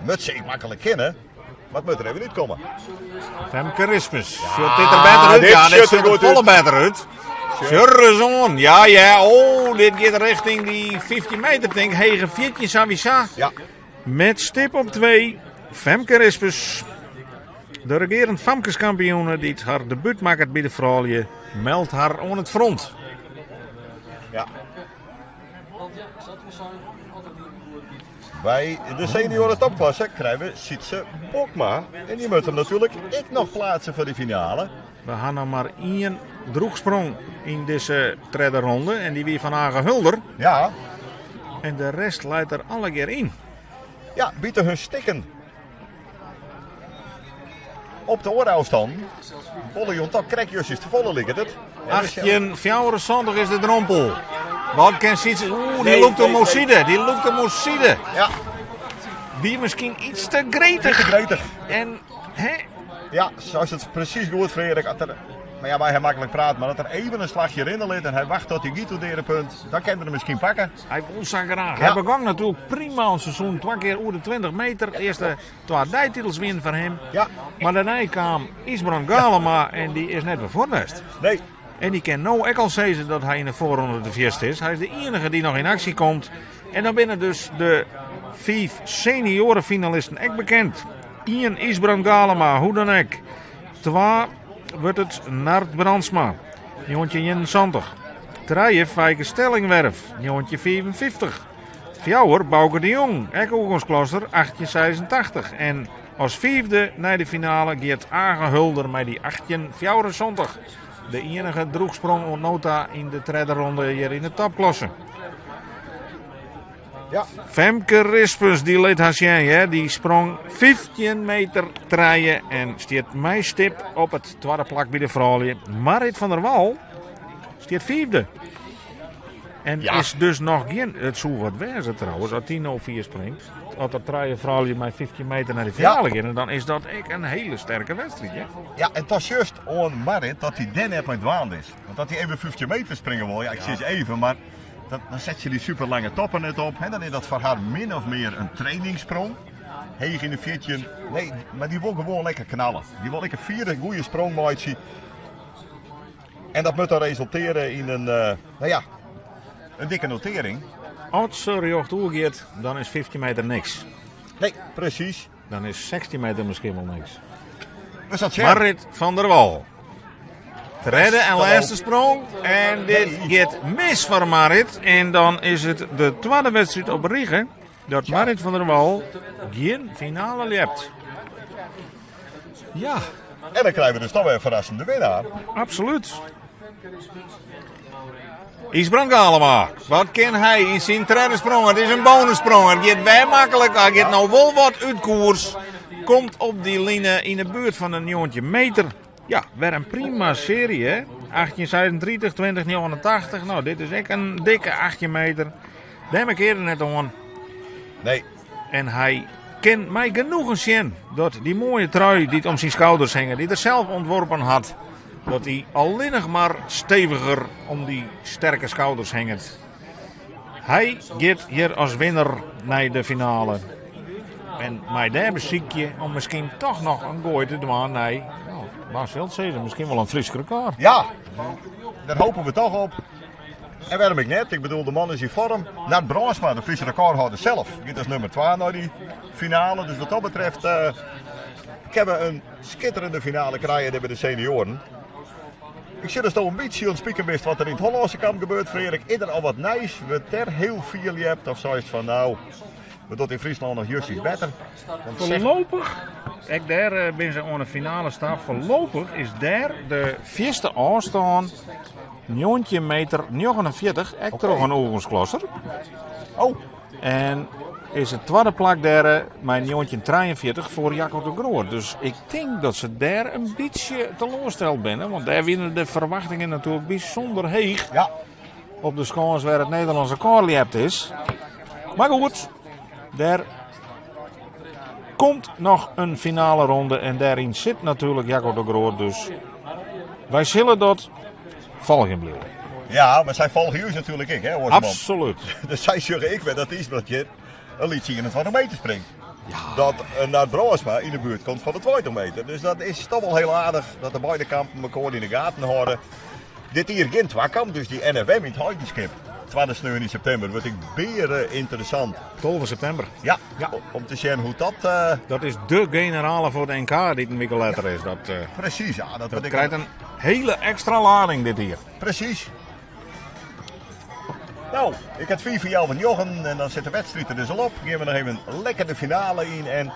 moat se ek maklik kinne, mar it moat der even útkomme. Femke Rispens. Sjocht dit der better út? dit Ja, dit sjocht der sjocht der goed folle út. better út. Sjurres oan. Ja, ja. Oh, dit giet rjochting dy 15 meter, tink. Hege 14 sawiesa. Ja, Met stip op 2. Femke Rispens. De regearend famkeskampioene dy't har debút makket by de froulju, meldt har oan it front. ja. By de senioren topklasse krije we Sytse Bokma. En dy moat him natuerlik ek noch pleatse foar de finale. We ha noch mar ien drûchsprong yn dizze tredde ronde en dy wie fan Age Hulder. Ja. En de rest leit der allegear yn. Ja, bite hun stikken. Op de oare ôfstân folle jûn toch krekt justjes te folle liket it. 18,74 is de drompel. Wat kin Sytse... Oeh, dy lûkt him oerside. Dy lûkt him oerside. Ja. Wie miskien iets te gretich. Te gretich. En, hè? Ja, sa is it presys goed, Freark. As er, mar ja, wy ha maklik praat, mar as er even in slachje rinne lit en hy wacht tot hy giet oer it punt, dan kin er him miskien pakke. Hy wol sa graach. Hy begong natuerlik prima oan seizoen. Twa kear oer de 20 meter. Earste twa deititels wienen foar him. Ja. Mar dêrnei kaam Ysbrand Galema en dy is net wer fuort west. Nee. En dy kin no ek al sizze dat hy yn de foarronde de fierste is. Hy is de iennige dy't noch yn aksje komt. En dan binne dus de fiif senioarefinalisten ek bekend. Ien Ysbrand Galema, hoe dan ek. Twa wurdt it Nard Brandsma, 1971. Trije Feike Stellingwerf, 1955. Fjouwer Bauke de Jong, ek Oegonsklasser, 1886. En as fiifde nei de finale giet Age Hulder mei dy 1874. De iennige drûchsprong oant no ta yn de tredde ronde hjir yn de topklasse. Ja. Femke Rispens dy lit har sjen, hear. Dy sprong 15 meter trije en stiet mei stip op it twadde plak by de froulju. Marit van der Wal stiet fiifde. En Ja. is dus noch gjin. It soe wat wêze trouwens, as dy no fier springt. As der trije froulju mei 15 meter nei de finale geane, dan is dat ek in hiele sterke wedstriid. Ja? Ja, en dat just oan Marit dat hy dêr net mei dwaande is. Want dat hy even 15 meter springe wol, ja, ik sis even, mar dat, dan set se dy super lange toppen net op. Hè, dan is dat foar har min of mear in trainingssprong. Heech yn de 14. Nee, mar dy wol gewoan lekker knalle. Dy wol lekker fiere, goede sprong meitsje. En dat moat dan resultearje yn in, eh, nou ja, in dikke notering. As se rjocht oer giet, dan is 15 meter niks. Nee, presys. Dan is 16 meter miskien wol niks. Dus dat sjen. Marit van der Wal. Tredde en lêste sprong. En dit giet mis foar Marit. En dan is it de twadde wedstriid op rige dat Marit van der Wal gjin finale ljept. Ja. En dan krije we dus toch wer in ferrassende winnaar. Absolút. Ysbrand Galema, wat kin hy yn syn tredde sprong? It is in bonussprong. It giet wer maklik. Hy giet no wol wat út koers. Komt op dy line yn de buert fan de 19 meter. Ja, wer in prima searje. Hè? 1836, 2089. No, dit is ek in dikke 18 meter. Dêr kear er net oan. Nee. En hy kin mei genoegen sjen dat dy moaie trui dy't om syn skouders hinget, dy't er sels ûntworpen hat, dat dy allinnich mar steviger om dy sterke skouders hinget. Hy giet hjir as winner nei de finale. En mei dêr besykje om miskien toch noch in goai te dwaan nei, no, wa sil it sizze, miskien wol in Frysk rekôr. Ja, dêr hoopje we toch op. En wêrom ek net? Ik bedoel, de man is yn foarm. Nard Brandsma, de Fryske rekôrhâlder sels, giet as nûmer 2 nei dy finale. Dus wat dat betreft uh, kinne we in skitterjende finale krije by de senioaren. Ik sit dus toch in bytsje oan it spiken bist wat der yn it Hollânske kamp gebeurt, Freark. Is der al wat nijs? Wurdt der hiel fier ljept? Of seist fan no, we dogge it yn Fryslân noch justjes better? Want zeg- Foarlopich, ek dêr eh, binne se oan de finale ta. Foarlopich is dêr de fierste ôfstân 19 meter 49, ek troch in Oegonsklasser. Oh. En is it twadde plak dêr eh, mei 1943 foar Jacco de Groot. Dus ik tink dat se dêr in bytsje teloarsteld binne, want dêr wiene de ferwachtingen natuerlik bysûnder heech. Ja. Op de skâns wêr't it Nederlânsk rekôr ljept is. Mar goed, dêr komt noch in finale ronde en dêryn sit natuerlik Jacco de Groot. Dus wy sille dat folgjen bliuwe. Ja, mar sy folgje ús natuerlik ek, hè, oars man. Absolút. Dus sy sjogge ek wer dat Ysbrand hjir in lyts 21 meter springt. Dat Nard Brandsma yn de buert komt fan de 20 meter. Dus dat is toch wol hiel aardich dat de beide kampen mekoar yn de gaten hâlde. Dit jier gjin twakamp, dus dy NFM yn it Heidenskip. Twadde sneon yn septimber wurdt ek bere ynteressant. 12 septimber. Ja, Ja. om te sjen hoe't dat... eh, Dat is de generale foar de NK dy't in wike letter is. Dat, eh, precies, ja. Dat, dat wurdt ek- krijt in hiele ekstra lading dit jier. Precies. Nou, ik had 5 voor jou van Jochen en dan zit de wedstrijd er dus al op. Gaan we nog even lekker de finale in. En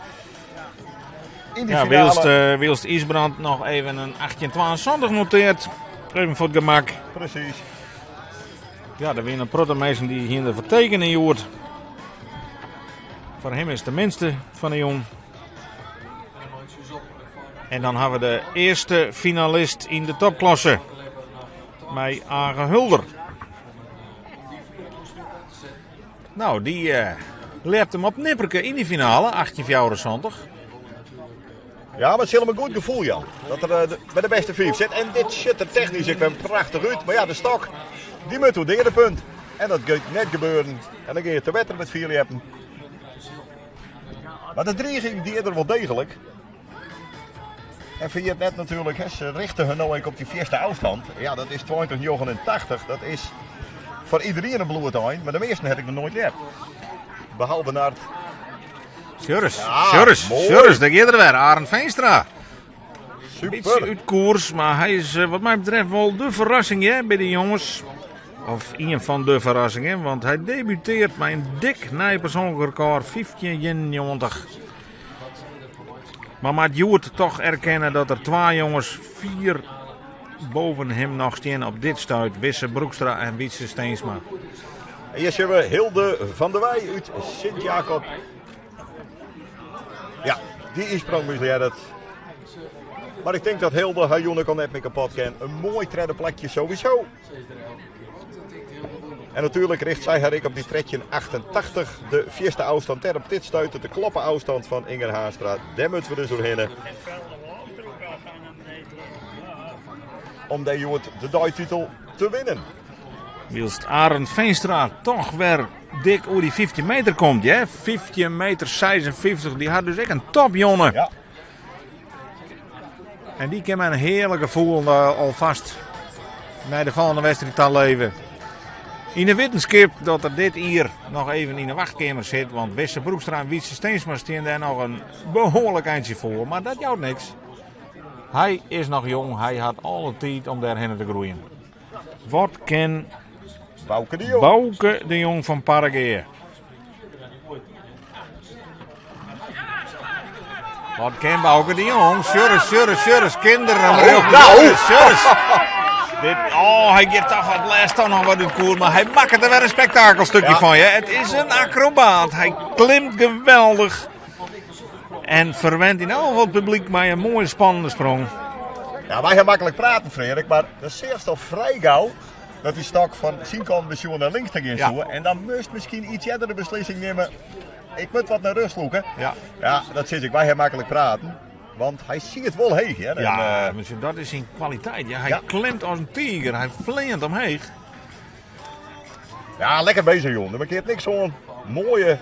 in die Ja, finale... Wilst, Wilst Isbrand nog even een 1872 noteert. Even voor het gemak. Precies. Ja, er winnen een mensen die hier de vertekenen joert. Voor hem is het de minste van de jong. En dan hebben we de eerste finalist in de topklasse. Bij Age Hulder. Nou, die leert hem op nipperke in die finale, 1874. Ja, maar het is helemaal een goed gevoel, Jan. Dat er bij de beste vijf zit. En dit zit er technisch ik ben prachtig uit. Maar ja, de stok, die moet door de punt. En dat gaat net gebeuren. En dan ga je te wetter met vier hebben. Maar de dreiging die is er wel degelijk. En vind je het net natuurlijk, hè, ze richten hun nou ook op die eerste afstand. Ja, dat is 2089. Dat is voor iedereen een bloedeind. Maar de meesten heb ik nog nooit gehad. Behalve naar het Sjurris, Ja, Sjurris, mooi. Sjurris, daar gaat er weer. Arend Veenstra. Beetje super. uit koers, maar hij is wat mij betreft wel de verrassing hè, bij de jongens. Of een van de verrassingen, want hij debuteert met een dik nijpersoonlijk record 15,91. Maar maat Joert toch erkennen dat er twee jongens vier boven hem nog staan op dit stuit. Wisse Broekstra en Wietse Steensma. En hier zien we Hilde van der Wij uit Sint-Jacob. Ja, die insprong moest jij dat. Maar ik denk dat Hilde haar jongen kan net meer kapot kan. Een mooi tweede plekje sowieso. En natuurlijk richt zij haar ik op die tredje 88. De vierste afstand ter op dit stuiten. De kloppen afstand van Inger Haanstra. Daar moeten we dus doorheen. Om de jongen de duititel te winnen. Wilst Arend Veenstra toch weer dik over die 15 meter komt, hè? 15 meter 56, die had dus echt een topjongen. Ja. En die kan mij een heerlijk gevoel alvast naar de volgende wedstrijd aan leven. In de wetenschap dat er dit hier nog even in de wachtkamer zit, want Wisse Broekstra en Wietse Steensma staan daar nog een behoorlijk eindje voor, maar dat jouwt niks. Hij is nog jong, hij had alle tijd om daarheen te groeien. Wat kan Bouke de Jong. Bouke de Jong van Parregea? Wat kan Bouke de Jong? Sjurris, sjurris, sjurris, kinderen. Oh, nou. Sjurris. Dit, oh, hij gaat toch het laatst toch nog wat uit koer, maar hij maakt er weer een spektakelstukje Ja. van. Je. Het is een acrobaat. Hij klimt geweldig. En verwendt in elk geval het publiek met een mooie spannende sprong. Ja, wij gaan makkelijk praten, Frederik, maar dat is eerst al vrij gauw dat die stok van zijn kant misschien naar links te gaan Ja. zoeken. En dan moest misschien iets eerder de beslissing nemen. Ik moet wat naar rust zoeken. Ja. Ja, dat zit ik. Wij gaan makkelijk praten. Want hij ziet het wel heeg, hè. En, Ja, maar dat is zijn kwaliteit. Ja, hij Ja. klimt als een tiger. Hij vleent omheen. ja, lekker bezig, joh. Er keert niks aan. Mooie,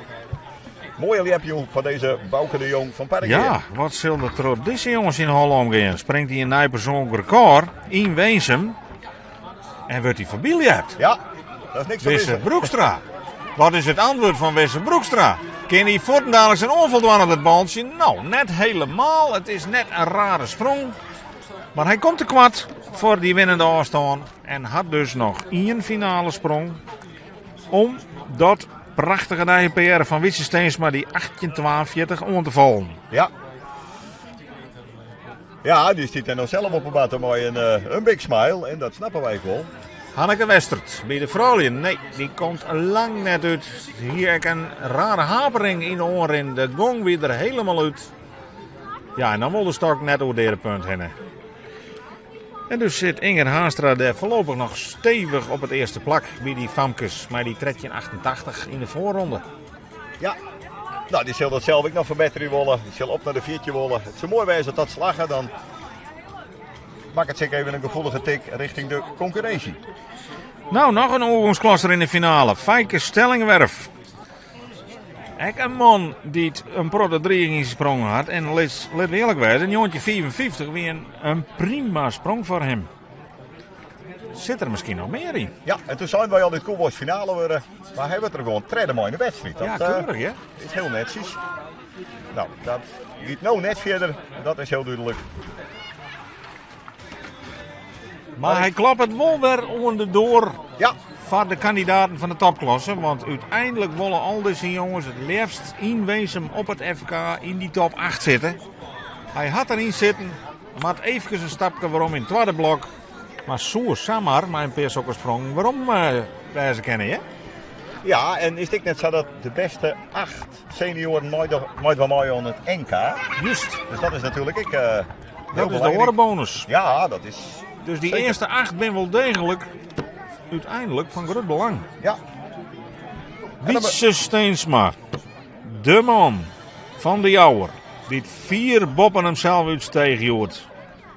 mooie lep, joh, van deze Bouke de Jong van Parregea. Ja, wat zullen er trots deze jongens in Holland gaan? Springt hij een nieuw persoonlijk record in Weensum en wordt hij verbiljeerd. Ja, dat is niks van Wisse missen. Broekstra. Wat is het antwoord van Wisse Broekstra? Kan hij voortdurend zijn onvoldoende op het bandje? Nou, net helemaal. Het is net een rare sprong. Maar hij komt te kwart voor die winnende afstand. En had dus nog één finale sprong. Om dat prachtige nieuwe PR van Wietse Steensma, die 1842, om te vallen. Ja. Ja, die zit er nog zelf op een bad, mooi een big smile. En dat snappen wij wel. Hanneke Westert bij de vrouwen. Nee, die komt lang net uit. Hier ik een rare hapering in de oren. De gong weer er helemaal uit. Ja, en dan wil de stok net over de punt heen. En dus zit Inger Haanstra daar voorlopig nog stevig op het eerste plak bij die famkes. Maar die tretje in 88 in de voorronde. Ja. Nou, die zal dat zelf ook nog verbeteren willen. Die zal op naar de viertje willen. Het is mooi wijze dat dat slagen, dan maakt het zeker even een gevoelige tik richting de concurrentie. Nou, nog een oorgangsklasser in de finale. Feike Stellingwerf. Ek een man die het een protte 3 in zijn sprong had. En let eerlijk wezen, een jongetje 54 wie een prima sprong voor hem. Zit er misschien nog meer in? Ja, en toen zijn wij al dit Koelboys finale worden. Maar hij werd er gewoon treden mooi in de wedstrijd. Dat, ja, keurig hè? is heel netjes. Nou, dat liet nou net verder. Dat is heel duidelijk. Maar hij klapt het wel weer onder de door Ja. Foar de kandidaten fan de topklasse, want úteinlik wolle al dizze jonges it leafst yn Winsum op it FK yn dy top 8 sitte. Hy hat deryn sitten, moat eefkes in stapke werom yn it twadde blok, mar soe samar mei in pear sokke sprongen werom wêze kinne, hear. Ja, en is it ek net sa dat de bêste 8 senioaren meidwaan meie oan it NK? Just. Dus dat is natuerlik ek hiel Dat is de belangryk. oare bonus. Ja, dat is Dus dy Zeker. earste 8 binne wol deeglik úteinlik fan grut belang. Ja. Wytse Steensma, de man fan de Jouwer, dy't fier boppen himsels útsteech hjoed.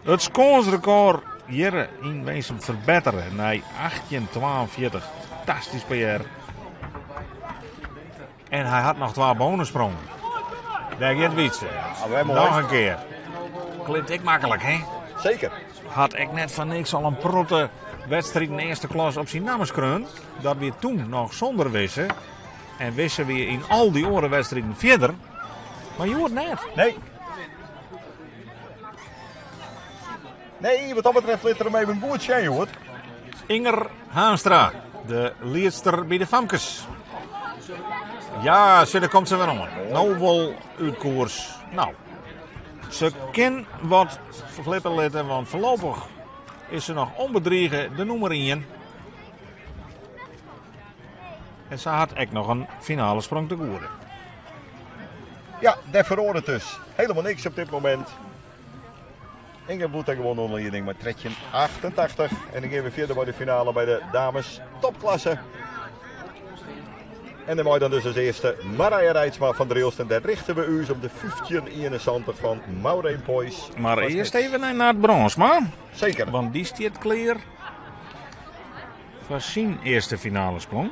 It skânsrekôr hjir yn Winsum ferbettere nei 1842. Fantastysk PR. En hy hat noch twa bonussprongen. Dêr giet Wytse. Ja, moai. Noch in kear. Klimt ek maklik, hè? Zeker. Hat ek net foar niks al in protte wedstriden earste klas op syn namme skreaun. Dat wie toen noch sûnder Wisse. En Wisse wie yn al dy oare wedstriden fierder. Mar hjoed net. Nee. Nee, wat dat betreft lit er him even goed sjen, hjoed. Inger Haanstra, de liedster by de famkes. Ja, sjoch, dêr komt se wer oan. No wol út koers. No, se kin wat flippe litte, want foarlopich is se noch ûnbedrige de nûmer ien. En se hat ek noch in finale sprong te goede. Ja, dêr feroaret dus helemaal niks op dit momint. Inger bliuwt dêr gewoan oan de lieding mei 13,88. En dan gean we fierder by de finale by de dames topklasse. En dan mei dan dus as earste Marije Reitsma fan Drylts. En dêr richte we ús op de 15,71 fan Maureen Poys. Mar earst even nei Nard Brânsma. Zeker. Want dy stiet klear foar syn earste finale sprong.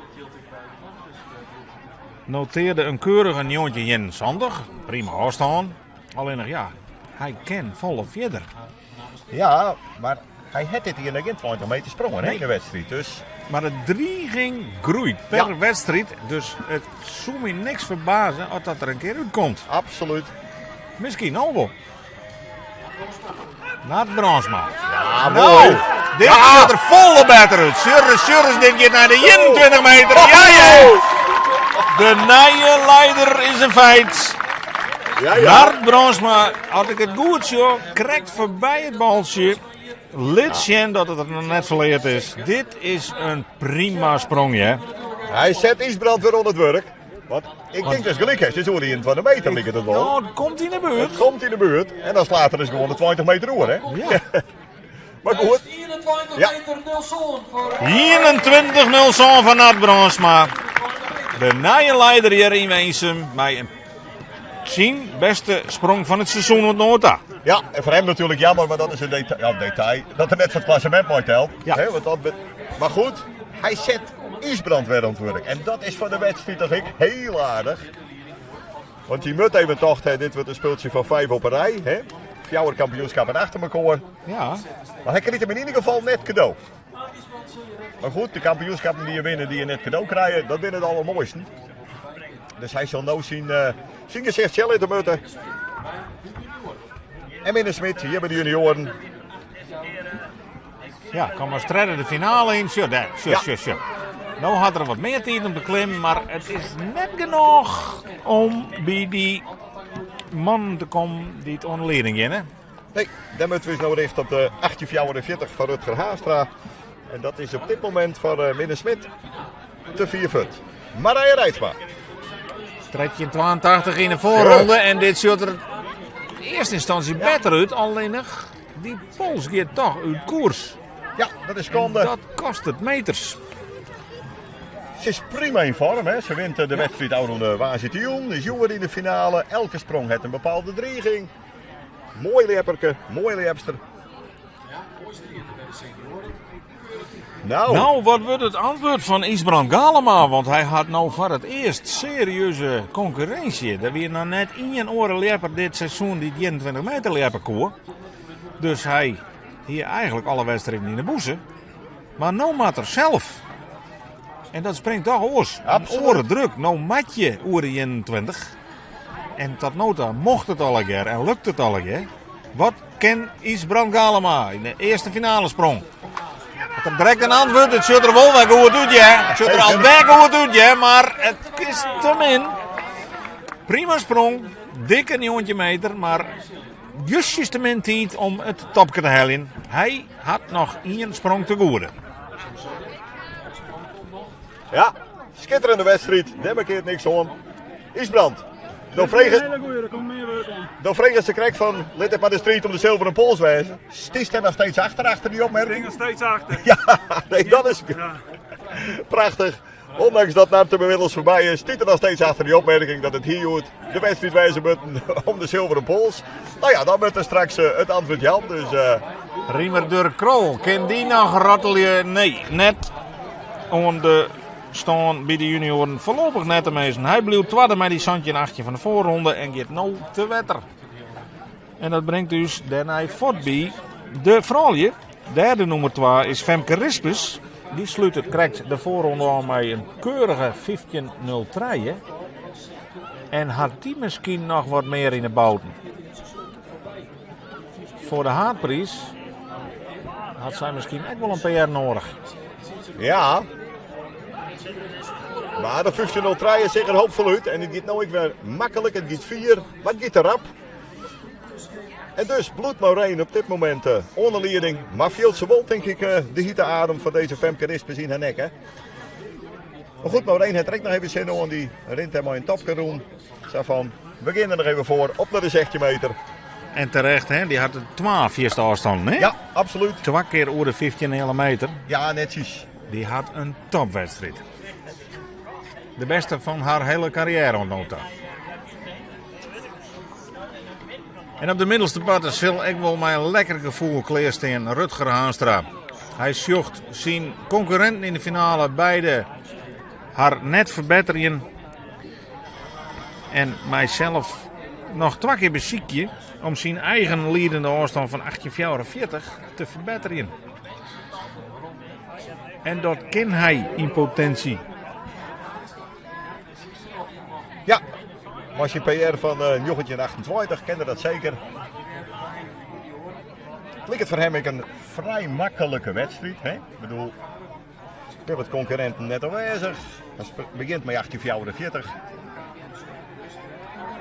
Notearde in keurige 1971. Prima ôfstân. Allinnich ja, hy kin folle fierder. Ja, mar hy hat dit jier noch gjin 20 meter sprongen hè, yn de wedstriid. Dus Mar de driging groeit per wedstriid. Dus it soe my niks ferbaze as dat der in kear útkomt. absoluut. Miskien no wol. Nard Brânsma. Ja, Nou, moai. dit sjocht der folle better út. Sjurre, sjurre, dit giet nei de 21 meter. Ja, ja. De nije lieder is in feit. Ja. Nard Brânsma, as ik it goed sjoch, krekt foarby it baltsje. Lit sjen dat it der noch net ferleard is. Dit is in prima sprong, hè. Hy set Ysbrand wer oan it wurk. Want ik tink dat gelyk is. It is oer de 21 meter liket it wol. No, it komt yn de buert. It komt yn de buert. En dan slacht er dus gewoan de 20 meter oer, hè? Ja. Mar goed. 21 Ja. meter 07 foar 21-07 fan Nard Brânsma. De nije lieder hjir yn Winsum mei in syn bêste sprong fan it seizoen oant no ta. Ja, en foar him natuerlik jammer, mar dat is in detail, ja, detail dat er net foar it klassemint meitelt. Ja. Hè, want dat, mar goed, hy set Ysbrand wer oan it wurk. En dat is foar de wedstriid toch ek hiel aardich. Want dy moat even tocht, hè, dit wurdt in spultsje fan 5 op in rij. Hè? Fjouwer kampioenskippen achter elkoar. Ja. Mar hy kriget him yn ieder gefal net kado. Mar goed, de kampioenskippen dy't je winne, dy't je net kado krije, dat binne de allermoaisten. Dus hy sil no syn, syn gesicht sjen litte moatte. En Minne Smit, hjir by de junioaren. Ja, kom as tredde de finale yn. Sjoch, dêr, sjoch, sjoch, sjoch. No hat er wat mear tiid om te klimmen, mar it is net genôch om by dy mannen te kommen dy't oan de lieding geane. Nee, dêr moatte we ús no richte op de 1844 fan Rutger Haastra. En dat is op dit momint foar eh, Minne Smit te fier fuort. Marije Reitsma. 1382 yn de foarronde en dit sjocht der yn earste ynstânsje better út. Allinnich dy pols giet toch út koers. Ja, dat is En skande. dat kostet meters. Se is prima yn foarm. Hè. Se wint eh, de wedstriid ôfrûne woansdeitejûn. Is hjoed yn de finale. Elke sprong hat in bepaalde driging. Moai ljepperke, moai ljepster. Nou, No, wat wurdt it antwurd fan Ysbrand Galema? Want hy hat no foar it earst serieuze konkurrinsje. Der wie noch net ien oare ljepper dit seizoen dy't 21 meter ljeppe koe. Dus hy hie eigentlik alle wedstriden yn de bûse. Mar no moat er sels. En dat springt toch oars. In Absoluut. oare druk. No moat je oer de 21. En tot no ta mocht it allegear en lukt it allegear. Wat kin Ysbrand Galema yn de earste finale sprong? Hat er direkt in antwurd. It sjocht der wol wer goed út, ja. It sjocht der al wer goed út, ja, mar it is te min. Prima sprong, dikke 19 meter, mar justjes te min tiid om it topke te heljen. Hy hat noch ien sprong te goede. Ja, skitterende wedstriid. Dêr mankeart niks oan. Ysbrand, do frege, do fregest sakrekt fan, lit it mar de striid om de zilveren pols wêze. Stiest der noch steeds achter, achter dy opmerking? Ik stean noch steeds achter. Ja, nee, dat is prachtich. Ondanks dat Nartum inmiddels foarby is, stiet er noch steeds achter dy opmerking dat it hjoed de wedstriid wêze moat om de zilveren pols. No ja, dan moat er straks eh, it antwurd jaan. Dus, uh... Riemer Durk Krol, kin dy noch rattelje? Nee, net oan de stân by de junioren. Foarlopich net teminsten. Hy bliuwt twadde mei dy 17-18 fan de foarronde en giet no te wetter. En dat bringt ús dêrnei fuort by de froulju. Dêr de nûmer 2 is Femke Rispens. Dy slút it krekt de foarronde ôf mei in keurige 15.03. En hat dy miskien noch wat mear yn 'e bouten? Foar de haadpriis hat sy miskien ek wol in PR noadich. Ja. Mar de 15.03 seach der hoopfol út en it giet no ek wer maklik. It giet fier, mar it giet te rap. En dus bliuwt Maureen op dit momint eh, oan de lieding. Mar fielt se wol, tink ik, eh, de hite adem fan dizze Femke Rispens yn har nek. Hè? Mar goed, Maureen hat der ek noch even sin oan. Dy rint dêr mei in topke rûn. Sa fan, we gean der noch even foar, op nei de 16 meter. En terecht, hè? Dy hat twa fierste ôfstannen, hè? Ja, absolút. Twa kear oer de 15 meter. Ja, netsjes. Dy hat in topwedstriid. De bêste fan har hiele karriêre oant no ta. En op de middelste parte sil ek wol mei in lekker gefoel klearstean Rutger Haanstra. Hy sjocht syn konkurrinten yn de finale beide har net ferbetterjen. En mei sels noch twa kear besykje om syn eigen liedende ôfstân fan 1844 te ferbetterjen. En dat kin hy yn potinsje. Ja, mei syn PR fan 1928 kin er dat seker. It liket foar him ek in frij maklike wedstriid. Hè? Ik bedoel, der wat konkurrinten net oanwêzich. Hy begjint mei 1844.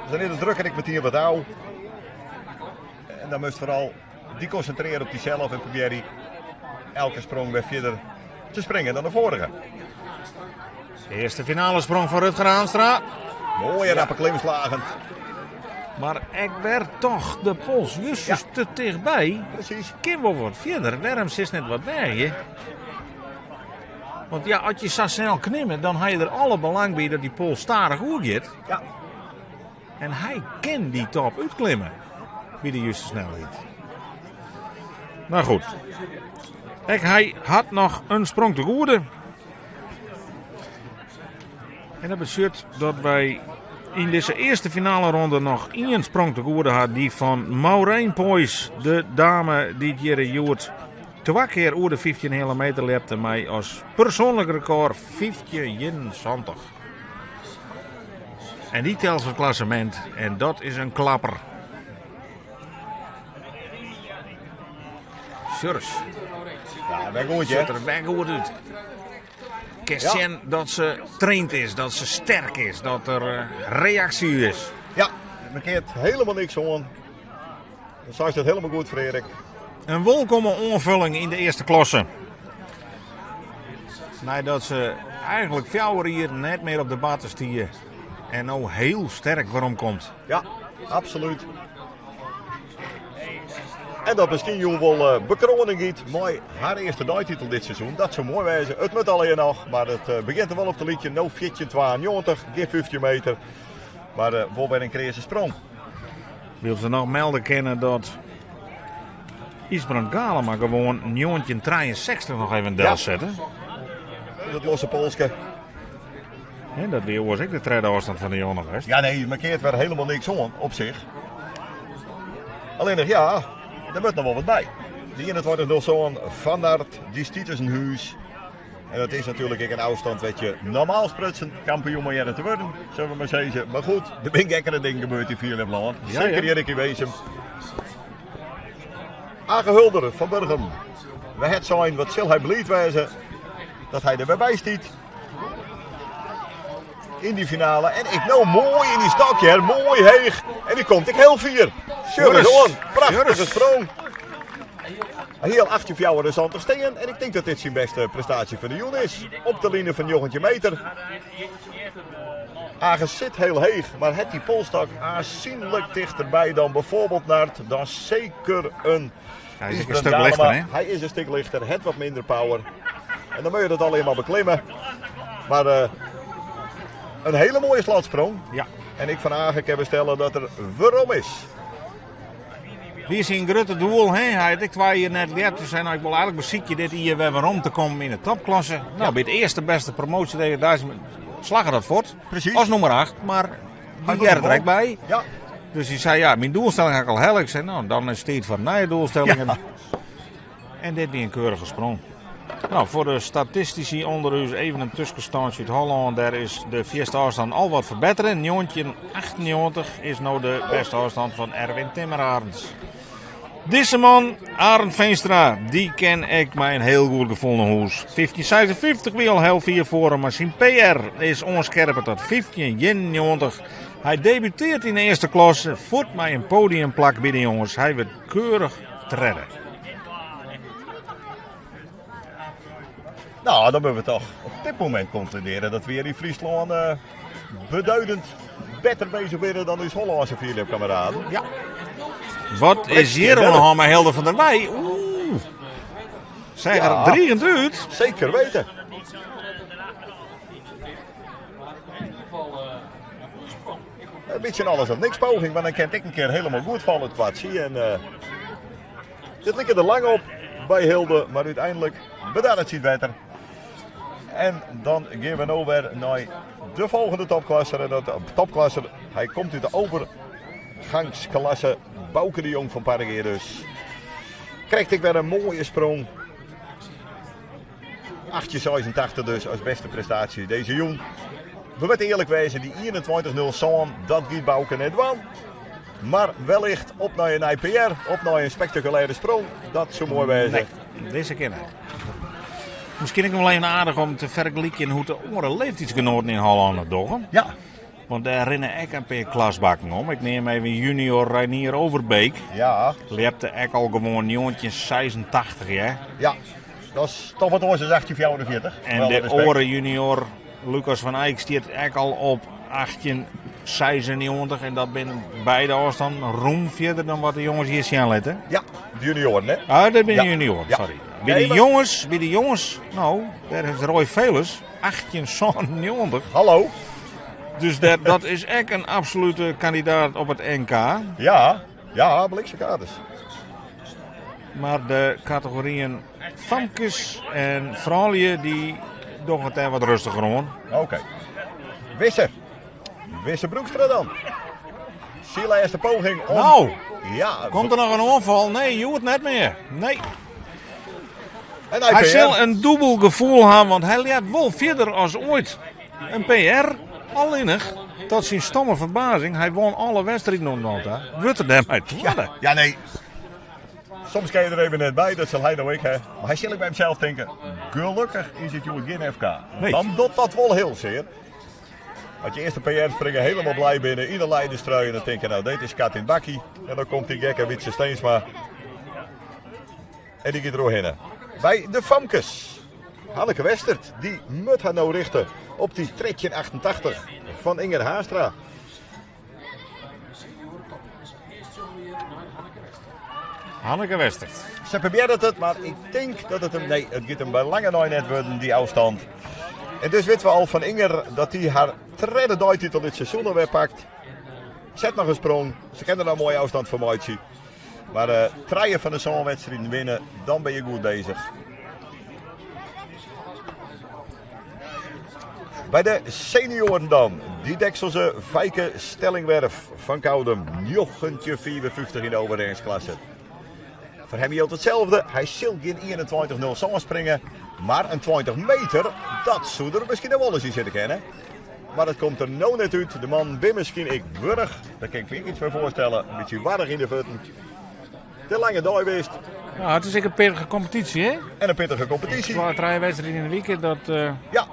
Dus dan is de druk der ek metien wat ôf. En dan moatst foaral dy konsintrearje op dysels en probearje elke sprong wer fierder te springen dan de foarige. Earste finalesprong fan Rutger Haanstra. Moaie rappe klimslagen. Mar ek wer toch de pols justjes te tichtby. Presys. Kin wol wat fierder. Wêrom silst net wat weagje? Want ja, as je sa snel klimme, dan ha je der alle belang by dat dy pols stadich oergiet. Ja. En hy kin dy top útklimme by de juste snelheid. No goed. Ek hy hat noch in sprong te goede. En dat betsjut dat wy yn dizze earste finaleronde noch ien sprong te goede ha. Dy fan Maureen Poys, de dame dy't hjir hjoed twa kear oer de 15 heale meter ljepte mei as persoanlik rekôr 15,71. En dy telt foar it klassemint en dat is in klapper. Sjors. Ja, wer goed, Sjocht der wer goed út. Kinst sjen dat se traind is, dat se sterk is, dat der eh, reaksje is. Ja, mankeart helemaal niks oan. Dan seist it helemaal goed, Frerik. In wolkomme oanfulling yn de earste klasse. Neidat se eigenlik fjouwer jier net mear op de batte stie en no hiel sterk weromkomt. Ja, absolút. En dat miskien jûn wol eh, bekroaning giet mei har earste deititel dit seizoen. Dat soe moai wêze. It moat allegear noch, mar it eh, begjint der wol op te lykjen. No 14,92, gjin 15 meter. Mar eh, wol wer in kreaze sprong. Wylst we noch melde kinne dat Ysbrand Galema gewoan 1963 noch even delsette. Dat losse polske. Hè, dat wie oars ek de tredde ôfstân fan de jûn west. Ja, nee, mankeart wer helemaal niks oan op sich. Allinnich ja, der moat noch wol wat by. De 21-07 Van Aert, dy stiet dus in hûs. En dat is natuerlik ek in ôfstân wêr't je normaal sprutsen kampioen mei hearre te wurden, sille we mar sizze. Mar goed, der binne gekkere dingen gebeurd yn fierljeplân. Ja, Seker ja. hjir ek yn Winsum. Age Hulder fan Burgum. We het sein, wat sil hy bliid wêze dat hy der wer by stiet. In die finale. En ik no moai yn die stok, hear. Moai heech. En die komt ek heel fier. Sjoch ris oan. Prachtige sprong. Hy hie al 1874 stean en ik tink dat dit syn bêste prestaasje fan de jûn is. Op de line fan 19 meter. Age sit heel heech, mar hat dy polstok aansienlik tichterby dan bijvoorbeeld Nart. Dan seker in Hy is ek in stik lichter, hè? Hy is in stik lichter, hat wat minder power. En dan moet je dat alleen maar beklimmen. Maar een hele mooie slotsprong. Ja. En ik van Age kan bestellen dat er werom is. Wie syn grutte doel, hè? Hy hat ek twa jier net ljept. Dus sei, no, ik wol eigenlik besykje dit jier wer werom te kommen yn de topklasse. No, by it earste bêste promoasjedegradaasje slagge dat fuort. Precies. As nûmer 8, mar Hy dy heart der ek by. Ja. Dus hy sei, ja, myn doelstelling ha ik al helle. Ik sei, no, dan is it tiid foar nije doelstellingen. Ja. En dit wie in keurige sprong. No, foar de statistisy ûnder ús even in tuskenstântsje út Hollân. Dêr is de fierste ôfstân al wat ferbettere. 1998 is no de bêste ôfstân fan Erwin Timmerarends. Dizze man, Arend Veenstra, dy ken ek mei in hiel goed gefoel nei hûs. 1556 wie al hiel fier foar him, mar syn PR is oanskerpe tot 1591. Hy debuteart yn de earste klasse, fuort mei in podiumplak by de jonges. Hy wurdt keurich tredde. No, dan moatte we toch op dit momint konkludearje dat we hjir yn Fryslân beduidend better bezich binne dan ús Hollânske fierljepkameraden. Ja. Wat is hjir oan de hân mei Hilde van der Weij? Oeh. Seach der Ja. drigend út. Zeker weten. Een beetje een alles of niks poging, maar dan kan ik een keer helemaal goed vallen het kwartje. En dit ligt er lang op bij Hilde, maar uiteindelijk bedankt het wetter. En dan gaan we nu weer naar de volgende topklasser. En dat topklasser, hij komt uit de overgangsklasse. Bouke de Jong van Parregea dus. Krijgt ik weer een mooie sprong. 8,86 dus als beste prestatie deze jong. We moeten eerlijk wezen, die 21-0 zo'n, dat giet Bouke net wel. Maar wellicht op naar een IPR, op naar een spectaculaire sprong. Dat zou mooi wezen. Nee, deze keer net. Miskien ek wol even aardich om te fergelykjen hoe't de oare leeftydsgenoaten yn Hollân it dogge. Ja. Want dêr rinne ek in pear klasbakken om. Ik neam even junior Reinier Overbeek. Ja. Ljepte ek al gewoan 1986, hè? Ja, dat is toch wat oars dan 1844. En Wel de respect. oare junior Lucas van Eyck stiet ek al op 1896. En dat binne beide ôfstannen rûm fierder dan wat de jonges hjir sjen litte. Ja, de junioren, hè? Ah, dat binne Ja. junioren, Ja. sorry. By Nee, de maar- jonges, by de jonges, no, dêr is Roy Velus, 1897. Hallo. Dus dat is ek in absolute kandidaat op it NK. Ja, ja, bliksemkaarters. Mar de kategoryen famkes en froulju, dy dogge it dêr wat rêstiger oan. Oké. Wisse. Wisse Broekstra dan. Syn lêste poging om... Nou, Ja, komt der noch in oanfal? Nee, hjoed net mear. Nee. En Hy IPR. sil in dûbel gefoel ha, want hy ljept wol fierder as oait. In PR, allinnich, tot syn stomme ferbazing, hy wûn alle wedstriden oant no ta. Wurdt er dêrmei twadde? Ja, nee. Soms kin je der even net by, dat sil hy no ek ha. Mar hy sil ek by himsels tinke, gelokkich is it hjoed gjin FK. Nee. Dan docht dat wol hiel sear. As je earste PR springe helemaal blij binne, yn de leiderstrui en dan tinke, no, dit is kat yn 't bakkie. En dan komt dy gekke Wietse Steensma. En dy giet deroerhinne. By de famkes. Hanneke Westert, dy moat har no rjochte op dy 1388 fan Inger Haastra. Hanneke Westert. Se probearret it, mar ik tink dat it him... Nee, it giet him by lange nei net wurden, dy ôfstân. En dus witte we al fan Inger dat dy har tredde deititel dit seizoen alwer pakt. Set noch in sprong. Se kin der noch in moaie ôfstân foar meitsje. Mar trije fan de sân wedstriden winne, dan binne je goed bezich. By de senioaren dan. Dy dekselse Feike Stellingwerf fan Koudum. 1955 yn de overgangsklasse. Foar him jildt itselde. Hy sil gjin 21-0 springe, mar in 20 meter, dat soe der miskien noch wol ris yn sitte kinne. Mar it komt der no net út. De man bin miskien ek wurch. Dêr kin ik my ek iets by foarstelle. In bytsje warch yn de fuotten. De lange dei west. Ja, it is ek in pittige kompetysje, hè? En in pittige kompetysje. Twa, trije wedstriden yn de wike, dat... Uh... Ja.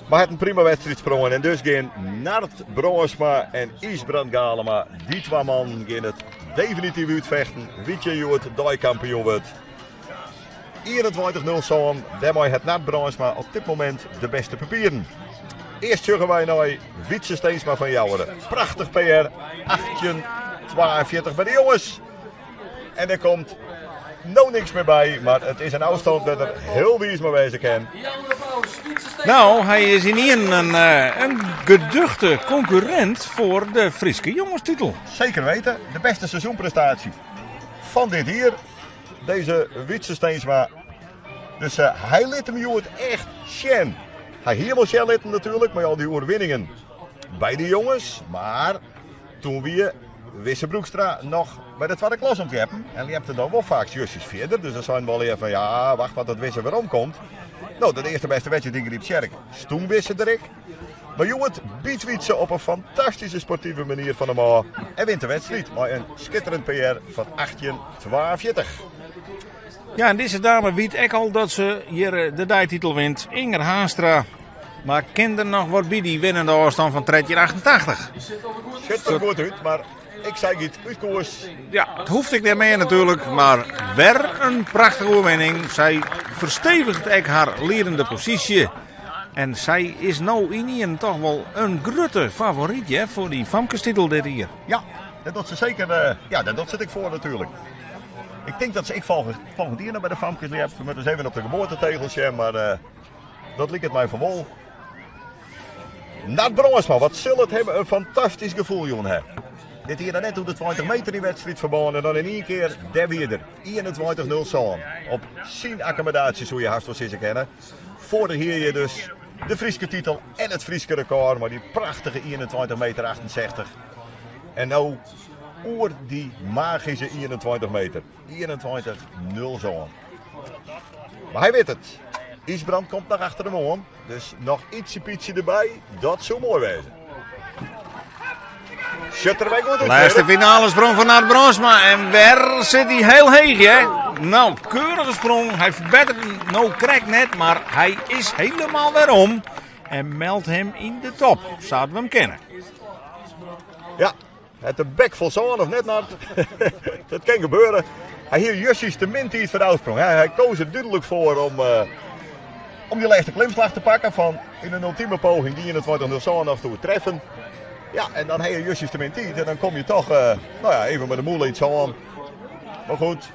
Maar het in prima wedstriid sprongen. En dus gean Nard Brânsma en Ysbrand Galema, die twa mannen, gean it definityf útfechten. Wie hjoed deikampioen wurdt. 21-07, dêrmei hat Nard Brânsma op dit momint de bêste papieren. Earst sjogge wy nei Wytse Steensma fan Joure. Prachtich PR, 18-42 by de jonges. En der komt no niks mear by, mar it is in ôfstân dêr't er hiel wiis mei wêze kin. No, hy is ynienen in, eh, in geduchte konkurrint foar de Fryske jongestitel. Zeker weten, de beste seizoenprestatie fan dit jier. Dizze Wytse Steensma. Dus uh, hy lit him hjoed echt sjen. Hy hie wol sjen litten natuerlik mei al dy oerwinningen by de jonges. Mar doe wie Wisse Broekstra noch by de twadde klas oan it ljeppen. En ljepte dan wol faak justjes fierder. Dus dan seinen we al fan ja, wacht mar tot Wisse werom komt. No, de earste bêste wedstriid yn Gryptsjerk stûn Wisse der ek. Mar hjoed byt Wytse op in fantastyske sportive manier fan him ôf en wint de wedstriid mei in skitterend PR fan 1842. Ja, en dizze dame wit ek al dat se hjir eh, de deititel wint. Inger Haanstra. Mar kin der noch wat by dy winnende ôfstân fan 1388? Sjocht der goed út, mar ik sei giet út koers. Ja, it hoecht ek net mear natuerlik, mar wer in prachtige oerwinning. Sy fersteviget ek har liedende posysje. En sy is no ynienen toch wol in grutte favoryt hè, foar dy famkestitel dit jier. Ja, dat docht se seker. Eh, ja, dat docht se ek foar natuerlik. Ik tink dat se ek folgjend, folgjend jier noch by de famkes ljept. We moatte ris even op de geboartetegel sjen, mar uh, dat liket my fan wol. Nard Brânsma, wat sil it him in fantastysk gefoel jûn ha. Dit jier dan net oer de 20 meter yn wedstriidferbân en dan yn ien kear, dêr wie er. 21.07. Op syn akkommodaasje soe je hast wol sizze kinne. Foarich jier hjir dus de Fryske titel en it Fryske rekôr mei dy prachtige 21 meter 68. En no oer dy magyske 21 meter. 21.07. Mar hy wit it. Ysbrand komt noch achter him oan. Dus noch ytsje pytsje derby, dat soe moai wêze. Sjocht der wer goed út. Lêste finale sprong fan Nard Brânsma en wer sit hy hiel heech, hè? No, keurige sprong. Hy ferbetteret him no krekt net, mar hy is hielendal wer om en meldt him yn de top, sa't we him kenne. Ja, hat de bek fol sân of net, Nard? Dat kin gebeure. Hy hie justjes te min tiid foar de ôfsprong. Hy koos der dúdlik foar om, uh, om dy lêste klimslach te pakken fan yn in ultime poging dy 21.07 noch te oertreffen. Ja, en dan ha je justjes te min tiid en dan kom je toch, uh, no ja, even mei de mûle yn it sân. Mar goed,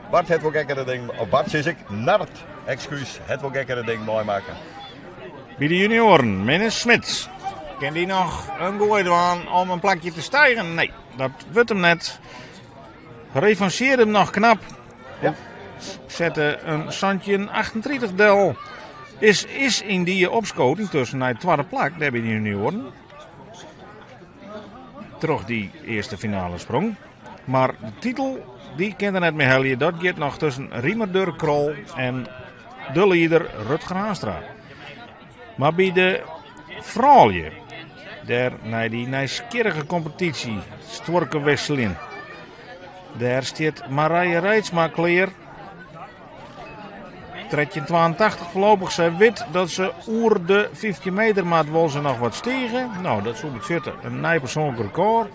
Bart hat wol gekkere dingen, of Bart sis ik, Nard, ekskús, hat wol gekkere dingen meimakke. By de junioaren, Minne Smits. Kin dy noch in goai dwaan om in plakje te stigen? Nee, dat wurdt him net. Revanchearre him noch knap. Ja. Sette in 1738 del. Is, is yn dy opskood yntusken nei it twadde plak dêr by de junioaren. Troch dy earste finale sprong. Mar de titel dy kin er net mear helje. Dat giet noch tusken Riemer Durk Krol en de lieder Rutger Haanstra. Mar by de froulju, dêr nei dy nijsgjirrige kompetysje stuorke wikseljen, dêr stiet Marije Reitsma klear. 1382 foarlopich. Sy wit dat se oer de 15 meter moat, wol se noch wat stige. No, dat soe betsjutte in nij persoanlik rekôr.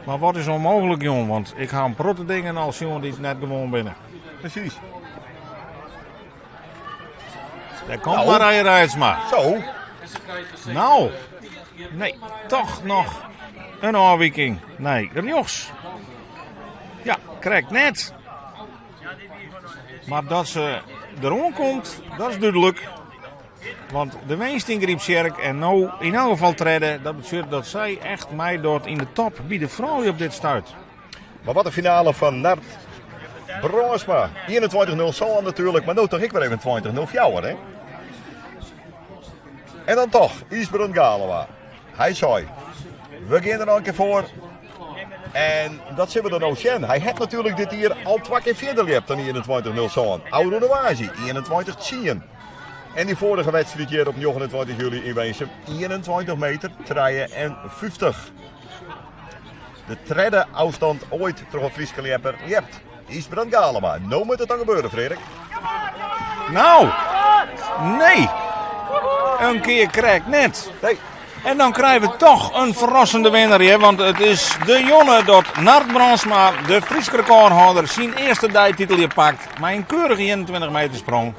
Mar wat is ûnmooglik, jong? Want ik ha in protte dingen al sjoen dy't net gewoan binne. Presys. Dêr komt nou. Marije Reitsma. Zo. No, nee, toch noch in ôfwiking. Nee, rjochts. Ja, krekt net. Mar dat se deroan komt, dat is dúdlik. Want de winst yn Gryptsjerk en no yn elk gefal tredde, dat betsjut dat sy echt meidocht yn de top by de froulju op dit stuit. Mar wat in finale fan Nard Brânsma. 21-07 natuerlik, mar no toch ek wer even 20-04 hè. En dan toch Ysbrand Galema. Hy sei, we gean der noch in kear foar. En dat sille we dan no sjen. Hy hat natuerlik dit jier al twa kear fierder ljept dan 21-07. Ôfrûne woansdei 21-10. En dy foarige wedstriid hjir op 29 july yn Winsum 21 meter 53. De tredde ôfstân oait troch in Fryske ljepper ljept. Ysbrand Galema. No moat it dan gebeure, Frederik. Nou, nee. In kear krekt net. Nee. En dan krije we toch in ferrassende winner hjir, want it is de jonge dat Nard Brandsma, de Fryske rekôrhâlder, syn earste deititel hjir pakt mei in keurige 21 meter sprong.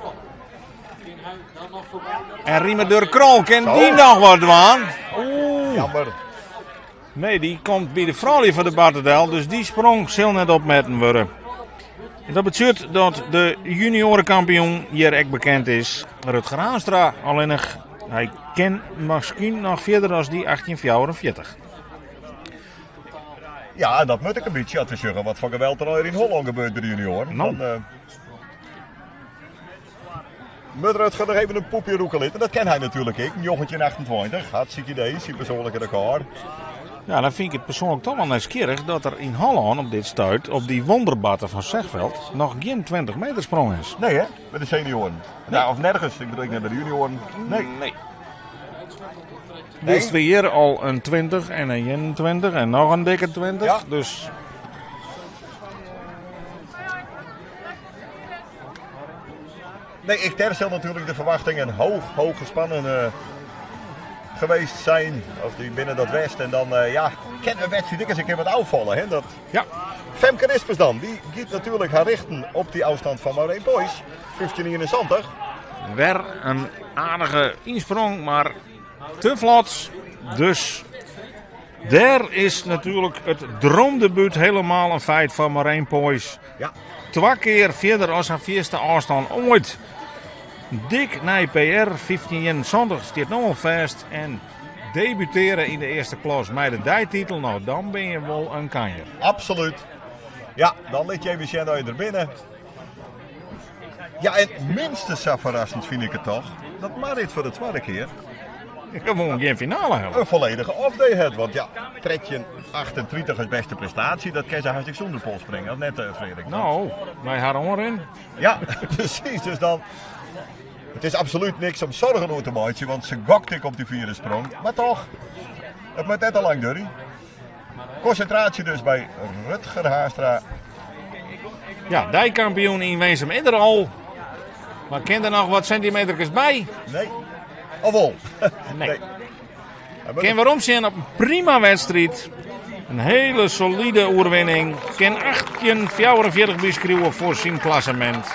En Riemer Durk Krol, kin dy noch wat dwaan? Oeh. Jammer. Nee, dy komt by de froulju fan de barte del, dus dy sprong sil net opmetten wurde. En dat betsjut dat de juniorenkampioen hjir ek bekend is. Rutger Haanstra, allinnich hy kin miskien noch fierder as dy 1844. Ja, dat moat ek in bytsje as we sjogge wat foar geweld der allegear yn Hollân gebeurt by de junioren. No. Dan, Moat Rutger noch even in poepje rûke litte. Dat ken hy natuerlik ek. 1928, hartstikke idee, syn persoanlike rekôr. Ja, dan fyn ik it persoanlik toch wol nijsgjirrich dat der yn Hollân op dit stuit op dy wonderbarte fan Zegveld noch gjin 20 meter sprong is. Nee hè, by de senioaren. Nou, of nergens, ik bedoel ek net by de junioaren. Nee. Nee. Wylst we hjir al in 20 en in 21 en noch in dikke 20. Ja. Dus Nee, ik herstel natuurlijk de verwachtingen hoog, hoog gespannen geweest zijn. Of die binnen dat West. En dan, ja, ken een wedstrijd eens een keer wat afvallen. Hè? Dat... Ja. Femke Rispers dan, die giet natuurlijk haar richten op die afstand van Maureen Boys. 15,71. Wer in aardige ynsprong, mar te flot. Dus dêr is natuerlik it droomdebuut helemaal in feit foar Maureen Poys. Ja. Twa kear fierder as har fierste ôfstân oait. Dik nei PR, 15,71 stiet no al fêst. En debutearre yn de earste klas mei de deititel, no dan bin je wol in kanjer. Absoluut. Ja, dan lit je even sjen dat je der binne. Ja, en minstens sa ferrassend fyn ik it toch dat Marit foar de twadde kear Gewoan gjin finale helle. In volledige off-day hat. Want ja, 13,38 as bêste prestaasje, dat kin se hast ek sûnder pols springe, of net, Frederik? No, mei har oanrin. Ja, presys. Dus dan, it is absolút niks om soargen oer te meitsjen, want se gokt ek op dy fiere sprong. Mar toch, it moat net te lang duorje. Konsintraasje dus by Rutger Haanstra. Ja, deikampioen yn Winsum is der al. Mar kin der noch wat sintimeterkes by? Nee. Of wol? Nee. nee. Kin werom sjen op in prima wedstriid. In hiele solide oerwinning. Kin 18,44 byskriuwe foar syn klassemint.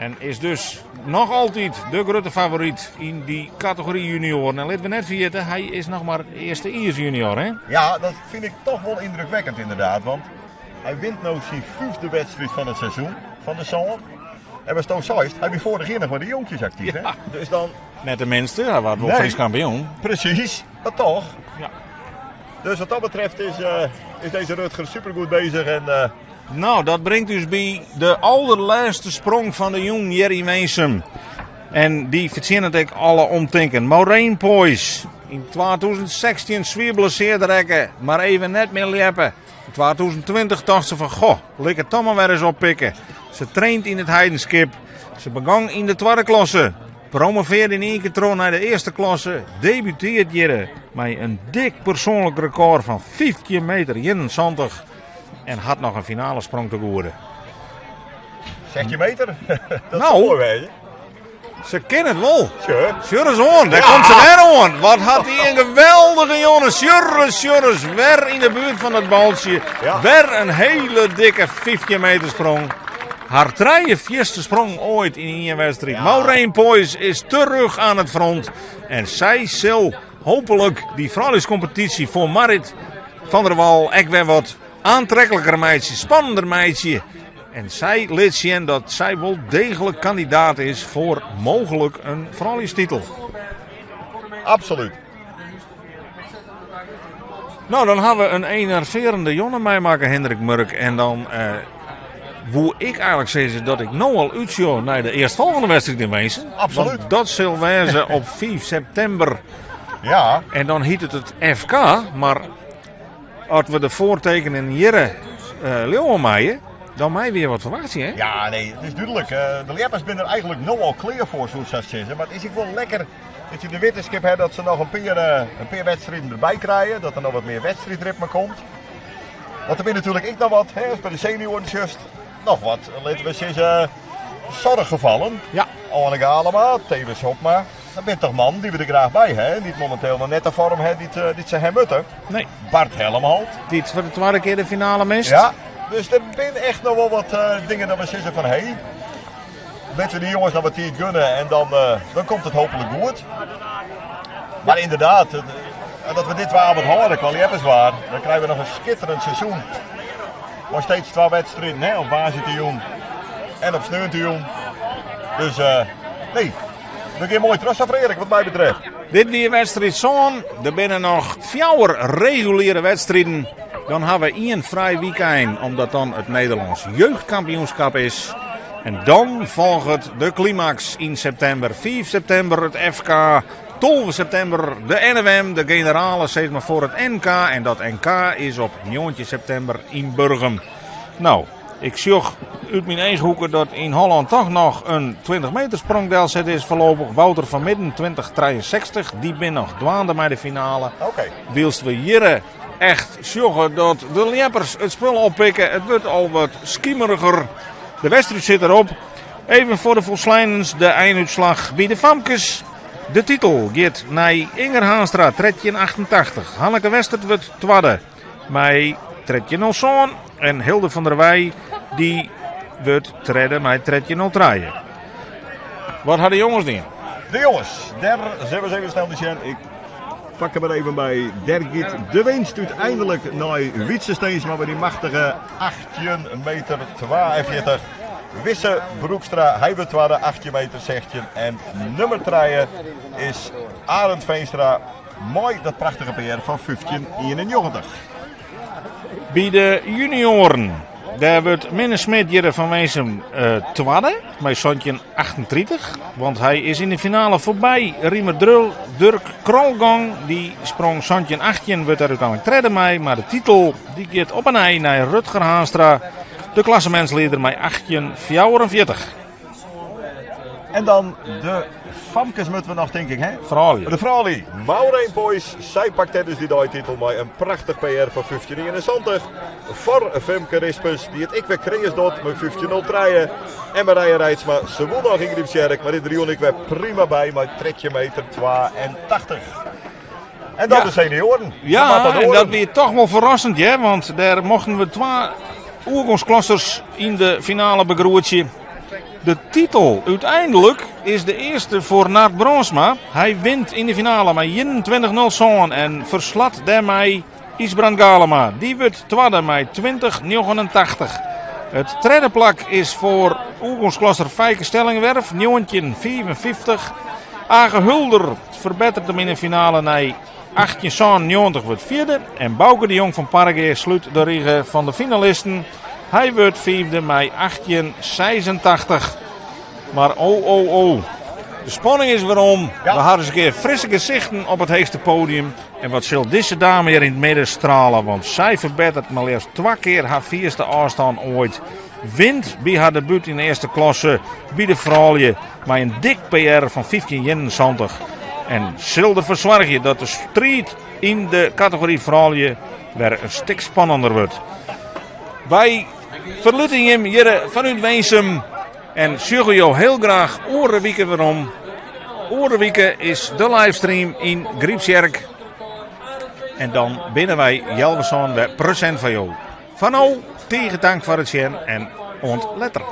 En is dus noch altyd de grutte favoryt yn dy kategory junioaren. En litte we net ferjitte, hy is noch mar earstejiers junior, hè? Ja, dat fyn ik toch wol yndrukwekkend inderdaad. Want hy wint no syn fyfde wedstriid fan it seizoen fan de sân. En watsto seist, hy wie foarich jier noch mei de jonkjes aktyf, hè? Dus dan... Net de minste, hy waard wol Nee. Frysk kampioen. Presys, mar toch. Ja. Dus wat dat betreft is deze Rutger supergoed bezig. En No, dat bringt ús by de alderlêste sprong fan de jûn hjir yn Winsum. En dy fertsjinnet ek alle omtinken. Maureen Poys, yn 2016 swier blessearre rekke, mar even net mear ljeppe. Yn 2020 tocht se fan, goh, lit ik it toch mar wer ris oppikke. Se traint yn it Heidenskip. Se begong yn de twadde klasse. Promovearde yn ien kear troch nei de earste klasse. Debuteart hjir mei in dik persoanlik rekôr fan 15 meter 71. En hat noch in finale sprong te goede. 16 meter? Dat Nou. is moai, weet je. Se kin it wol. Sure. Sjoch ris oan, dêr komt se wer oan. Wat hat dy in geweldige jonge. Sjoch ris, sjoch ris, wer yn de buert fan it baltsje. Ja. Wer in hiele dikke 15 meter sprong. Har trije fierste sprong oait yn ien wedstriid. Ja. Maureen Poys is terug aan it front. En sy sil hooplik dy frouljuskompetysje foar Marit van der Wal ek wer wat oantrekliker meitsje, spannender meitsje. En sy lit sjen dat sy wol deeglik kandidaat is foar mooglik in frouljustitel. Absoluut. No, dan ha we in enervearjende jonge meimakke, Hendrik Murk. En dan eh, woe ik eigentlik sizze dat ik no al útsjoch nei de earstfolgjende wedstriid yn Winsum. Absoluut. Want dat sil wêze op 5 septimber. Ja. En dan hjit it it FK, mar as we de foartekenen hjir uh, leauwe meie, dan meie we wat ferwachtsje, hè? Ja, nee, it is dúdlik. De Ljeppers binne der eigentlik no al klear foar, soe ik sa sizze. Mar it is ek wol lekker dat je de wittenskip ha dat se noch in pear wedstriden derby krije. Dat der noch wat mear wedstriidritme komt. Want der binne natuerlik ek noch wat, hè, as by de senioaren sjochst, noch wat, litte we sizze, zorggevallen. Ja. Oane Galema, Thewis Hobma. Dat binne toch mannen dy't we der graach by ha en dy't mominteel noch net de foarm ha dy't se ha moatte. Nee. Bart Helmholt. Dy't foar de twadde kear de finale mist. Ja, dus der binne echt noch wol wat dingen dat we sizze fan hé, litte we dy jonges noch wat tiid gunne en dan, dan komt it hooplik goed. Mar ynderdaad, dat we dit waar wat hâlde kwa ljepperswaar, dan krije we noch in skitterend seizoen. Mei steeds twa wedstriden, hè, op woansdeitejûn en op sneontejûn. Dus nee, we gean moai troch sa Freark wat my betreft. Dit wie wedstriid sân. Der binne noch fjouwer reguliere wedstriden. Dan ha we ien frij wykein, omdat dan it Nederlânsk jeugdkampioenskap is. En dan folget de klimaks yn septimber. 5 septimber it FK, 12 septimber de NFM, de generale sis mar foar it NK. En dat NK is op 19 septimber yn Burgum. No, ik sjoch út myn eachhoeke dat yn Hollân toch noch in 20 meter sprong delset is foarlopich. Wouter van Midden 2063, dy bin noch dwaande mei de finale. Oké. Wylst we hjir echt sjogge dat de ljeppers it spul oppikke. It wurdt al wat skimeriger. De wedstriid sit derop. Even foar de folsleinens de einútslach by de famkes. De titel giet nei Inger Haanstra, 1388. Hanneke Westert wurdt twadde mei 1307. En Hilde van der Weij dy wurdt tredde mei 1303. Wat ha de jonges dien? De jonges, dêr sille we ris even snel nei sjen. Ik pak der mar even by. Dêr giet de winst úteinlik nei Wytse Steensma mei dy machtige 18 meter 42. Wisse Broekstra, hy wurdt twadde, 18 meter 16. En nummer trije is Arend Veenstra mei dat prachtige PR fan 15,91. By de junioaren, dêr wurdt Minne Smit hjir fan Winsum twadde mei 17,38. Want hy is yn de finale foarby Riemer Drul, Durk Krolgong. Dy sprong 17,18, wurdt der úteinlik tredde mei. Mar de titel dy giet op 'e nij nei Rutger Haanstra, de klassemintslieder mei 18,44. En dan de famkes moatte we noch, tink ik, hè? Froulju. De froulju. Maureen Poys, sy pakt dus dy deititel mei in prachtich PR fan 15,71. Foar Femke Rispens, dy't it ek wer kreas docht mei 15,03. En Marije Reitsma, se wûn noch yn Grypstsjerk, mar is der jûn ek wer prima by mei 13 meter 82. En dan Ja. de senioaren. De Ja, en matadoren. dat wie toch wol ferrassend, hè? Want dêr mochten we twa oergongsklassers yn de finale begroetsje. De titel úteinlik is de earste foar Nard Bronsma. Hy wint yn de finale mei 21-07 en ferslat dêrmei Ysbrand Galema. Dy wurdt twadde mei 20-89. It tredde plak is foar oergongsklasser Feike Stellingwerf, 1955. Age Hulder ferbetteret him yn de finale nei 1897, wurdt fjirde. En Bauke de Jong fan Parregea slút de rige fan de finalisten. Hy wurdt fiifde mei 1886. Mar oh, oh, oh. De spanning is werom. Ja. We ha ris in kear frisse gesichten op it heechste podium. En wat sil dizze dame hjir yn it midden strale, want sy ferbetteret mar leafst twa kear har fierste ôfstân oait. Wint by har debút yn de earste klasse by de froulju mei in dik PR fan 15,71. En sil derfoar soargje dat de striid yn de kategory froulju wer in stik spannender wurdt. Wy ferlitte jim hjir fanút Winsum en sjogge jo hiel graach oare wike werom. Oare wike is de livestream yn Grypstsjerk. En dan binne wy healwei sânen wer presint foar jo. Foar no, tige tank foar it sjen en oant letter.